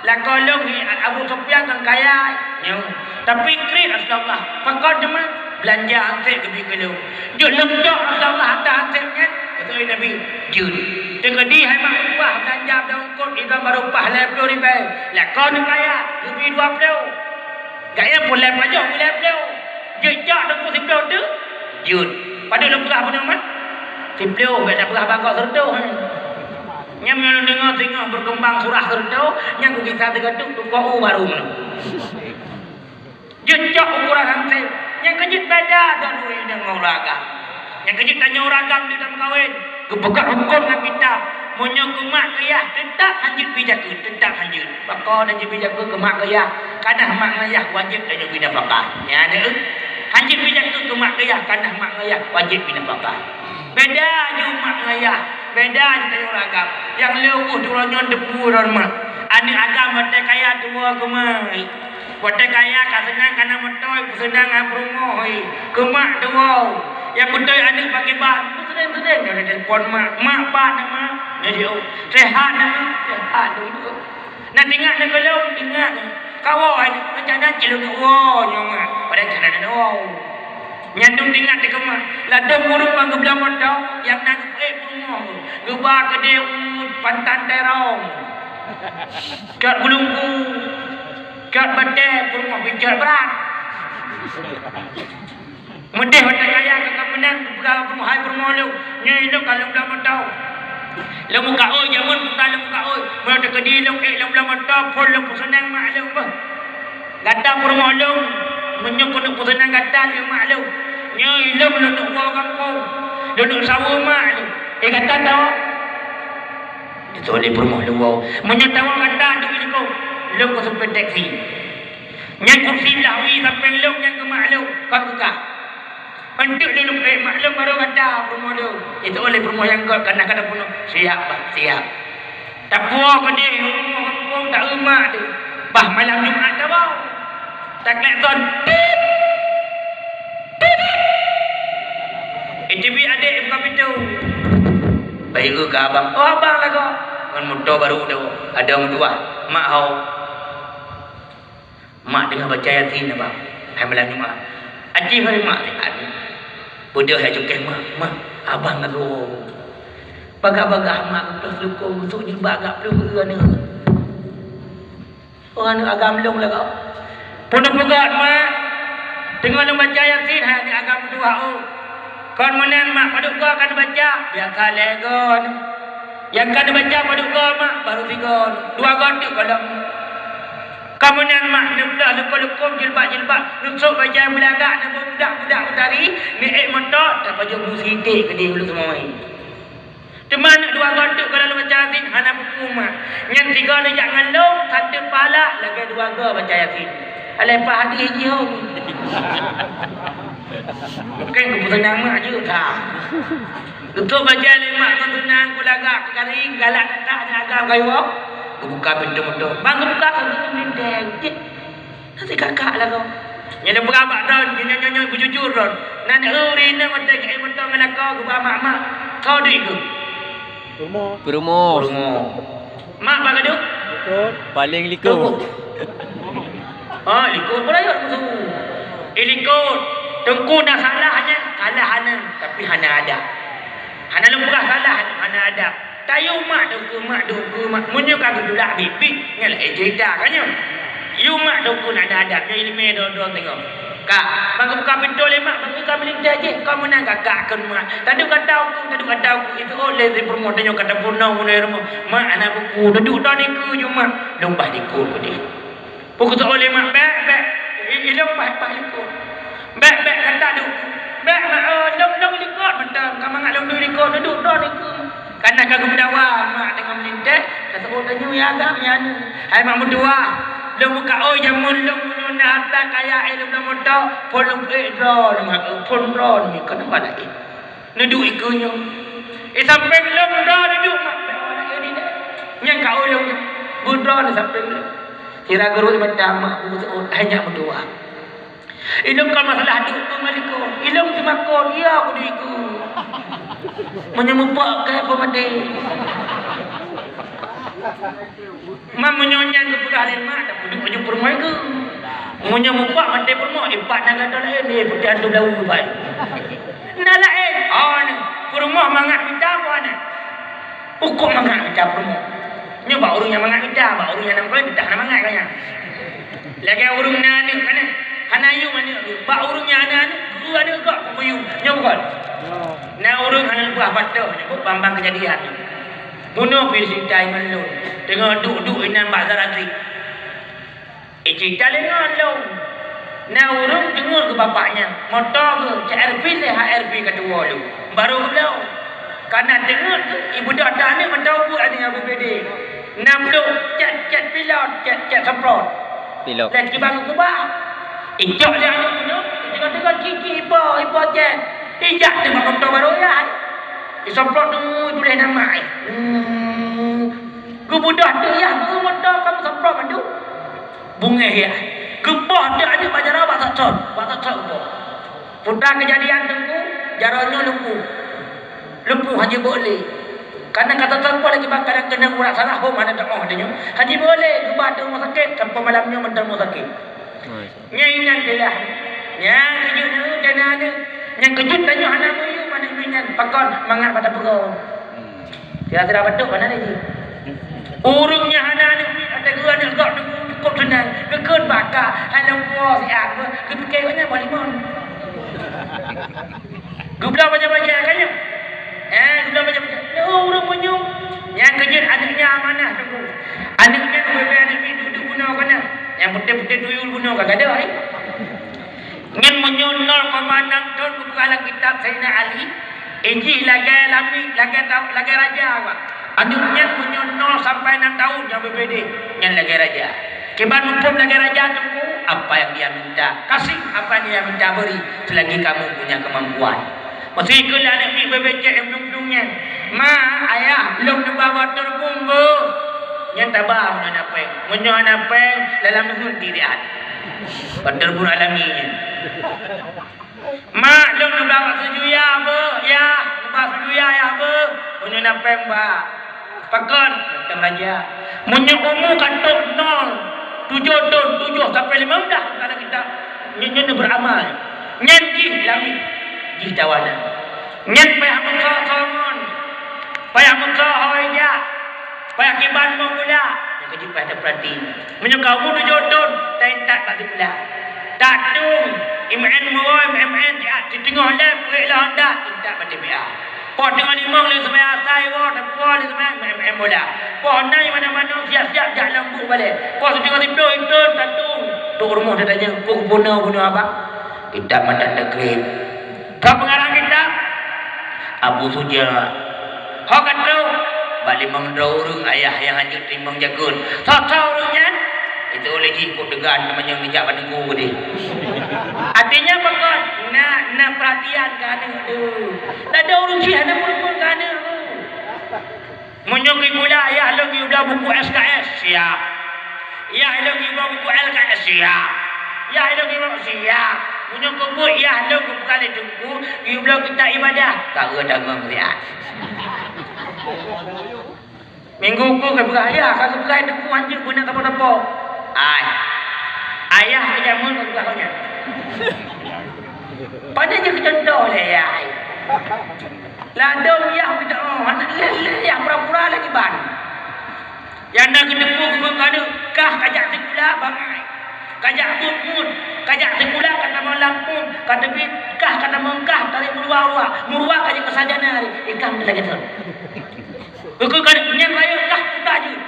lakoe lôn hi Abu Sufyan kan kaya, nyoe, tapi kriet Rasulullah. Pakon teuma? Beulanja han sép geubi keu lôn." Jeuet lôn cok Rasulullah ata han sép nyan, geutanyong Nabi, "Jeuet." Teukeudi hai mak meutuah beulanja bak eungkôt, idong barô paih lhèe ploh ribèe. Lakoe nyan kaya, geubi dua ploh. Gobnyan peureulèe pajoh geubi lhèe ploh. Jeuet cok Teungku siploh teuk? Jeuet. Padub lôn peugah bunoe mat? Siploh, bèk tapeugah bak gob sireutôh. Nyan meunyoe lôn deungö singoh beukeumbang surah sireutôh, nyan kugisa sigoe teuk tukoe u barô meunoe. Jeuet cok ukuran han sép. Nyang keujeuet beda dan ureueng inong ngon ureueng agam. Nyang keujeuet tanyoe ureueng agam di dalam kawin, geupeugah hukôm lam kitab. Meunyoe keu mak keu yah, teutap han jeuet bi jakeuet, teutap han jeuet. Pakon han jeuet bi jakeuet keu mak keu yah? Kareuna mak ngon yah wajéb tanyoe bi nafakah. Nyan deuh. Han jeuet bi jakeuet keu mak keu yah, kareuna mak ngon yah wajéb bi nafakah. Beda ju mak ngon yah, beda ju tanyoe ureueng agam. Nyang lheueh ueh droeneuh nyoe teupeu droeneuh mak. Aneuk agam watèe kaya tuwoe keu mak. Watèe kaya ka seunang, ka na moto, peuseunang, ka peurumoh, keu mak tuwoe. Nyang beutôi aneuk pakriban, peuseudeng-seudeng, nyoe telepon mak, "Mak, pat na mak?" Nyoe jiôh, "Sehat na mak?" "Sehat." Na teuingat na keu lôn, teuingat. Kawoe, rencana cit lôn woe nyoe mak, padahai rencana na woe. Nyan dum teuingat di keumah. Ladôm ureueng ban geubloe moto, nyang na geupeuék peurumoh, geuba keudéh u Pantan Terong. Cot Bulunggu, cot Batèe, peurumoh pih cot brat. Meudéh watèe kaya ka meunan, geupeugah peurumoh, "Hai peurumoh lôn, nyoe lôn ka lôn bloe moto. Lôn muka ôi, jameun buka lôn muka ôi. Meunyoe teukeudi lôn ék lôn bloe moto, phôn lôn peuseunang mak lôn beuh." Gata peurumoh lôn, meunyoe keuneuk peuseunang gata lé mak lôn, nyoe lôn lôn neuk woe gampông, lôn neuk saweue mak lôn. Eh, gata tawök? Geutôh lé peurumoh lôn woe. Meunyoe tawök gata, deuh likot, lôn keuseupet teksi. Nyan kursi blah wie sampéng lôn nyan keu mak lôn, kon keu kah. Eunteuk lôn lôn ék mak lôn barô gata peurumoh lôn. Geutôh lé peurumoh nyang göt, kana ka tapeurunoe. Siap, bah, siap. Tapuwoe keudéh u rumoh gampông, taeu mak teuh. Bah malam Jumat tawoe. Taklakson, "Tit! Tit!" Iteubi adék buka pintô. Bah ieu keu abang. "Oh, abang lagoe." Ngon moto barô tawoe. Adoe meutuah. "Mak ho." Mak teungoh baca Yasin, abang. Hai malam Jumat. Aci hai mak, aduh. Beudôh hai cukéh mak, "Mak, abang lagoe." Bagah-bagah mak geuploh seulukô, geusôk jilbab gak plueng keu aneuk. Oh, aneuk agam lôn lagoe. Peue neupeugah mak, teungoh lôn baca Yasin, hai aneuk agam tuha, oh. Kon meunan mak, padub goe ka neubaca? Biasa lhèe goe. Nyang ka neubaca padub goe mak? Barô sigoe. Dua goe teuk gohlom. Ka meunan mak, neubloe leukoe-leukoe, jilbab-jilbab, neusôk bajèe beulagak, neubeuet budak-budak beutari, neuék moto, tapajoh bu siti keudéh ulôn seumai. Teuma aneuk dua goe teuk gohlom baca Yasin, hana peue-peue mak. Nyan sigoe neujak ngon lôn, santeuet pahala lagèe dua goe baca Yasin. Alah pah hadih jih hom. Bukon keu peuseunang mak jeuet that. Geutôh bajèe lé mak ngon seunang, keu lagak, keu garéng, galak that-that aneuk agam kayue. Geubuka pintô moto. Ban geubuka ka geumeudeng. Jih. Nasi kakak lagoe. Nyan lôn peugah bak droen, nyoe, nyoe, nyoe, beujujur droen. Na ureueng inong watèe geuék moto ngon lakoe geuba mak-mak. Soe duek keuh? Peurumoh. Peurumoh. Peurumoh. Mak bak keuduek? Likot. Paléng likot. Teungku. Oh, likot beurayot musoh. Eh, likot. Teungku na salah nyan, salah hana, tapi hana adab. Hana lôn peugah salah, hana adab. Tayue mak, teungku mak, teungku mak. Meunyoe ka geutulak biet-biet, nyan laén cerita ka nyoe. Yue mak, teungku hana adab, nyoe ileumèe droe-droe teungoh. Kak, bak geubuka pintô lé mak, bak geuka meulintèe jih, kon meunan kakak kheun mak. Taduek gata u keueng, taduek gata u keueng, itu oh lé si peurumoh tanyoe ka tapeurunoe meunurot rumoh. Mak hana peue-peue, taduek droe dikeue ju mak, lôn bah likot keudéh. Peue geuseuôt lé mak, "Bèk, bèk, i-, ilôn bah, bah likot. Bèk, bèk, gata duek. Bèk, mak, oh, lôn, lôn likot mantong, ka mangat Kok dudoe droe nikeue. Kana ka geumeudawa mak teungoh meulinteh, ka seuôt tanyoe ya agam ya anu. Hai mak meutuah, lôn meukaôi jameun lôn meunyoe na harta kaya, eh, lôn na moto, phon lôn peuék droe, lôn meukaôi phon droe, lôn meukaôi nyoe. Neuduek ikeue nyoe. Eh, sampéng lôn droe neuduek mak. Nyang kaôi lôn beudroe sampéng lôn. Sira geurôi mata mak bu seuôt, hai nyak meutuah. Ilôn ka masalah duek keu ngon likot. Ilôn teumakot, ya, kudu ikot. Meunyoe mupak, ka peumaté. Man meunyoe nyan geupeugah lé mak, dak kudu aju peurumoh ikot. Meunyoe mupak maté peurumoh, ipak na gata laén, eh, putih hantu blau ipak. Na laén, oh, ni, peurumoh mangat mita apa na? Ukok mangat mita peurumoh. Nyoe bak ureueng nyang mangat mita, bak ureueng nyang na meukeuen teuh hana mangat ka nyan. Lagèe ureueng na aneuk, kan? Hana yum aneuk geuh. Bak ureueng nyang hana aneuk, geuh aneuk gok peuyum. Nyoe bukon? Na ureueng hana leupah patéh nyoe, bang-bang keujadian nyoe. Bunoe pih cerita ngon lôn. Teungoh duek-duek inan bak Zaratri. Eh, cerita lé ngon lôn. Na ureueng teungeut keu bapak nyan, moto geuh C R V lé H R V ka tuwoe lom. Barô geubloe. Kana teungeut geuh, ibeudôh that aneuk mantong buet aneuk nyang B B D. Na blok, cét, cét pilot, cét, cét semprot. Pilot. Lé kiban geukeubah. Icok lé aneuk nyoe, iteugah-teugah kiki ipo, ipo cét. Ijak teuma moto barô yai. Isemprot tu tuléh nama, eh. Hmm. Geubeudôh teuh yah geuh moto ka meusemprot mandum. Bungéh yah. Geupoh teuk aneuk bak jaroe bak sot-sot, bak sot-sot geupoh. Putra keujadian teungku, jaroe nyoe lumpuh. Lumpuh hana jibeuet lé. Kana ka sot-sot poh lagèe bang kadang keunong urat sarah hom hana teuoh tanyoe. Hana jibeuet lé, geuba ateueh rumoh sakét, sampoe malam nyoe mantong rumoh sakét. Nyang ingat beulah. Nyang keujeuet nyoe dana aneuk. Nyang keujeuet tanyoe hana meuyum aneuk miet nyan. Pakon mangat bak tapeugöt. Sira-sira batuk mana lé jih? Ureueng nyang hana aneuk miet, ata geuh aneuk gok teungku cukôp seunang. Geukheun baka, hai lôn puwoe siat beuh, geupike gobnyan boh limon. Geubloe bajèe-bajèe ka nyoe. Eh, geubloe bajèe-bajèe. Oh, ureueng meuyum. Nyang keujeuet aneuk nyan amanah teungku. Aneuk nyan ubé-bé aneuk miet duek-duek bunoe ka na. Nyang putéh-putéh tuyul bunoe ka gadôh, eh. Nyan meunyoe nol koma enam thon geupeugah lam kitab Saidina Ali, eh, jih lagèe lami, lagèe ta-, lagèe raja, Pak. Aneuk nyan meunyoe nol sampai enam tahun nyang B B D, nyan lagèe raja. Kiban muphom lagèe raja teungku, apa yang dia minta, kasih apa yang dia minta beri, selagi kamu punya kemampuan. Meusikeue lé aneuk miet B B C M lôn plueng nyan, "Ma, ayah, lôn neuba batèe reubông beuh." Nyan taba meunyoe na péng. Meunyoe hana péng, lam neuk heuti riat. Batèe reubông alami nyan. "Ma, lôn neuba bak seujuya beuh, yah, neuba seujuya yah beuh." Meunyoe na péng ba. Pakon? Tang raja. Meunyoe umu ka trok nol, tujoh thon, tujoh sampai limong blah, ka na kitab. Nyan, nyan beuramal. Nyan jih lami, jih tawana. Nyan payah meusoe-soe ngon. Payah meusoe hôi jak. Payah kiban mo gula. Nyan keujeuet payah tapeurati. Meunyoe ka umu tujoh thon, taintat bak sikula. Tatung, M N meuroi, M N siat, siteungoh lhèe peuék lé Honda, intat bak T B A. Poh teungoh limong lheueh seumayang asai woe, tapuwoe lheueh seumayang, maén-maén bola. Poh na manoe-manoe siap-siap jak lam buet balè. Poh siteungoh siplôh iton tatung. Trok rumoh tatanyong, "Peue geupunoe bunoe abah?" Kitab mantong takrib. Soe peungarang kitab? Abu Suja. Ho ka trok bak limong droe ureueng ayah nyang hanjeuet teurimong jakeuet. Soe-soe ureueng nyan? Itu lé jih kok deugan teumanyong neujak bak teungku keudeh. Artinya pakon? Na, na peurhatian keu aneuk tu. Ladôm ureueng jih hana peurumpun keu aneuk tu. Meunyoe geuyue bula, yah lôn geuyue bula buku S K S, siap. Yah lôn geuyue bula buku L K S, siap. Yah lôn geuyue bula, siap. Meunyoe keu buet yah lôn geupeugah lé teungku, geuyue bula kitab ibadah, ka geutanggong siat. Minggu ku geupeugah, "Yah, ka geupeugah teungku hanjeuet beuna sapo-sapo." Ai. Ayah keu jameun ka geupeugah lagèe nyan. Padahai jeuet keu cuntoh lé ayah. Ladôm yah beutôi, hana lé-lé yah pura-pura lagèe ban. Nyang na geuteupeue keu keuneuk kah ka jak sikula bangai. Ka jak buet ngon, ka jak sikula ka tamong lampôh, ka teubiet kah ka tamong kah tarek meuruwa-ruwa, meuruwa ka jeuet keu sarjana, ikah meunan lagèe nyan. Keu keuneuk nyan rayeuk kah puta jeuet.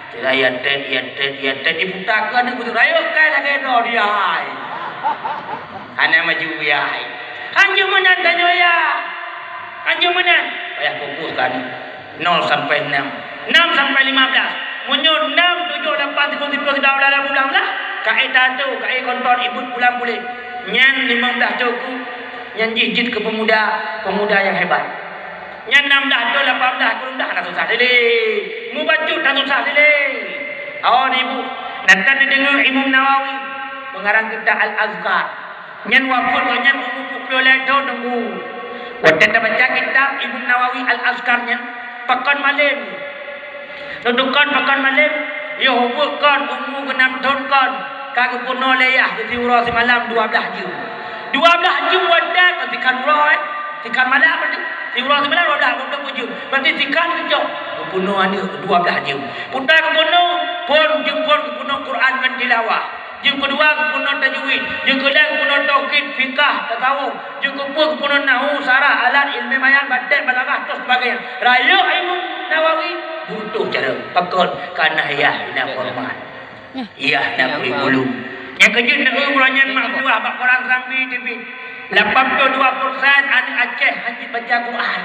Sira ya tet, ya tet, ya tet, diputa keuneuk beutôi rayeuk kai lagèe droe dia hai. Hana maju ya hai. Hanjeuet meunan tanyoe ya. Anjeue meunan, payah fokus kan. Nol sampai enam. Enam sampai lima belas. Meunyoe enam, tujoh, lapan, sikureueng siplôh, sikureueng siplôh, sikureueng siplôh, ka éh tatu, ka éh kontot, ibuet pulang buleuen. Nyan limong blaih thôn ku, nyan jih jeuet keu pemuda, pemuda nyang hebat. Nyan enam blaih thôn, lapan blaih, sikureueng blaih, hana susah dilèe. Mubacut hana susah dilèe. Awak ibu, na tan neudeungoe Imam Nawawi, pengarang kitab Al-Azkar. Nyan wafeuet gobnyan umu peuet plôh lhèe thôn, Teungku. Watèe tabaca kitab Imam Nawawi Al-Azkar nyan, pakon malem. Neudukon pakon malem, yoh ubeut kon, umu geunam thôn kon, ka geupeurunoe lé yah siuroe simalam dua blaih jeuem. Dua blaih jeuem watèe kon sikhan uroe, eh. Sikhan malam berarti. Siuroe simalam dua blaih, dua blaih jeuem. Berarti sikhan keucok. Geupeurunoe aneuk dua blaih jeuem. Peue ta geupeurunoe, phôn jeuem phôn geupeurunoe Quran ngon tilawah. Jeuem keudua geupeurunoe tajwid, jeuem keulhèe geupeurunoe tauhid, fikah, tasawuf, jeuem keupeuet geupeurunoe nahwu, sarah, alat, ilmu bayan, mantek, balaghah, dan sebagainya. Rayeuk Imam Nawawi, butuh cara pakon, kana yah na hormat. Yah na kurikulum. Nyang keujeuet na uroe nyan mak meutuah bak koran Serambi T V. Lapan puluh dua persen aneuk Aceh hanjeuet baca Quran.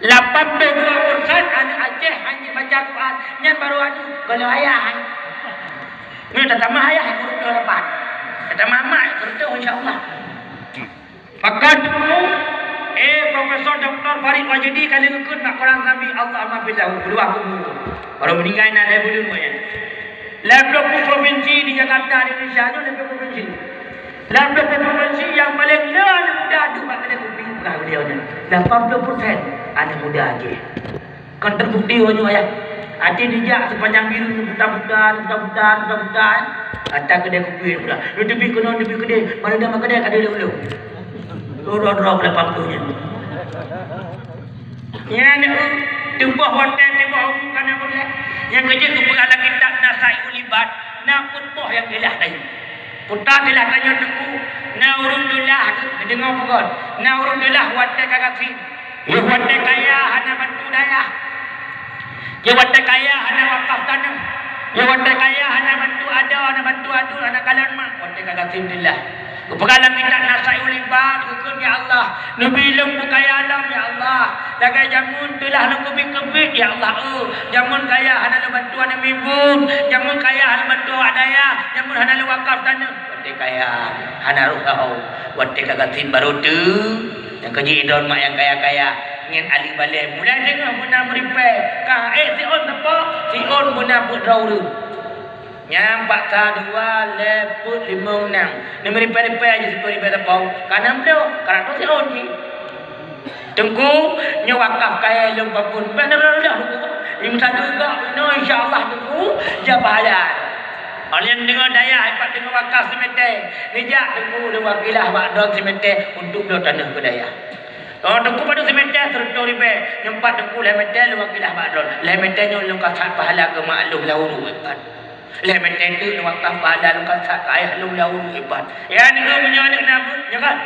Lapan puluh dua persen aneuk Aceh hanjeuet baca Quran. Nyan baru aneuk, kalau ayah, eh. Nyoe tatamah ayah, kureueng dua lapan. Tatamah mak, kureueng, insya Allah. Pakon Teungku, eh, Profesor Doktor Farid Wajedi ka lheueh geukheun bak koran Serambi, Allahumma ghfir lahu, keuluwa kubur. Baru meuninggai na lhèe buleuen gobnyan. Lhèe ploh provinsi di Jakarta, di Indonesia nyoe lhèe ploh provinsi. Lhèe ploh provinsi nyang paleng le aneuk muda deuh bak keudè kupi, peugah beliau nyan. Lapan puluh persen aneuk muda Aceh. Kon terbukti uroe nyoe, ayah. Até dijak sepanjang Bireuen, buta-buta, buta-buta, buta-buta, eh. Ata keudè kupi buta. Neuteubiet keunoe, neuteubiet keudè. Mana dah mak keudè ka dilèe ulôn. Droe-droe lapan ploh nyan. Nyan, eh, teumpoh watèe, teumpoh umu ka na buleuen. Nyang keujeuet geupeugah lam kitab na Sa'iul Ibad, na peuet boh nyang geulah tadi. Peue ta geulah tanyoe Teungku, na ureueng geulah, neudeungoe peue kon. Na ureueng geulah watèe ka gasien. Yoh watèe kaya hana bantu dayah. Yoh watèe kaya hana wakaf taneuh. Yoh watèe kaya hana bantu adoe, hana bantu aduen, hana kalon mak. Watèe ka gasien teulah. Geupeugah lam kitab na Sa'iul Ibad, geukheun, "Ya Allah, neubi lôn beukaya lom, ya Allah. Lagèe jameun teulah lôn keubiet-keubiet, ya Allah, eh. Jameun kaya hana lôn bantu aneuk miet buet. Jameun kaya hana bantu awak dayah. Jameun hana lôn wakaf taneuh." Watèe kaya, hana roh saho. Watèe ka gasien barô teu. Nyang keujeuet idon mak nyang kaya-kaya ngon ahli balè. Mulai teungoh beuna meuripèe, ka ék siôn teupok, siôn beuna peuet droe ureueng. Nyan paksa dua, lhèe, peuet, limong, nam. Neumeuripèe-ripèe jih siôn ripèe teupok. Ka nam ploh, ka na siôn jih. Teungku, nyoe wakaf kayèe lôn paphon. Bèk na lôn lôn. Limong sadeugah inoe, insya Allah, Teungku, jak pahala. Óh lheueh deungoe dayah, ipat deungoe wakaf simètè. Neujak Teungku lôn wakilah bak droen simètè untuk bloe taneuh keu dayah. Oh, Teungku padum simètè, sireutoh ribèe. Nyoe pat Teungku lhèe mètè lôn wakilah bak droen. Lhèe mètè nyoe lôn kasat pahala keu mak lôn lam uruek ipat. Lhèe mètè teuk lôn wakaf pahala lôn kasat keu ayah lôn lam uruek ipat. Ya, nyoe meunyoe aneuk na beuet, nyoe kan?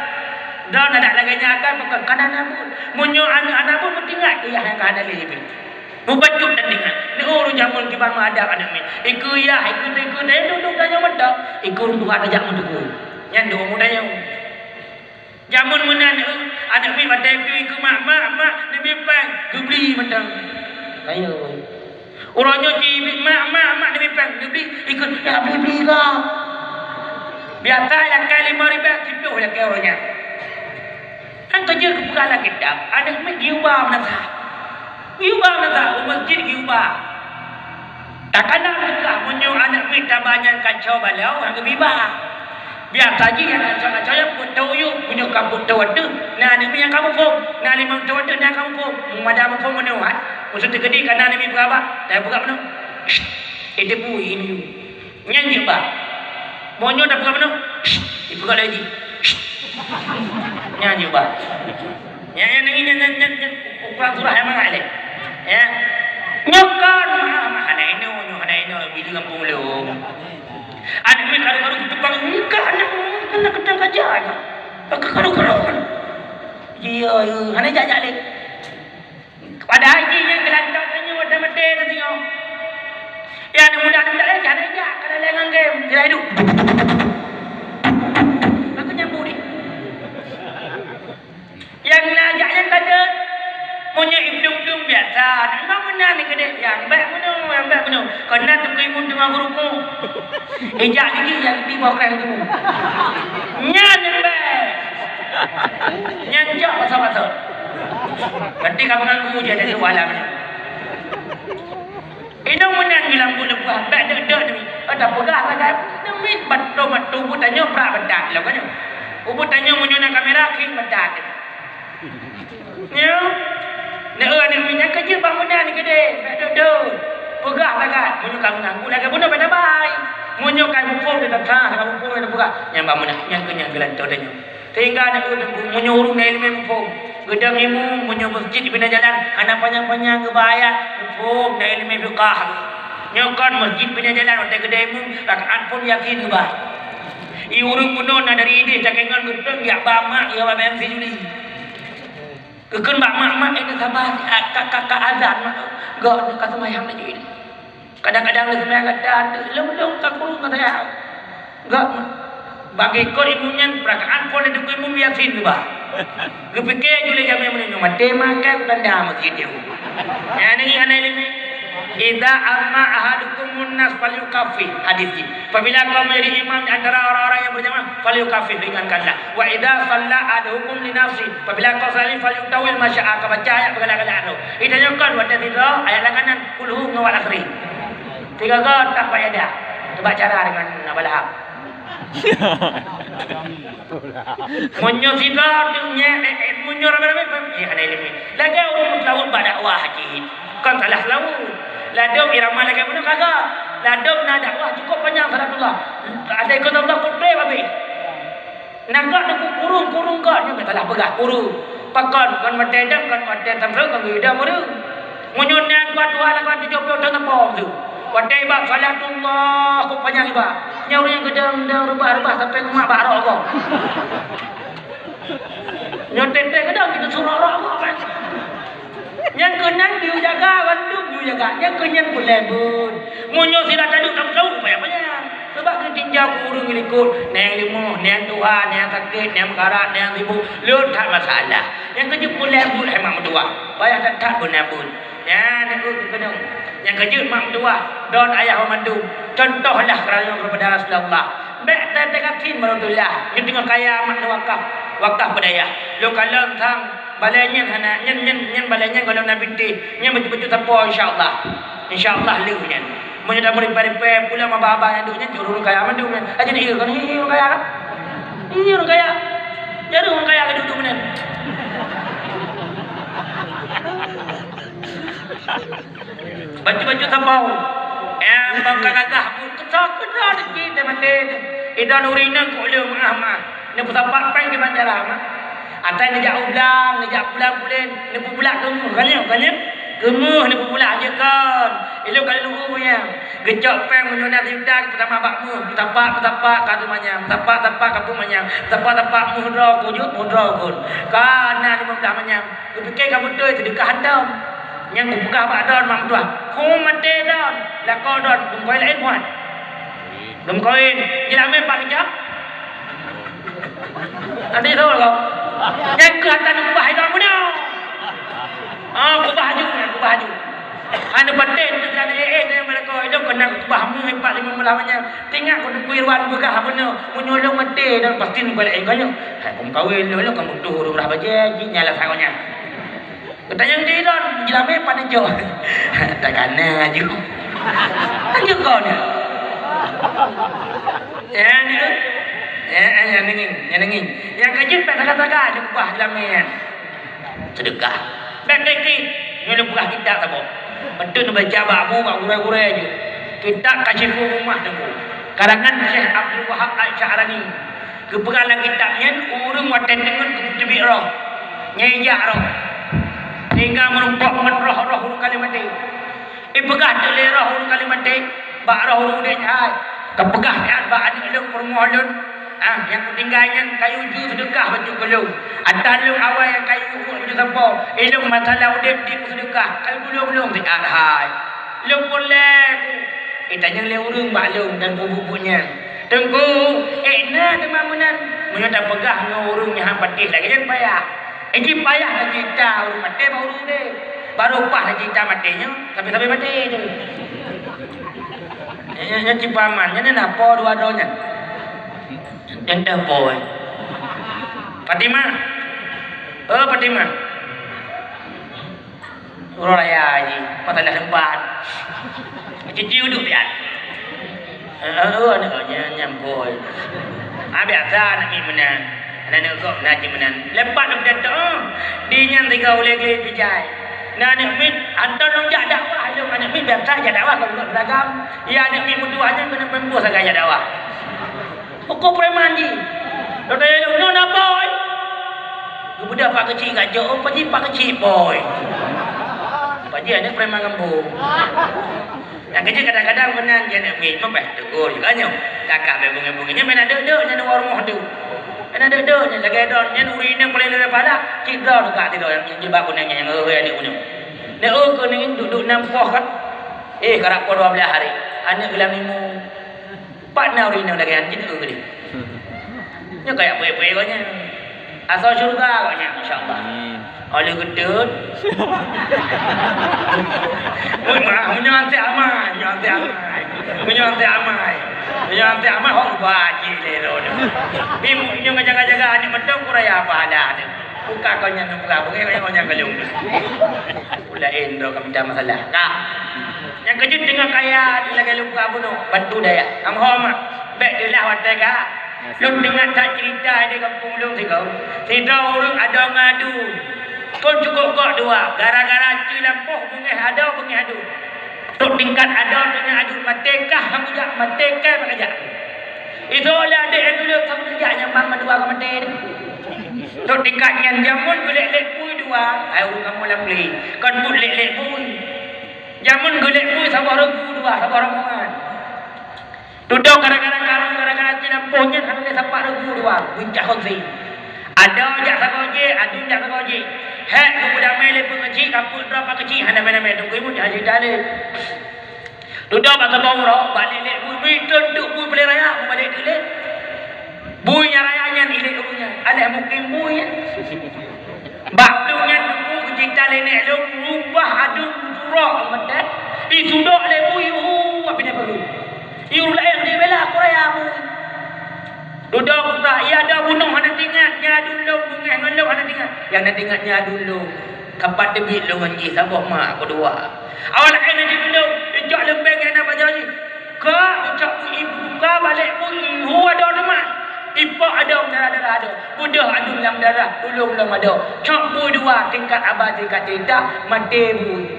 Droen adak lagèe nyan kan, pakon kana na beuet. Meunyoe aneuk hana beuet, meutingat keu yah nyang ka hana lé beuet. Mubacut dan ingat, neuh ureueng jameun kiban meuadab aneuk miet. Ikeue yah, ikeue teuh, ikeue teuh, duduk tanyoe mantong. Ikeue ureueng tuha tajak meuteupeu. Nyan deuh umu tanyoe. Jameun meunan, eh, aneuk miet watèe ikeue, ikeue mak, "Mak, mak, neubi pèng," geubri mantong. Ayo. Uroe nyoe jibi, "Mak, mak, mak, neubi pèng," geubri, ikeue, "Ya, bri, bri kah." Biasa lakèe limong ribèe, siplôh lakèe uroe nyan. Kan keujeuet geupeugah lam kitab, aneuk miet geuba meunasah. Geuba meunasah, u masjid geuba. Takana geupeugah meunyoe aneuk miet taba nyan kacau balau, han geubi ba. Biasa jih nyang kacau-kacau nyan peuet thôn u yup, meunyoe ka peuet thôn ateueh, na aneuk miet nyang ka muphom, na limong thôn ateueh nyang ka muphom. Meumada muphom meunyoe, ha? Meuseu teukeudi ka na aneuk miet peugah ba, dan peugah meunyoe. Itu pun ini. Nyan jeuet ba. Meunyoe tapeugah meunoe, "Shh," ipeugah lagèe jih. "Shh." Nyan jeuet ba. Nyan, nyan, nyan, nyan, nyan, nyan, ukuran surah nyang mangat lé. Ya. Nyoe kon, ma, ma, hana inoe, nyoe hana inoe, bili gampông lôn. Aneuk miet karu-karu geuteupang, "Nyoe aneuk, aneuk keudang kaja nyoe. Ka karu-karu kan." Iya, iya, hana jak-jak lé. Padahai jih nyang geulantok tanyoe watèe maté teuh singoh. Ya, aneuk muda, aneuk muda laén, hana jak, ka lalè ngon game, sira hidup. Aku nyambut ni. Nyang na jak nyan ka ada, Memang meunan ni keudeh, ya, bèk meunoe, bèk meunoe. Keunan teungku imum teungoh geurukuk. Ijak gigi nyang tiboh keu imum. Nyan bèk. Nyan cok pasal-pasal. Berarti ka meuganggu je ada dua alam. Inong meunan geuh lam buet leubeh, bèk deuek-deuek nyoe. Ka tapeugah lagèe nyoe, mit bato-bato buet tanyoe brat meudat lom ka nyoe. Buet tanyoe meunyoe na kamera, kheun meudat. Nyoe. Neu-eu aneuk miet nyan keu jeuet bak meunan keudeh, bèk deuek-deuek. Peugah lagèe, meunyoe ka meuganggu lagèe bunoe bèk tabai. Meunyoe ka muphom, bèk tapeugah, ka muphom, bèk tapeugah. Nyan bak meunan, nyan keuh nyan geulantoe tanyoe. Sehingga na ureueng, meunyoe ureueng na ileumèe muphom, geudong imum, meunyoe meuseujid bina jalan hana panyang-panyang geuba ayat, muphom na ileumèe fiqah. Nyoe kon meuseujid bina jalan, watèe geudong imum, rakaat phôn Yasin geuba. I ureueng bunoe na dari idéh, takheun ngon geupeue, jak ba mak, ya ba M C Juli. Geukheun bak mak, "Mak, keuneuk sabar, ka, ka, ka azan, Mak." Gak, ka seumayang laju. Kadang-kadang lé seumayang gata, lôn-lôn ka kureueng gata ya. Enggak, bagi kon imum nyan, peurakaat phôn lé teungku imum Yasin geuba. Geupike ju lé jamé meunyoe maté makai tanda meuseujid nyoe. Nyan ngieng hana ileumèe. "Idza amma ahadukumun nas falyukhaffif," hadis jih. Apabila kamu menjadi imam di antara orang-orang yang berjamaah, falyukhaffif, ringankanlah. "Wa idza shalla ahadukum li nafsi," apabila kamu salat, "falyutawwil ma sya'a," ka baca ayat beugalak-galak droe. Itanyoe kon watèe sidroe ayat langganan, Qul hu ngon Wal Asri. Tiga go tak payah dah. Cuba cara dengan Abu Lahab. Meunyoe sidroe tu nye, eh, eh, meunyoe ramé-ramé, eh, hana ileumèe. Lagèe ureueng meuseulaweuet bak dakwah jih. Kon salah seulaweuet. Ladôm irama lagèe meunoe ka gèt. Ladôm na dakwah cukôp panyang, salatullah. Ada ikôt Allah, kutôb abéh. Na gèt neupeukureueng, kureueng gèt nyoe, salah peugah kureueng. Pakon, kon watèe dong, kon watèe tamrô, kon geudong ureueng. Meunyoe na dua-dua lawan tujoh ploh thôn teupông tu. Watèe iba salatullah, kok panyang iba. Nyan ureueng nyang geudong-dong reubah-reubah sampoe keumat bak rok gob. Nyoe teuntèe geudong, kita suruh rok gob kan. Nyang keunan yue jaga, bandum yue jaga. Nyang keunan peureulèe beuet. Meunyoe sira taduek lam saweue, payah-payah. Sabab geutinjau keu ureueng likot, na nyang leumoh, na nyang tuha, na nyang sakét, na nyang meukarat, na nyang sibuk, lôn that masalah. Nyang keujeuet peureulèe beuet hai mak meutuwah, payah that-that beuna beuet. Nyan keuh keuneuk. Nyang keujeuet mak meutuwah, droen ayah banmandum, contohlah keurajeuen keupada Rasulullah. Bèk ta-, tagasien baroe teulah, nyoe teungoh kaya mak neuwakaf, wakaf bak dayah. Lôn kalon sang balèe nyan hana, nyan, nyan, nyan balèe nyan gohlom na bintéh, nyan bacut-bacut sapo insya Allah. Insya Allah lheueh nyan. Meunyoe tameuripèe-ripèe pulang maba-aba nyang duek nyan, jeuet ureueng kaya mandum nyan. Aja iya kan, iya ureueng kaya kan? Iya ureueng kaya. Jadi ureueng kaya ka duek-duek meunan. Bacut-bacut sapo. Eh, bang ka gagah pun ketok-ketok rezeki teuh maté. Idon ureueng inong keu ulèe meu'ah-meu'ah. Neupeusapat péng di banjaran, mak. Asai neujak u blang, neujak pulang pulen, neupeubulak keumeuh, kan nyoe, kan nyoe? Keumeuh neupeubulak jeuet kon. Ilôn ka lôn ueh nyan. Geucok péng meunyoe na sijuta, peutamah bak meuh, peusapat, peusapat, ka tu manyang, peusapat, sapat, ka tu manyang, peusapat, sapat, meuh droe kujeuet, meuh droe kon. Ka na limong blah manyang. Geupike ka beutôi seudeukah hantom. Nyang kupeugah bak droen mak meutuwah, "Hom maté droen, lakoe droen, beungkôi laén muat." Lôn kawin, jilamé pak kejap. Nanti tahu kau. Nyang keu hata neukubah ilong bunoe. Ah, kubah aju, kubah aju. Anu paten tu jalan eh eh, eh, mereka itu kena kubah mu empat lima belas macam. Tinggal kau tunggu Irwan peugah apa ni, menyolong mati dan pasti muka lain kau. Hai, kau kawin dulu, kau butuh urus lah bajet, jin nyala sangonya. Geutanyong di lôn, jilamé pane jok. Takana aju. Aju kon. Ya, ni. Ya, ya, nenging, ya, nenging. Nyang ka jeuet bèk saga-saga, aju kubah jilamé nyan. Seudeukah. Bèk kritik. Nyoe lôn peugah kitab saboh. Beutôi neubaca bak abu, bak gurèe-gurèe jeuet. Kitab Kasyiful Ghummah teungku. Karangan Syekh Abdul Wahab Al-Sya'rani. Geupeugah lam kitab nyan, ureueng watèe teungeut geuteubiet roh, nyang ijak roh, sehingga meurumpok ngon roh-roh ureueng ka lheueh maté. Ipeugah teuk lé roh ureueng ka lheueh maté bak roh ureueng udép nyan, "Hai, kapeugah nyan bak aneuk lôn peurumoh lôn, ah, nyang kutinggai nyan kayue ju seudeukah bacut keu lôn. Ata lôn awai nyang kayue ueh bacut sampoe, ilôn masalah udép di seudeukah, kayue tulông lôn siat hai." Lôn peureulèe ku. Itanyong lé ureueng bak lôn dan peubuet-buet nyan. Teungku, ék na teuma meunan. Meunyoe tapeugah ngon ureueng nyang han patéh lagèe nyan payah. Ék jih payah lagèe ita ureueng maté bak ureueng udép. Baru paih lé cerita maté nyoe, tapi sampai maté tu. Nyan, nyan, nyan cipaman, nyan na po dua droe nyan. Nyan teuh po, eh. Fatimah. Oh, Fatimah. Uroe raya jih, masalah tempat. Cici uduk pian. Heeh, aneuk nyan nyang boi. Ah, biasa aneuk miet meunan. Aneuk kok na cit meunan. Lepas lom datang, di nyan tiga ulée glé pijai. Na aneuk miet, hantom lom jak dakwah, lom aneuk miet biasa jak dakwah kon, kon seragam. Ya aneuk miet meutuah nyan keuneuk pempôh sagai jak dakwah. Uko preman jih. Lom tanya lom, "Nyoe na boi?" Geubeudôh pak keuchik gajok, "Oh, paji pak keuchik boi." Paji aneuk preman ngembung. Nyang keujeuet kadang-kadang meunan jih aneuk miet, meupaih teugor juga nyoe. Kakak bèk beungèh-beungèh, nyan meunan deuek-deuek nyan dua rumoh tu. Meunan deuek-deuek nyan lagèe droe nyan ureueng inong paléng lé pala, cit droe teuka sidroe nyang jilbab kunéng nyan, nyang heuheu aneuk nyoe. Neu keuneuk duek-duek nam poh kan. Eh, karab poh dua belas hari. Aneuk geulam limo. Pat na ureueng inong lagèe nyan jeuet keu deh. Nyoe kaya pue-pue gobnyan. Asoe syeuruga gobnyan, insya Allah. Amin. Oleh geuteuet. Meunyoe, meunyoe anté amai, meunyoe anté amai. Meunyoe anté amai. Meunyoe anté amai, hok ba cit lé lôn. Bi meunyoe jaga-jaga aneuk mantong, kuraya pahala aneuk. Buka kau nyan peugah, bukan kau nyan kalon. Ulaén droe ka mita masalah. Ka. Nyang keujeuet teungoh kaya lagèe lôn peugah bunoe, bantu dayah. Am ho mak, bèk teulah watèe ka. Lôn teuingat that cerita di gampông lôn sigoe. Sidroe ureueng adoe ngon aduen. Phôn cukôp gok dua, gara-gara cui lampôh beungèh adoe beungèh aduen. Trok tingkat adoe teungoh aduen maté kah han kujak, maté kah bak kajak. Itu oleh adék nyang tuleueng ka meunijak nyang ban mandua ka maté. Trok tingkat nyan jameun geulek-lek bui dua, hai ureueng kamoe lam glé. Kon buet lek-lek bui. Jameun geulek bui saboh reugu dua, saboh rombongan. Dudoe gara-gara karông, gara-gara cui lampôh nyan hana lé sapat reugu dua, beuncah konsi. Adoe jak sagoe jih, aduen jak sagoe jih. Hék, geupeudamé lé peue keuchik, ka peuet droe pat keuchik, hana mé-mé teungku imeum haji dalé. Dudoe bak saboh uroe, bak lek-lek bui, bui trôn duek bui peureulèe raya, mubalek teuk lé. Bui nyang raya nyan ilèe ureueng nyan, alah mukim bui nyan. Bak plueng nyan teungku geucita lé nèk lôn, rubah aduen surok meutet, isudok lé bui, hu, abéh na peue. Ié ureueng laén dibela kuraya bui. Dudoe peugah, "Iya, adoe bunoe hana teuingat, nyan aduen lôn, beungèh ngon lôn hana teuingat." Nyang na teuingat nyan aduen lôn. Ka pat teubiet lôn ngon jih saboh mak keudua. Awak laén na jitulông, icok leumbeng nyang na bajèe jih. Ka icok bui ibu buka balek bui ihu adoe teuma. Ipok adoe darah-darah adoe. Beudôh aduen lam darah, tulông lom adoe. Cok bui dua tingkat aba tingkat cerita, maté bui.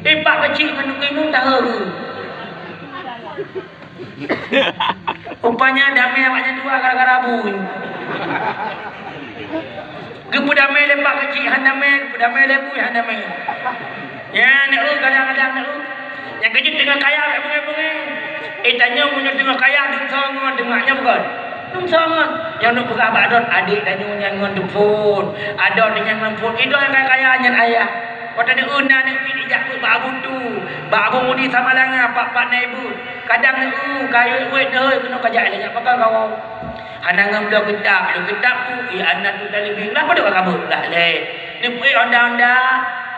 Ipak keuchik ngon nukui mum tahe. Rupanya damé awaknyan dua gara-gara bui. Geupeudamé lé pak keuchik hana mé, geupeudamé lé bui hana mé. Nyan na eu kadang-kadang na eu. Nyang keujeuet teungoh kaya bèk beungèh-beungèh. Eh, tanyoe meunyoe teungoh kaya dum songon teuma nyan bukon? Dum songon. Nyang neuk peugah bak droe adék tanyoe nyan ngon teupon, adoe nyan ngon phon. Idoe nyang kaya nyan ayah. Watèe na eu na neuk ijak beuet bak Abu Tu, bak Abu Mudi Samalanga, pat-pat na ibu. Kadang neu kayue wet neuhôi keunoe kajak lé nyak pakon kawoe. Hana ngon bloe kitab, bloe kitab tu I'anatut Talibin. Lah padub ka kabeuet lah lé. Neupeuék honda-honda,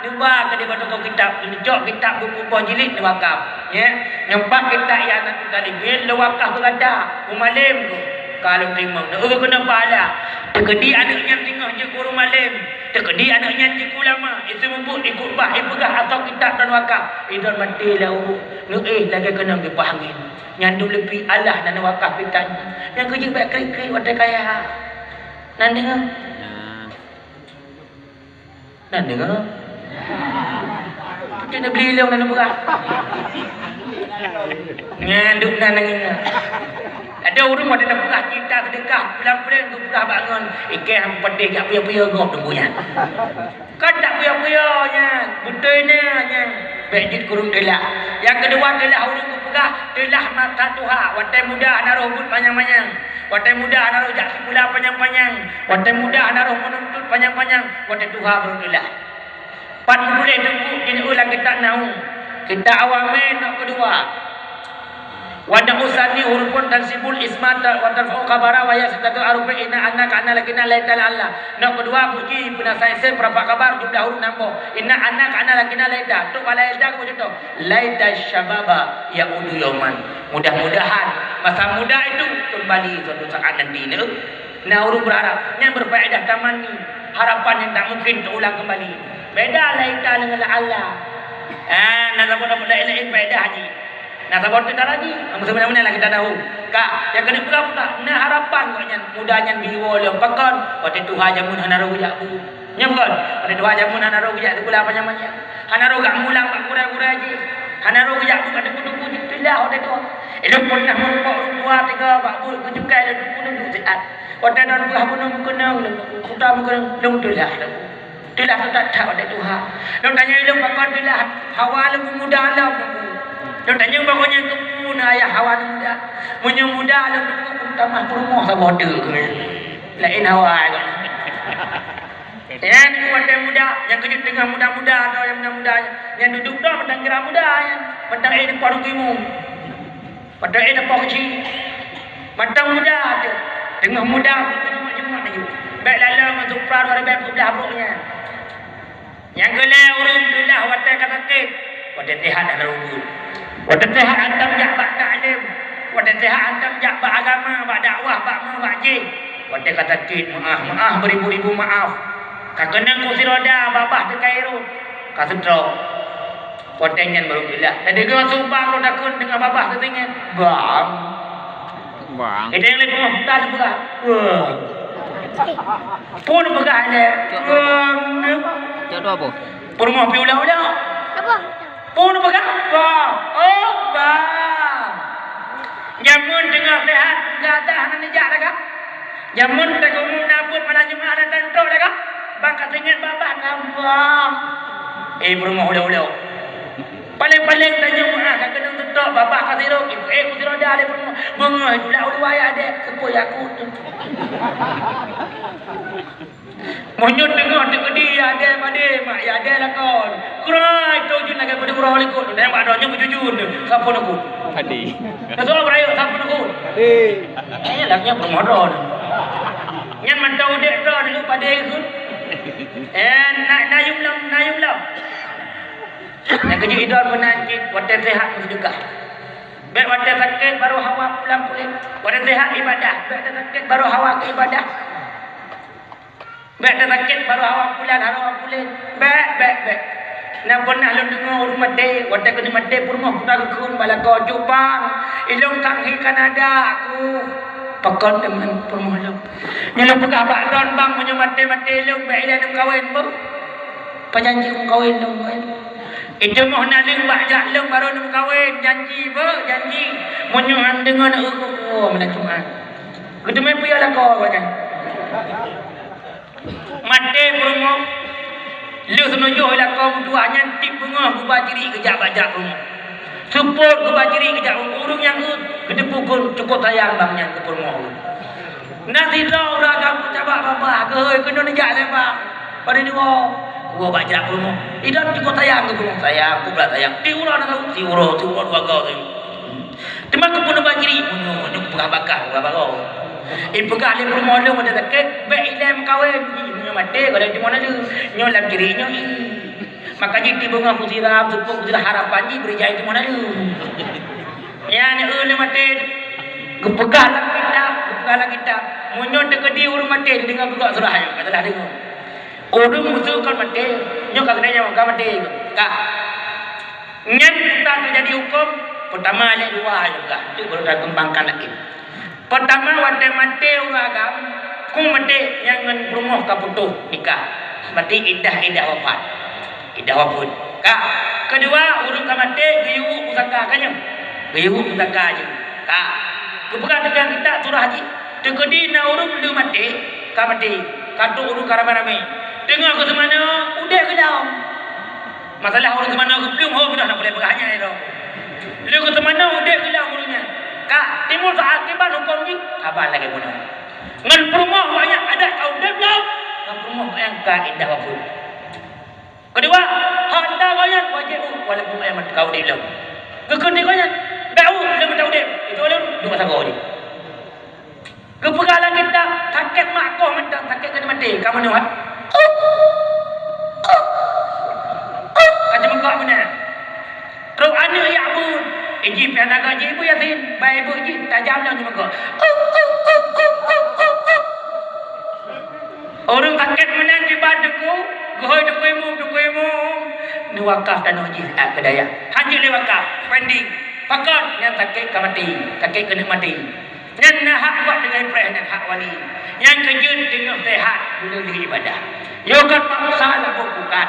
neuba keudéh bak toko kitab, neucok kitab buku boh jilid neuwakaf. Nyan, nyoe pat kitab I'anatut Talibin lôn wakaf beugata, u malém tu. Ka lôn teurimong, neu keunoe pahala. Teukeudi aneuk nyan teungoh jeuet keu ureueng malém, teukeudi aneuk nyan jeuet keu ulama, iseumeubeuet, ikhutbah, ipeugah asoe kitab dan wakaf. Idon maté lam ubeut. Neuéh lagèe keunong geupah angén. Nyan dum leupie Allah na neuwakaf kitab nyan. Nyang keujeuet bèk krik-krik watèe kaya. Na deungö? Na. Na deungö? Kena beli lông na neupeugah. Nyan dum na deungö. Ada ureueng watèe neupeugah cinta seudeukah, pulang-pulang geupeugah bak ngon, ikèh han peudeh jak piôh-piôh gob teungku nyan. Kan tak puya-puya nyan, beutôi na nyan. Bèk jeuet keu ureueng teulah. Nyang keudua, teulah ureueng geupeugah, teulah masa tuha, watèe muda hana rhoh buet manyang-manyang, watèe muda hana rhoh jak sikula panyang-panyang, watèe muda hana rhoh meununtut panyang-panyang, watèe tuha baru teulah. Pat meutuléh teungku, keuneuk lam kitab nahwu, kitab Awamén bab keudua. Wa na'u tsani hurufun tansibul isma ta-, wa tarfa'u khabara wa hiya sittatu ahrufin inna anna ka'anna lakinna laita la'alla. Nyoe keudua buji peunasai sem peurapat khabar jumlah huruf nam boh. Inna anna ka'anna lakinna laita. Trok bak laita keu contoh. Laita syababa ya'udu yauman. Mudah-mudahan masa muda itu kembali suatu saat nanti, neu. Nah, ureuëng berharap, nyan berfaedah tamanni, harapan yang tak mungkin terulang kembali. Beda laita dengan la'alla. Ah, na saboh-saboh laén-laén faedah jih. Na saboh teuh cara jih. Meuseumana-mana lah kita tahu. Ka, nyang keuneuk peugah putak, na harapan kok nyan, muda nyan biwoe lom pakon, watèe tuha jameun hana roh jak bu. Nyan pakon, watèe tuha jameun hana roh jak sikula panjang-panjang. Hana roh jak mulang bak gurèe-gurèe jih. Hana roh jak bu bak teungku-teungku jih, teulah watèe tuha. Ilôn pernah meureumpok ureuëng tuha tiga bak buet keucukai lôn teungku-teungku siat. Watèe lôn peugah bunoe meukeunong, lôn kuta meukeunong, lôn teulah lôn. Teulah teutat that watèe tuha. Lôn tanyong ilôn pakon teulah, hawa lôn peumuda lom lôn. Lôn tanyong bak gobnyan keupeue na ayah hawa lôn muda. Meunyoe muda lôn teungku tamah peurumoh saboh teuk. Laén hawa gobnyan. Nyan watèe muda, nyang keujeuet teungoh muda-muda atau nyang muda-muda, nyang duduek droe mantong kira muda nyan, mantong éh dipoh rugi mu. Mantong éh dipoh keuchik. Mantong muda teuh, teungoh muda pun keuneuk jeuet laju. Bèk laloe ngon supra dua ribèe peuet blah brok nyan. Nyang keulhèe ureuëng teulah watèe ka sakét, watèe seuhat hana ubeut. Watèe seuhat hantom jak bak taklim, watèe seuhat hantom jak bak agama, bak dakwah, bak meu, bak jih. Watèe ka sakét, meu'ah, meu'ah, beuribu-ribu meu'ah. Ka keunong kursi roda, babah teuka irot, ka seutrok. Watèe nyan barô teulah. Teudeungoe subang lôn takheun teungoh babah teutinggai. Bang. Bang. Itu nyang lé peungah peugah. Wah. Peue neupeugah lé? Cok dua boh. Bang. Cok dua boh. Peurumoh pih ulang-ulang. Apa? Peue neupeugah? Bang. Oh, bang. Jameun teungoh seuhat, gata hana neujak lagak. Jameun teungoh umum na buet malam Jumat hana tantok lagak. Bang ka teuingat babah ka buang. Eh, peurumoh ulo-ulo. Paléng-paléng tanyoe meu'ah ka keunong teutok, babah ka sirok, ibu eh, ku sirok dah lé peurumoh. Beungoh itu lah ulu ayah dek, seupôt ya aku tu. Meunyoe teungoh teukeudi ya dek padé, mak ya dek lakon. Keurai tu jun lagèe padé uroe likot, dan bak donya beujujur tu. Sapeue aku? Padé. Kata orang berayok, sapeue aku? Padé. Eh, lagèe peurumoh droe. Nyan mantong udép droe dulu padé ke? Eh, na, na yum lom, na yum lom. Nyang keujeuet idon meunan cit, watèe seuhat meuseudekah. Bèk watèe sakét barô hawa pulang puléh. Watèe seuhat ibadah, bèk watèe sakét barô hawa keu ibadah. Bèk watèe sakét barô hawa pulang, hawa puléh. Bèk, bèk, bèk. Na pernah lôn deungoe ureueng maté, watèe keuneuk maté peurumoh kuta geukheun bak lakoe, "Jok bang, ilôn kang hi Kanada aku." Pakon teuma peurumoh lôn. Nyoe lôn peugah bak droen bang, meunyoe maté-maté lôn, bèk ilèe lôn kawen beuh. Pajanji meukawen lôn, eh. Iteumoh naleueng bak jak lôn barô neumeukawen, janji beuh, janji. Meunyoe han deungoe na eu-eu meunan cuma. Geuteumé peue lakoe awaknyan. Maté peurumoh, lheueh seuneujôh lakoe meutuah nyan tiep beungoh geuba jirik geujak bak jak peurumoh. Seupôt geuba jirik geujak ureueng nyang eu-eu, geuteupeue kheun cukôp sayang bang nyan keu peurumoh. Na sidroe ureueng agam meucabak babah, geuhôi keunoe neujak lé bang. Padahai nyoe, geuwoe bak jak peurumoh. Idong cukôp sayang keu peurumoh, sayang, peublah sayang. Di uroe na tahu, di uroe, di uroe dua go tu. Teuma keupeue neuba jirik, meunyoe, meunyoe peugah bakah, peugah bagoe. Eh, peugah lé peurumoh lôn watèe sakét, bèk ilèe meukawen. Ih, meunyoe maté, ka lheueh timoh naleueng. Nyoe lam jirik nyoe, ih. Maka jih tiep beungoh kusiram, seupôt kusiram harapan jih bri jai timoh naleueng. Nyan, eu, lé maté. Geupeugah lam kitab, geupeugah lam kitab. Meunyoe teukeudi ureueng maté, deungoe peugah surah nyoe, ka teulah deungoe. Ureueng musoh kon maté, nyoe ka keuneuk nyan ka maté. Ka. Nyan ka teujadi hukôm, peutama lé dua nyoe ka, tu baru takeumbangkan lagèe. Peutama, watèe maté ureueng agam, kong maté nyang ngon peurumoh ka putôh nikah. Berarti iddah, iddah wafat. Iddah wafat. Ka. Keudua, ureueng ka maté geuyue pusaka, ka nyoe. Geuyue pusaka jih. Ka. Geupeugah teuka kitab surah jih. Teukeudi na ureueng lheueh maté, ka maté. Ka trôk ureueng ka ramé-ramé. Teungoh geuseumanoe, udép geuh lom. Masalah ureueng seumanoe geuplueng, ho, meudah na peureulèe peugah nyan, ya, dong. Lé geuseumanoe udép geuh lom ureueng nyan. Ka timbul soal kiban hukôm jih, haba lagèe bunoe. Ngon peurumoh awaknyan adat ka udép lom, ngon peurumoh awaknyan ka iddah wafat. Keudua, hareuta awaknyan wajéb walaupun awaknyan ka udép lom. Geukheun di awaknyan, Daud lé mata udép, itu lé dua sagoe jih. Geupeugah lam kitab, sakét mak koh mantong, sakét keuneuk maté, ka meunoe, ha? Ka jimeugok meunan. Trok aneuk jak beuet, iji piah naga jih ibu Yasin, bai ibu jih tajam lom jimeugok. Ureuëng sakét meunan jiba teungku, geuhôi teungku imum, teungku imum. Neuwakaf tanoh jih siat keu dayah. Hanjeuet lé wakaf, pending. Pakon? Nyan sakét ka maté, sakét keuneuk maté. Nyan na hak buet deungon preh, nyan hak wali. Nyang keujeuet teungoh sehat, meuleueh ibadah. Yôh kon paksa laboh pukat.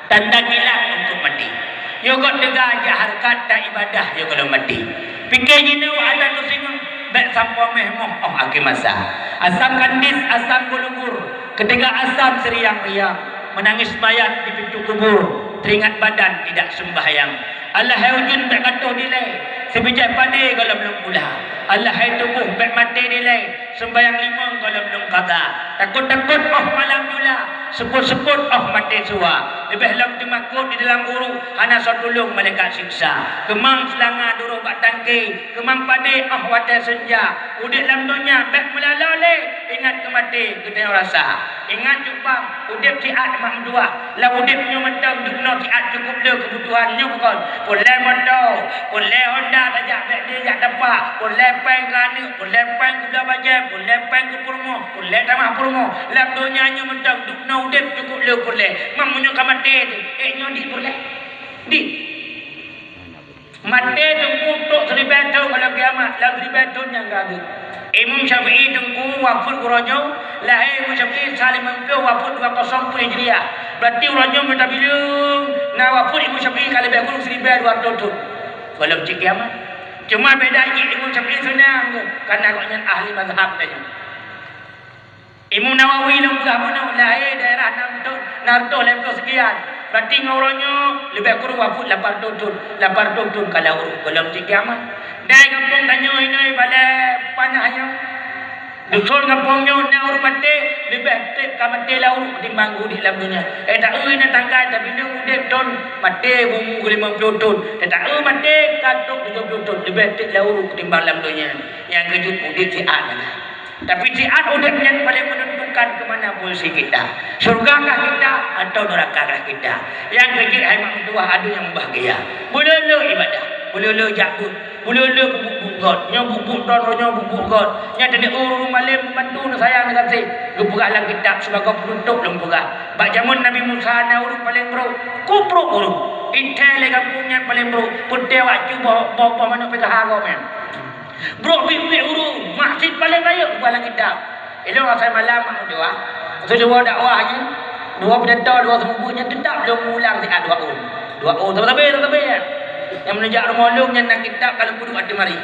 Tanda kilat untuk maté. Yôh kon teuga jak hareukat dan ibadah yôh gohlom maté. Pike jinoe ata teusingoh, bék sampoe méh moh óh akhé masa. Asam kandis, asam gulunggul, keutiga asam seuriang-riang, meunangis mayat di pintu kubur, teuingat badan tidak sembahyang. Alah hai ujeuen bék ka toh dilée, sibijai padé gohlom lôn pula. Alah hai tuboh bék maté dilée, seumbahyang limong gohlom lôn qadha. Takot-takot óh malam jula, seupôt-seupôt óh maté suwa. Leubeh lom teumakot di dalam uruek, hana soe tulông malaikat siksa. Keumang seulanga duroh bak tangke, keumang padé óh watée seunja. Udeb lam donya bék meulaloe lé, ingat keu maté geutanyoe rasa. Ingat cupang, udeb siat mak meutuwah. Lam udeb nyoe mantong dubnoe siat cukup le keubutuhan nyoe bukon. Peureulée moto, peureulée honda tajak bék lé jak tampak, peureulée péng keu aneuk, peureulée péng keu blah bajée, peureulée péng keu peurumoh, peureulée tamah peurumoh. Lam donya nyoe mantong dubnoe udeb cukup le peureulée. Mam meunyoe ka maté teuh, ék nyoe di peureulée? Di. Maté teungku trok siribée thon gohlom kiamat, lam siribée thon nyang ka geuh. Imam Syafi'i teungku wafeuet uroe nyoe, lahé Imam Syafi'i sa limong ploh, wafeuet dua kosong peuet Hijriah. Berarti uroe nyoe meutabileueng na wafeuet Imam Syafi'i ka leubeh kureueng siribée dua reutôh thon. Gohlom cit kiamat. Cuma beda jih Imam Syafi'i seunang geuh, karena gobnyan ahli mazhab tanyoe. Imam Nawawi lôn peugah bunoe lahé daerah nam reutôh, nam reutôh lhèe ploh seukian. Berarti ngon uroe nyoe leubeh kureueng wafeuet lapan reutôh thon, lapan reutôh thon ka lam uruek gohlom cit kiamat. Dai gampông tanyoe inoe balée panah nyoe. Dusun gampông nyoe na ureueng maté leubeh treb ka maté lam uruek ketimbang udeb lam donya. Eh, taeu na tanggai tabileueng udeb thon maté bumu limong ploh thon. Taeu maté ka trok tujoh ploh thon leubeh treb lam uruek ketimbang lam donya. Nyang keujeuet udeb siat sagai. Tapi siat udeb nyan paléng meunentukan keu mana posisi kita. Syurga kah kita atau neuraka kah kita. Nyang keujeuet hai mak meutuwah adoe nyang mubahgia. Meulolo ibadah, meulolo jak beuet, meulolo bubuk-bubuk göt. Nyoe bubuk droe, nyoe bubuk göt. Nyan tadi ureueng malém membantu neusayang neugaséh. Geupeugah lam kitab sibagoe peunutôp lôn peugah. Bak jameun Nabi Musa na ureueng paléng brôk. Ku brôk ureueng. Ithée lé gampông nyan paléng brôk. Peuté wak cu boh, boh, boh manok P K H gob nyan. Brôk biet-biet ureueng, maksiet paléng rayeuk buet lam kitab. Ilôn asai malam mak meutuwah, masa dua dakwah nyan, dua pidato, dua seumeubeuet nyan teutap lôn ulang siat dua ôn. Dua ôn sabe-sabe, sabe-sabe nyan. Nyang meunajak rumoh lôn nyan na kitab ka lôn peuduek ateueh mari.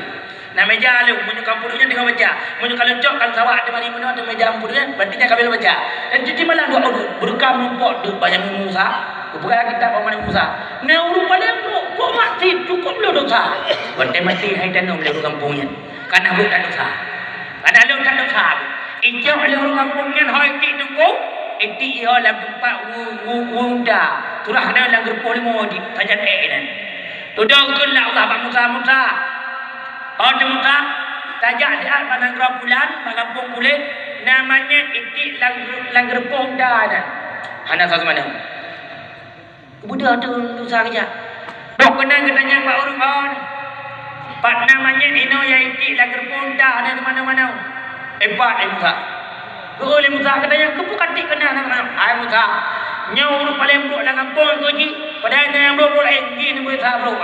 Na meja lôn, meunyoe ka peuduek nyan teungoh baca. Meunyoe ka lôn cok ka lôn sawak ateueh mari meunoe ateueh meja peuduek nyan, berarti nyan ka lôn baca. Dan tiep-tiep malam dua ôn, beureuka meurumpok deuek bak Nabi Musa, geupeugah lam kitab bak Nabi Musa. Na ureueng paléng brôk, kok maksiet, cukup lé dosa. Watée maté hai tanong lé ureueng gampông nyan. Kana buet that dosa. Kana lôn that dosa. Icok lé ureueng gampông nyan ho itiek teungku, itiek iho lam teumpat wu, wu, wu unta. Turah na lam geureupoh leumo di sajan ék inan. Tudong kheun lé Allah bak Musa, "Musa, ho teuh Musa, tajak siat bak nanggroe pulan, bak gampông puléh, na manyét itiek lam, lam geureupoh unta nyan." Hana soe seumanoe. Geubeudôh ateueh Musa keujak. Boh keunan geutanyong bak ureueng, "Hon, pat na manyét inoe nyang itiek lam geureupoh unta hana teumanoe-manoe?" "Eh, pat, eh, Musa." Geueu lé Musa geutanyong, "Keupeue ka tiek keunan hana teumanoe?" "Hai Musa, nyoe ureueng paléng brôk lam gampông keuh jih, padahai na nyang brôk-brôk laén jih neubeuet sa brôk."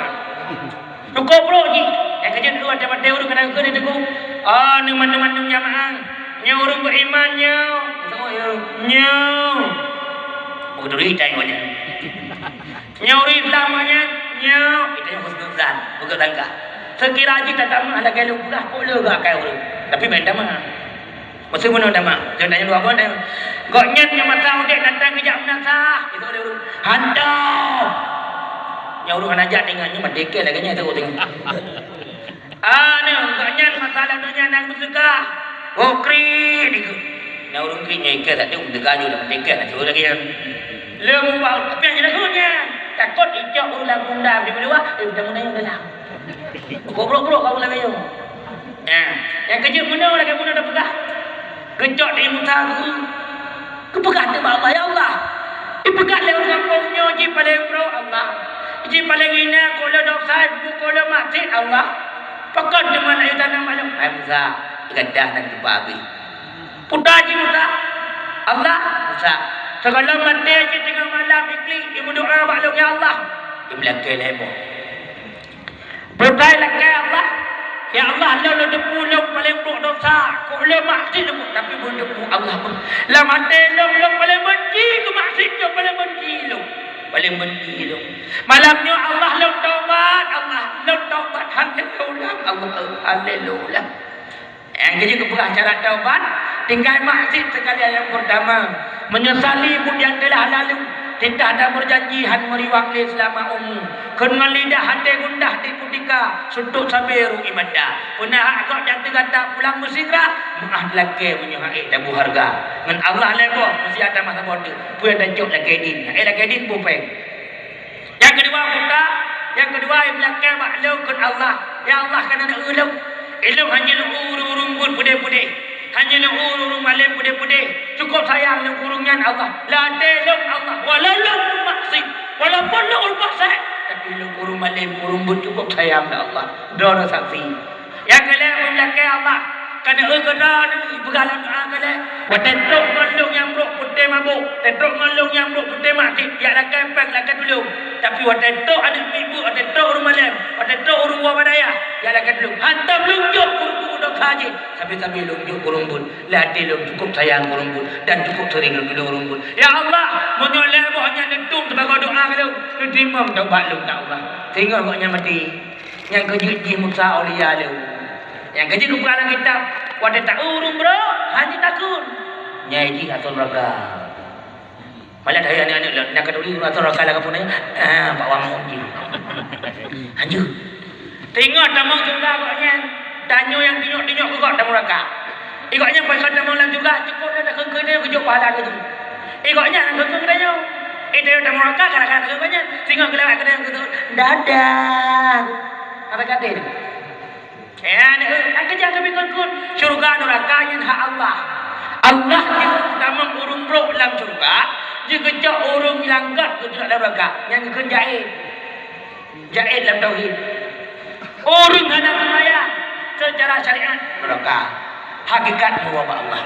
Cukôp brôk jih. Nyang keujeuet dua watée maté ureueng keunan kheun di teungku. Oh, neuman-neuman nyang maang. Nyoe ureueng beuiman nyoe. Nyoe. Beutôi itai ngon nyan. Nyoe ureueng Islam ngon nyan. Nyoe. Itai husnuzan. Beugét sangka. Seukira jih tatamah lagée lôn peugah, kok le geuakai ureueng. Tapi bèk tamah. Meusti bunoe tamah. Jangan tanya dua buah tanya. Gobnyan nyang masa udeb datang geujak meunasah. Itu oleh ureueng. Hantom. Nyang ureueng hana jak tinggai nyoe merdeka lagée nyan itu tengok. Aneuk gobnyan masa lam donya na meuseukah. Oh, kri diku. Na ureueng kri nyoe ikat satu merdeka nyoe dah merdeka na cuba lagi nyan. Lé mubah piah nyan lagu nyan. Takot icok ureueng lam bunda di luwa, eh, udah mulai dalam. Goblok-goblok kamu lagèe nyoe. Eh, nyang keujeuet meunoe lagèe meunoe tapeugah. Geucok di Musa geu-, geupeugah teuma Allah, "Ya Allah, ipeugah lé ureueng kampông nyoe jih paleng brok Allah. Jih paleng hina, kok lôn dosa, buet kok lôn maksiet Allah. Pakon teuma na tanam maklum?" Hai Musa, gadah nan geuba abéh. Peue jih Musa? Allah, Musa. Sigohlom maté cit teungoh malam Iblih, imeudoa bak lôn, "Ya Allah." Iblih lakèe lhèe boh. Peue lakèe Allah, "Ya Allah, lôn, lôn teupeu lôn paleng brok dosa, kok lôn maksiet lôn, tapi lôn teupeu Allah pun. Lam até lôn, lôn paleng benci keu maksiet, lôn paleng benci lôn, paleng benci lôn. Malam nyoe Allah, lôn taubat, Allah, lôn taubat, haleluya, Allah, haleluya." Nyang keujeuet geupeugah cara taubat, tinggai maksiet sekalian nyang peurtama, menyesali buet nyang teulah lalu, titah dan berjanji han meuriwang lé seulama umu, kheun ngon lidah até gundah di kutika, suntok sabé ru'i mata. Peue na hak gob nyang teuga tapulang meusigra, meu'ah lakèe meunyoe han ék tabu hareuga. Ngon Allah lhèe boh, meusiat tamah saboh teuk, peue nyang tacok lakèe dhin, han ék lakèe dhin peue péng. Nyang keudua, buta. Nyang keudua, nyang lakèe bak lôn kheun Allah, "Ya Allah, kana na eu lôn. Ilôn hana lôn eu ureueng-ureueng buet peudeh-peudeh. Hana lôn eu ureueng malém peudeh-peudeh. Cukôp sayang lôn keu ureueng nyan, Allah. Lam até lôn, Allah, walau lôn pun maksiet, walaupun lôn ureueng fasek, tapi lôn keu ureueng malém, ureueng buet cukôp sayang lôn, Allah." Droeneuh saksi. Nyang keulhèe, nyang lakèe Allah, kana eu keudroe neuh, ipeugah lam doa keulhèe, "Watèe trok ngon lôn nyang brok peuté mabök, watèe trok ngon lôn nyang brok peuté maksiet, jak lakèe péng, lakèe tulông. Tapi watèe trok aneuk miet beuet, watèe trok ureueng malém, watèe trok ureueng woe bak dayah, jak lakèe tulông. Hantom lôn jok keu ureueng dosa jih, sabe-sabe lôn jok keu ureueng buet. Lam até lôn cukôp sayang keu ureueng buet dan cukôp seuring lôn tulông ureueng buet. Ya Allah, meunyoe lhèe boh nyan neutueng sibagoe doa keu lôn, neuteurimong taubat lôn, ya Allah." Singoh gobnyan maté. Nyang keujeuet jih Musa aulia lé. Nyang keujeuet geupeugah lam kitab, "Watèe ta-eu ureueng brok, hana takheun. Nyan jih asoe nuraka." Malah tayue aneuk-aneuk lôn, na katuri ureueng asoe nuraka lam kampung nyan, ah, bak wang jih. Hanjeuet. Teungoh tamong syeuruga gobnyan, tanyoe nyang tunyok-tunyok keu gob tamong nuraka. Gobnyan pakon tamong lam syeuruga, cukôp na takheun keu tanyoe geujok pahala keu jih. Gobnyan nyang takheun keu tanyoe. Tanyoe tamong nuraka gara-gara takheun gobnyan. Singoh geulewat keu tanyoe geukheun, "Dadah." Kata-kata nyoe. Ya, nyoe, nyang keujang keubiet kheun, syeuruga nuraka nyan hak Allah. Allah jeuet tamong ureueng brok lam syeuruga, jeuet geucok ureueng nyang gèt geucok lam nuraka. Nyan geukheun jaén. Jaén lam tauhid. Ureueng hana seumayang seucara syariat nuraka. Hakikat meuwoe bak Allah.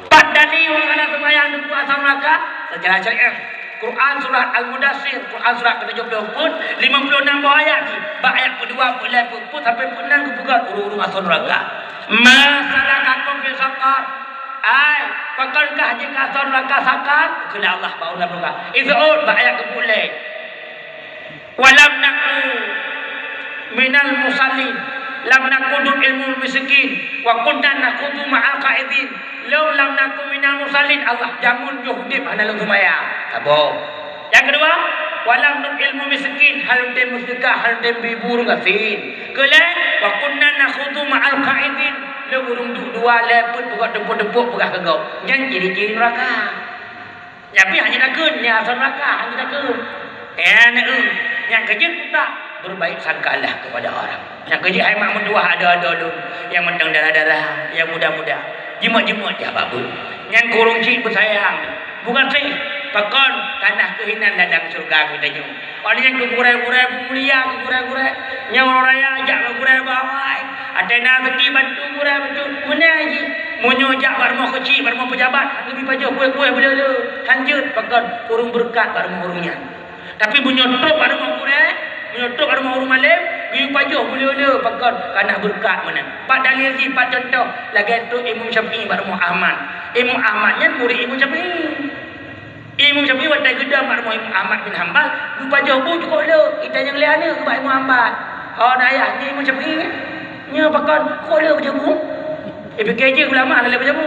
Pat dalil ureueng hana seumayang neupeu asoe nuraka? Seucara syariat. Quran surat Al-Mudassir, Quran surat ketujuh puluh peuet, lima puluh enam boh ayat jih. Bak ayat keudua, peuet lhèe, peuet peuet sampai peuet enam geupeugah ureueng-ureueng asoe nuraka. "Ma salakakum fi saqar?" Ai, pakonkah jih keu asoe nuraka Saqar? Kheun Allah bak ureueng nuraka. Idh'un, bak ayat keupeuet lhèe. "Wa lam naku minal musallin, lam naku nut'imul miskin, wa kunna nakhudu ma'al qaidin." Lôn lam naku minal musallin, Allah, jameun yoh udép hana lôn seumayang. Saboh. Nyang keudua, "Wa lam nut'imul miskin", hana lôn tem meuseudekah, hana lôn tem bi bu ureueng gasien. Keulhèe, "Wa kunna nakhudu ma'al qaidin", lôn ureueng duek dua lhèe peuet peugah teumpôk-teumpôk peugah keu gob. Nyan ciri-ciri nuraka. Tapi hana takheun, nyan asoe nuraka, hana takheun. Eh, aneuk, nyang keujeuet putak, berbaik sangkalah kepada orang. Nyang keujeuet hai mak meutuwah adoe-adoe lôn, nyang mantong dara-dara, nyang muda-muda. Jimat-jimat jak bak beuet. Nyang kureueng cit beusayang. Bukan sih, pakon tanah keuh inan ladang syeuruga geutanyoe. Awak nyan keu gurèe-gurèe, peumulia keu gurèe-gurèe. Nyoe uroe raya jak bak gurèe bak awai. Watèe na raseuki bantu gurèe bacut. Meunan jih. Meunyoe jak bak rumoh keuchik, bak rumoh peujabat, han geubi pajoh kueh-kueh beuleu-leu. Han jeuet, pakon, kureueng beureukat bak rumoh ureueng nyan. Tapi meunyoe trok bak rumoh gurèe, meunyoe trok bak rumoh ureueng malém, geuyue pajoh beuleu-leu, pakon, kana beureukat meunan. Pat dalil jih, pat cuntoh, lagèe trok Imam Syafi'i bak rumoh Ahmad. Imam Ahmad nyan murit Imam Syafi'i. Imam Syafi'i watèe geudong bak rumoh Imam Ahmad bin Hambal, geupajoh bu cukôp le, itanyong lé aneuk bak Imam Ahmad. "Ho, na yah, nyoe Imam Syafi'i nyan?" "Nyoe pakon, kok le pajoh bu?" Ipike jih ulama hana le pajoh bu.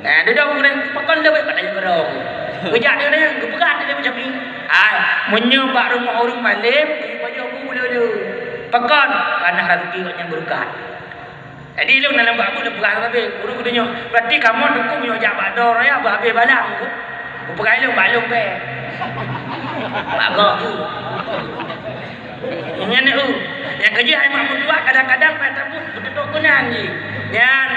Nah, dudoe ureueng pakon le, ka tanyong keudroe. Geujak deungon geupeugah lé Imam Syafi'i. Hai, meunyoe bak rumoh ureueng malém, pajoh bu le-le. Pakon, kana raseuki gobnyan beureukat. Jadi, lôn na lam bak buet lôn peugah sabe, ureueng geutanyoe, berarti kamoe teungku meunyoe jak bak droe raya beuhabéh balang, ku, kupeugah lôn bak lôn bèe. Bak gob, ku. Nyan, ku. Nyang keujeuet hai mak meutuah, kadang-kadang payah tabuet beutôi-toi keunan jih. Nyan,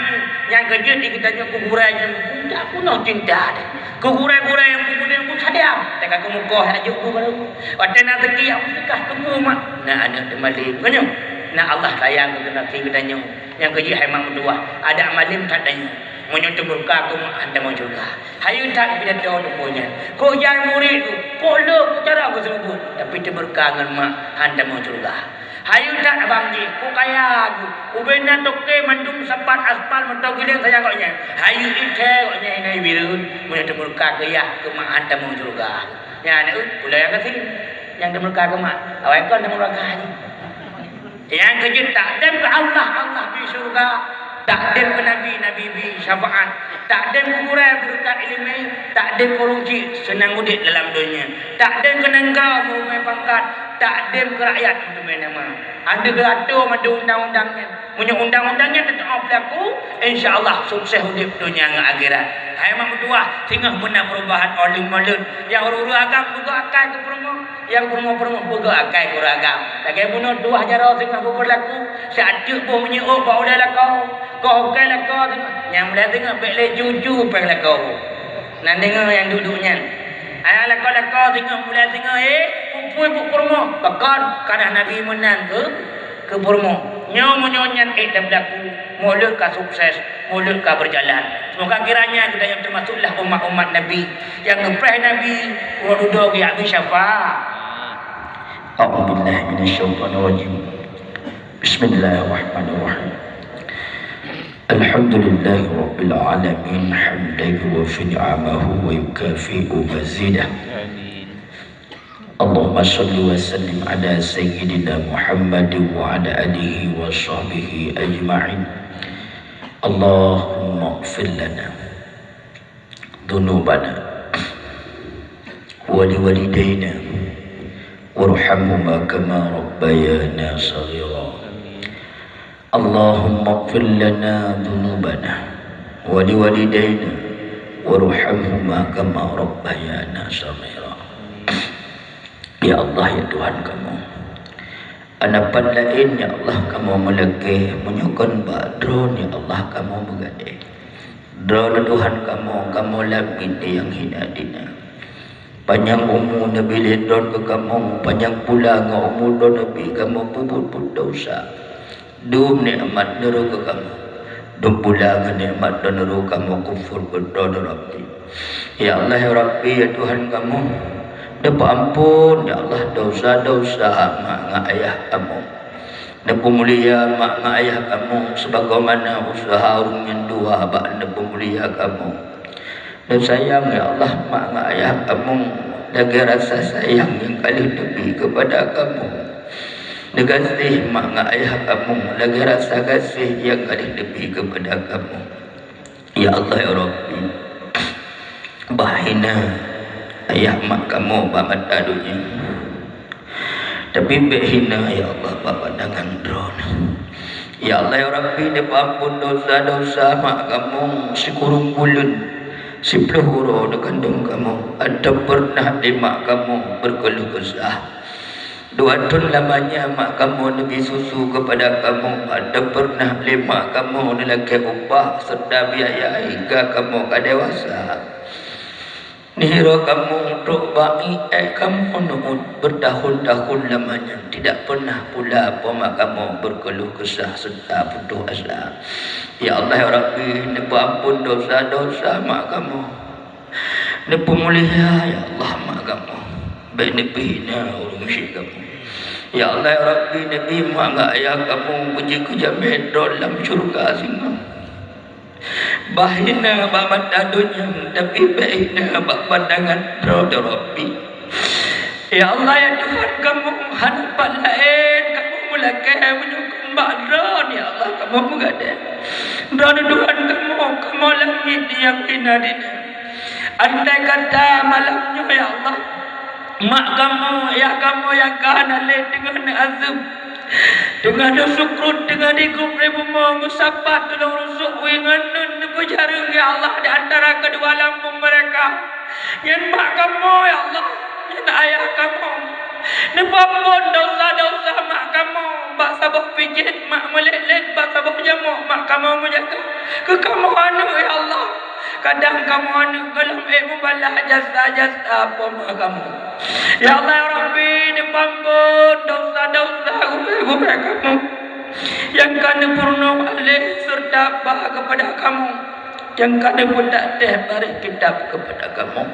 nyang keujeuet di geutanyoe keu gurée nyang pundak peunoh cinta deh. Keu gurée-gurée nyang peumuda nyang peusadang, teuka keumukoh jak jok bu barô. Watée na rezeki jak peuseudekah teungku mak, na aneuëk teumalém. Meunyoe na Allah sayang keu geutanyoe, nyang keujeuet hai mak meutuah, adak malém that tanyoe. Meunyoe teumurka keu mak, han tamong syeuruga. Hayeue that pidato teungku nyan. Kok jan murit tu, kok le kok cara geuseumeubeuet, tapi teumurka ngon mak, han tamong syeuruga. Hayeue that abang jih, kok kaya geuh, ubena toke mandum sapat aspal moto giléng sayang gobnyan. Hayeue ithée gobnyan hina ibireuen, meunyoe teumurka keu yah keu mak han tamong syeuruga. Nyan, eh, pula nyang gasien, nyang teumurka keu mak, awai kon teumurka jih. Nyang keujeuet takdem keu Allah, Allah bi syeuruga. Takdem keu Nabi, Nabi bi syafaat. Takdem keu gurée beureukat iéleumé. Takdem keu ureuëng chik seunang udeb dalam donya. Takdem keu nanggroe meureumeue pangkat. Takdem keu rakyat meuteumé nama. Andeuh geuatoe mandum undang-undang nyan. Meunyoe undang-undang nyan teutap beulaku, insya Allah sukses udeb donya ngon akhirat. Hai mak meutuah, singoh beuna peurubahan oleh mulod. Nyang ureuëng-ureuëng agam peugah akai keu peurumoh. Nyang peurumoh-peurumoh peugah akai keu ureuëng agam. Lagée bunoe tuah jaroe singoh beubeurlaku, siat teuk boh minyeuk ôk bak ulée lakoe, koh ukai lakoe singoh. Nyang mulai singoh bék lé ju-ju péng lakoe. Na deungoe nyang duek-duek nyan. Ayah lakoe-lakoe singoh mulai singoh, eh, peue-peue buet peurumoh. Pakon, ka na Nabi meunan keu, keu peurumoh. Nyoe meunyoe nyan ék dan beulaku, mulod ka sukses, mulod ka beujalan. Semoga kiranya geutanyoe teumasuklah umat-umat Nabi nyang geupreh Nabi uroe dudoe geujak bi syafaat. A'udzubillahi minasyaitonirrajim. Bismillahirrahmanirrahim. Alhamdulillahirabbil alamin, hamdan yuwafi ni'amahu wa yukafi'u mazidah. Amin. Allahumma shalli wa sallim ala sayyidina Muhammadin wa ala alihi wa sahbihi ajma'in. Allahumma ighfir lana dzunubana wa liwalidaina warhamhuma kama rabbayana shaghira. Allahumma ighfir lana dzunubana wa liwalidaina warhamhuma kama rabbayana shaghira. Ya Allah, ya Tuhan kamoe, hana pat laén, ya Allah, kamoe meulakée meunyoe kon bak Droeneuh, ya Allah, kamoe meugadée. Droeneuh Tuhan kamoe, kamoe lamiet nyang hina dina. Panyang umu neubi lé Droeneuh keu kamoe, panyang pula ngon umu Droeneuh neubi kamoe peubuet-buet desya. Dum nikmat Droeneuh keu kamoe, dum pula ngon nikmat Droeneuh kamoe kufur keu Droeneuh Rabbi. Ya Allah, ya Rabbi, ya Tuhan kamoe, neupeuamphon, ya Allah, desya-desya mak ngon ayah kamoe. Neupeumulia mak ngon ayah kamoe sebagaimana useuha ureuëng nyang dua bak neupeumulia kamoe. Neusayang, ya Allah, mak ngon ayah kamoe lagée rasa sayang nyang ka lheueh neubi keupada kamoe. Neugaséh mak ngon ayah kamoe lagée rasa gaséh nyang ka lheueh neubi keupada kamoe. Ya Allah, ya Rabbi, bah hina ayah mak kamoe bak mata donya. Tapi bék hina, ya Allah, bak pandangan Droeneuh. Ya Allah, ya Rabbi, neupeuamphon desya-desya mak kamoe sikureueng buleuen, siplôh uroe neukandong kamoe, atawa peureunah lé mak kamoe beukeuluh keusah. Dua thon lamanya mak kamoe neubi susu keupada kamoe, atawa peureunah lé mak kamoe neulakée upah serta biaya hingga kamoe ka dewasa. Nihiro kamoe trok bak ié kamoe neuôt beutahun-tahun lamanya, tidak pernah pula poma kamoe beukeuluh keusah serta putoh asa. Ya Allah, ya Rabbi, neupeuamphon desya-desya mak kamoe. Neupeumulia, ya Allah, mak kamoe. Bék neupeuhina ureuëng syik kamoe. Ya Allah, ya Rabbi, neubi mak ngon ayah kamoe beujeuet keu jamé droe lam syeuruga singoh. Bah hina bak mata donya, tapi bék hina bak pandangan droe, ya Rabbi. Ya Allah, ya Tuhan kamoe, hana pat laén kamoe meulakée meunyoe kon bak Droeneuh, ya Allah, kamoe meugadée. Droeneuh Tuhan kamoe, kamoe lamiet nyang hina dina. Andai kata malam nyoe, ya Allah, mak kamoe, yah kamoe nyang ka hana lé teungoh neuazeueb, teungoh neusukruet, teungoh digrueb lé bumoe, meusapat tulông rusok wie ngon neun neupeujareueng, ya Allah, di antara keudua lambông meureka. Nyan mak kamoe, ya Allah, nyan ayah kamoe. Neupeuamphon desya-desya mak kamoe bak saboh pijét, mak meulet-let bak saboh jamok, mak kamoe meujaga keu kamoe aneuk, ya Allah. Kadang kamoe aneuk gohlom ék mubalah jasa-jasa po ma kamoe. Ya Allah, ya Rabbi, neupeuamphon desya-desya gurée-gurée kamoe nyang ka neupeurunoe aleh seureuta ba keupada kamoe, nyang ka neupeutak teh baréh kitab keupada kamoe.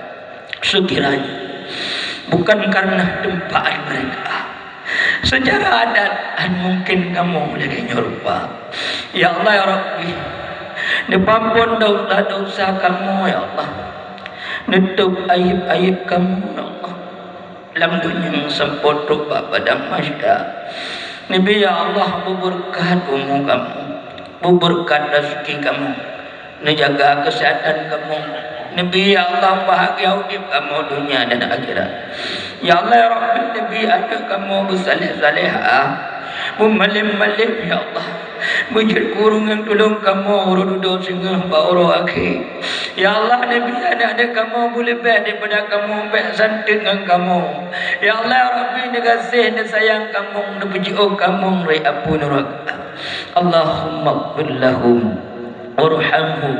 Seukiranya bukan karena teumpaan mereka, seucara adat han mungken kamoe lagée nyoe rupa. Ya Allah, ya Rabbi, neupeuamphon desya-desya kamoe, ya Allah. Neutôb aieb-aieb kamoe, ya Allah, lam donya sampoe trok bak padang mahsyar. Neubi, ya Allah, beubeureukat umu kamoe, beubeureukat raseuki kamoe, neujaga keuseuhatan kamoe. Neubi, ya Allah, bahagia udeb kamoe donya dan akhirat. Ya Allah, ya Rabbi, neubi aneuk kamoe beusaleh-salehah, beumalem-malem, ya Allah. Beujeuet keu ureuëng nyang tulông kamoe uroe dudoe singoh bak uroe akhé. Ya Allah, neubi aneuk-aneuk kamoe beuleubeh daripada kamoe, bék santeut ngon kamoe. Ya Allah, ya Rabbi, neugaséh, neusayang kamoe, neupeujiôh kamoe ré apui neuraka. Allahummaghfir lahum, warhamhum,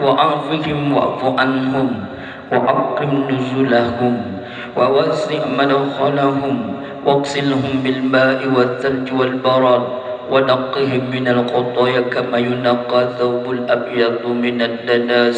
wa'afihim, wa'fu anhum, wa akrim nuzulahum, wa wasi' madkhalahum, waghsilhum bil ma'i wal thalji wal barad, wa naqqihim minal khataya kama yunaqqa thawbul abyadu minad danas,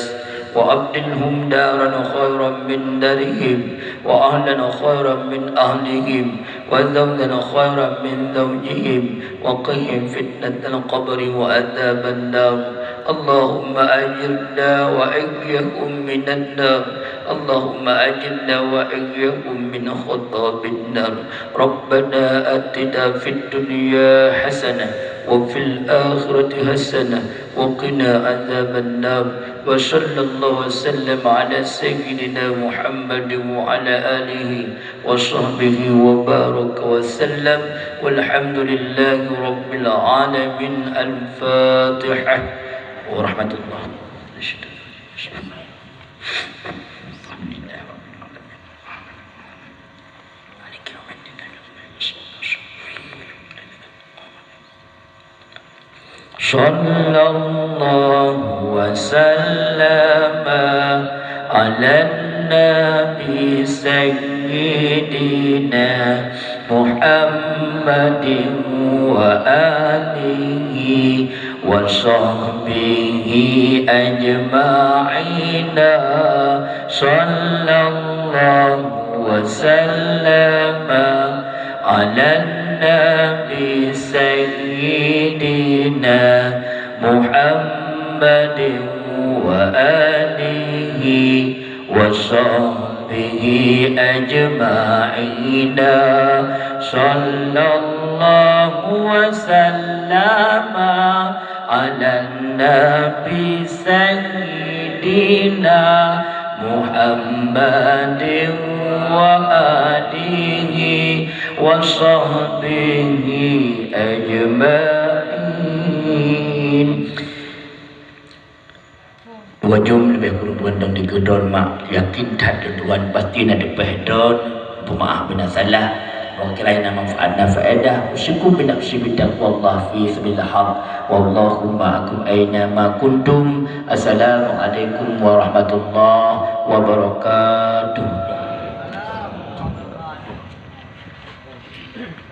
wa abdilhum daran khairan min darihim, wa ahlan khairan min ahlihim, wa zawjan khairan min zawjihim, wa qihim fitnatal qabri wa adzaban nar. Allahumma ajirna wa aghithhum minan nar. Allahumma ajirna wa aghithhum min khatabin nar. Rabbana atina fid dunya hasanah wa fil akhirati hasanah wa qina adzaban nar. Wa sallallahu wa sallam ala sayyidina Muhammadin wa ala alihi wa sahbihi wa baraka wa sallam. Walhamdulillahi rabbil alamin. Al-Fatihah. Warahmatullah. صلى الله وسلم على النبي سيدنا محمد وآله وصحبه أجمعين. صلى الله وسلم على النبي سيدنا محمد وآله وصحبه أجمعين. صلى الله وسلم على النبي سيدنا محمد وآله وصحبه أجمعين. Wajum leubeh kureueng Tuhan dan dikeue droen mak, yakin that keu Tuhan pasti na teupeh droen, peumeu'ah beu na salah. Meukirai na manfaat na faedah. Usikum bi nafsi bi taqwallah fi sabilil haq. Wallahu ma'akum aina ma kuntum. Assalamualaikum warahmatullahi wabarakatuh.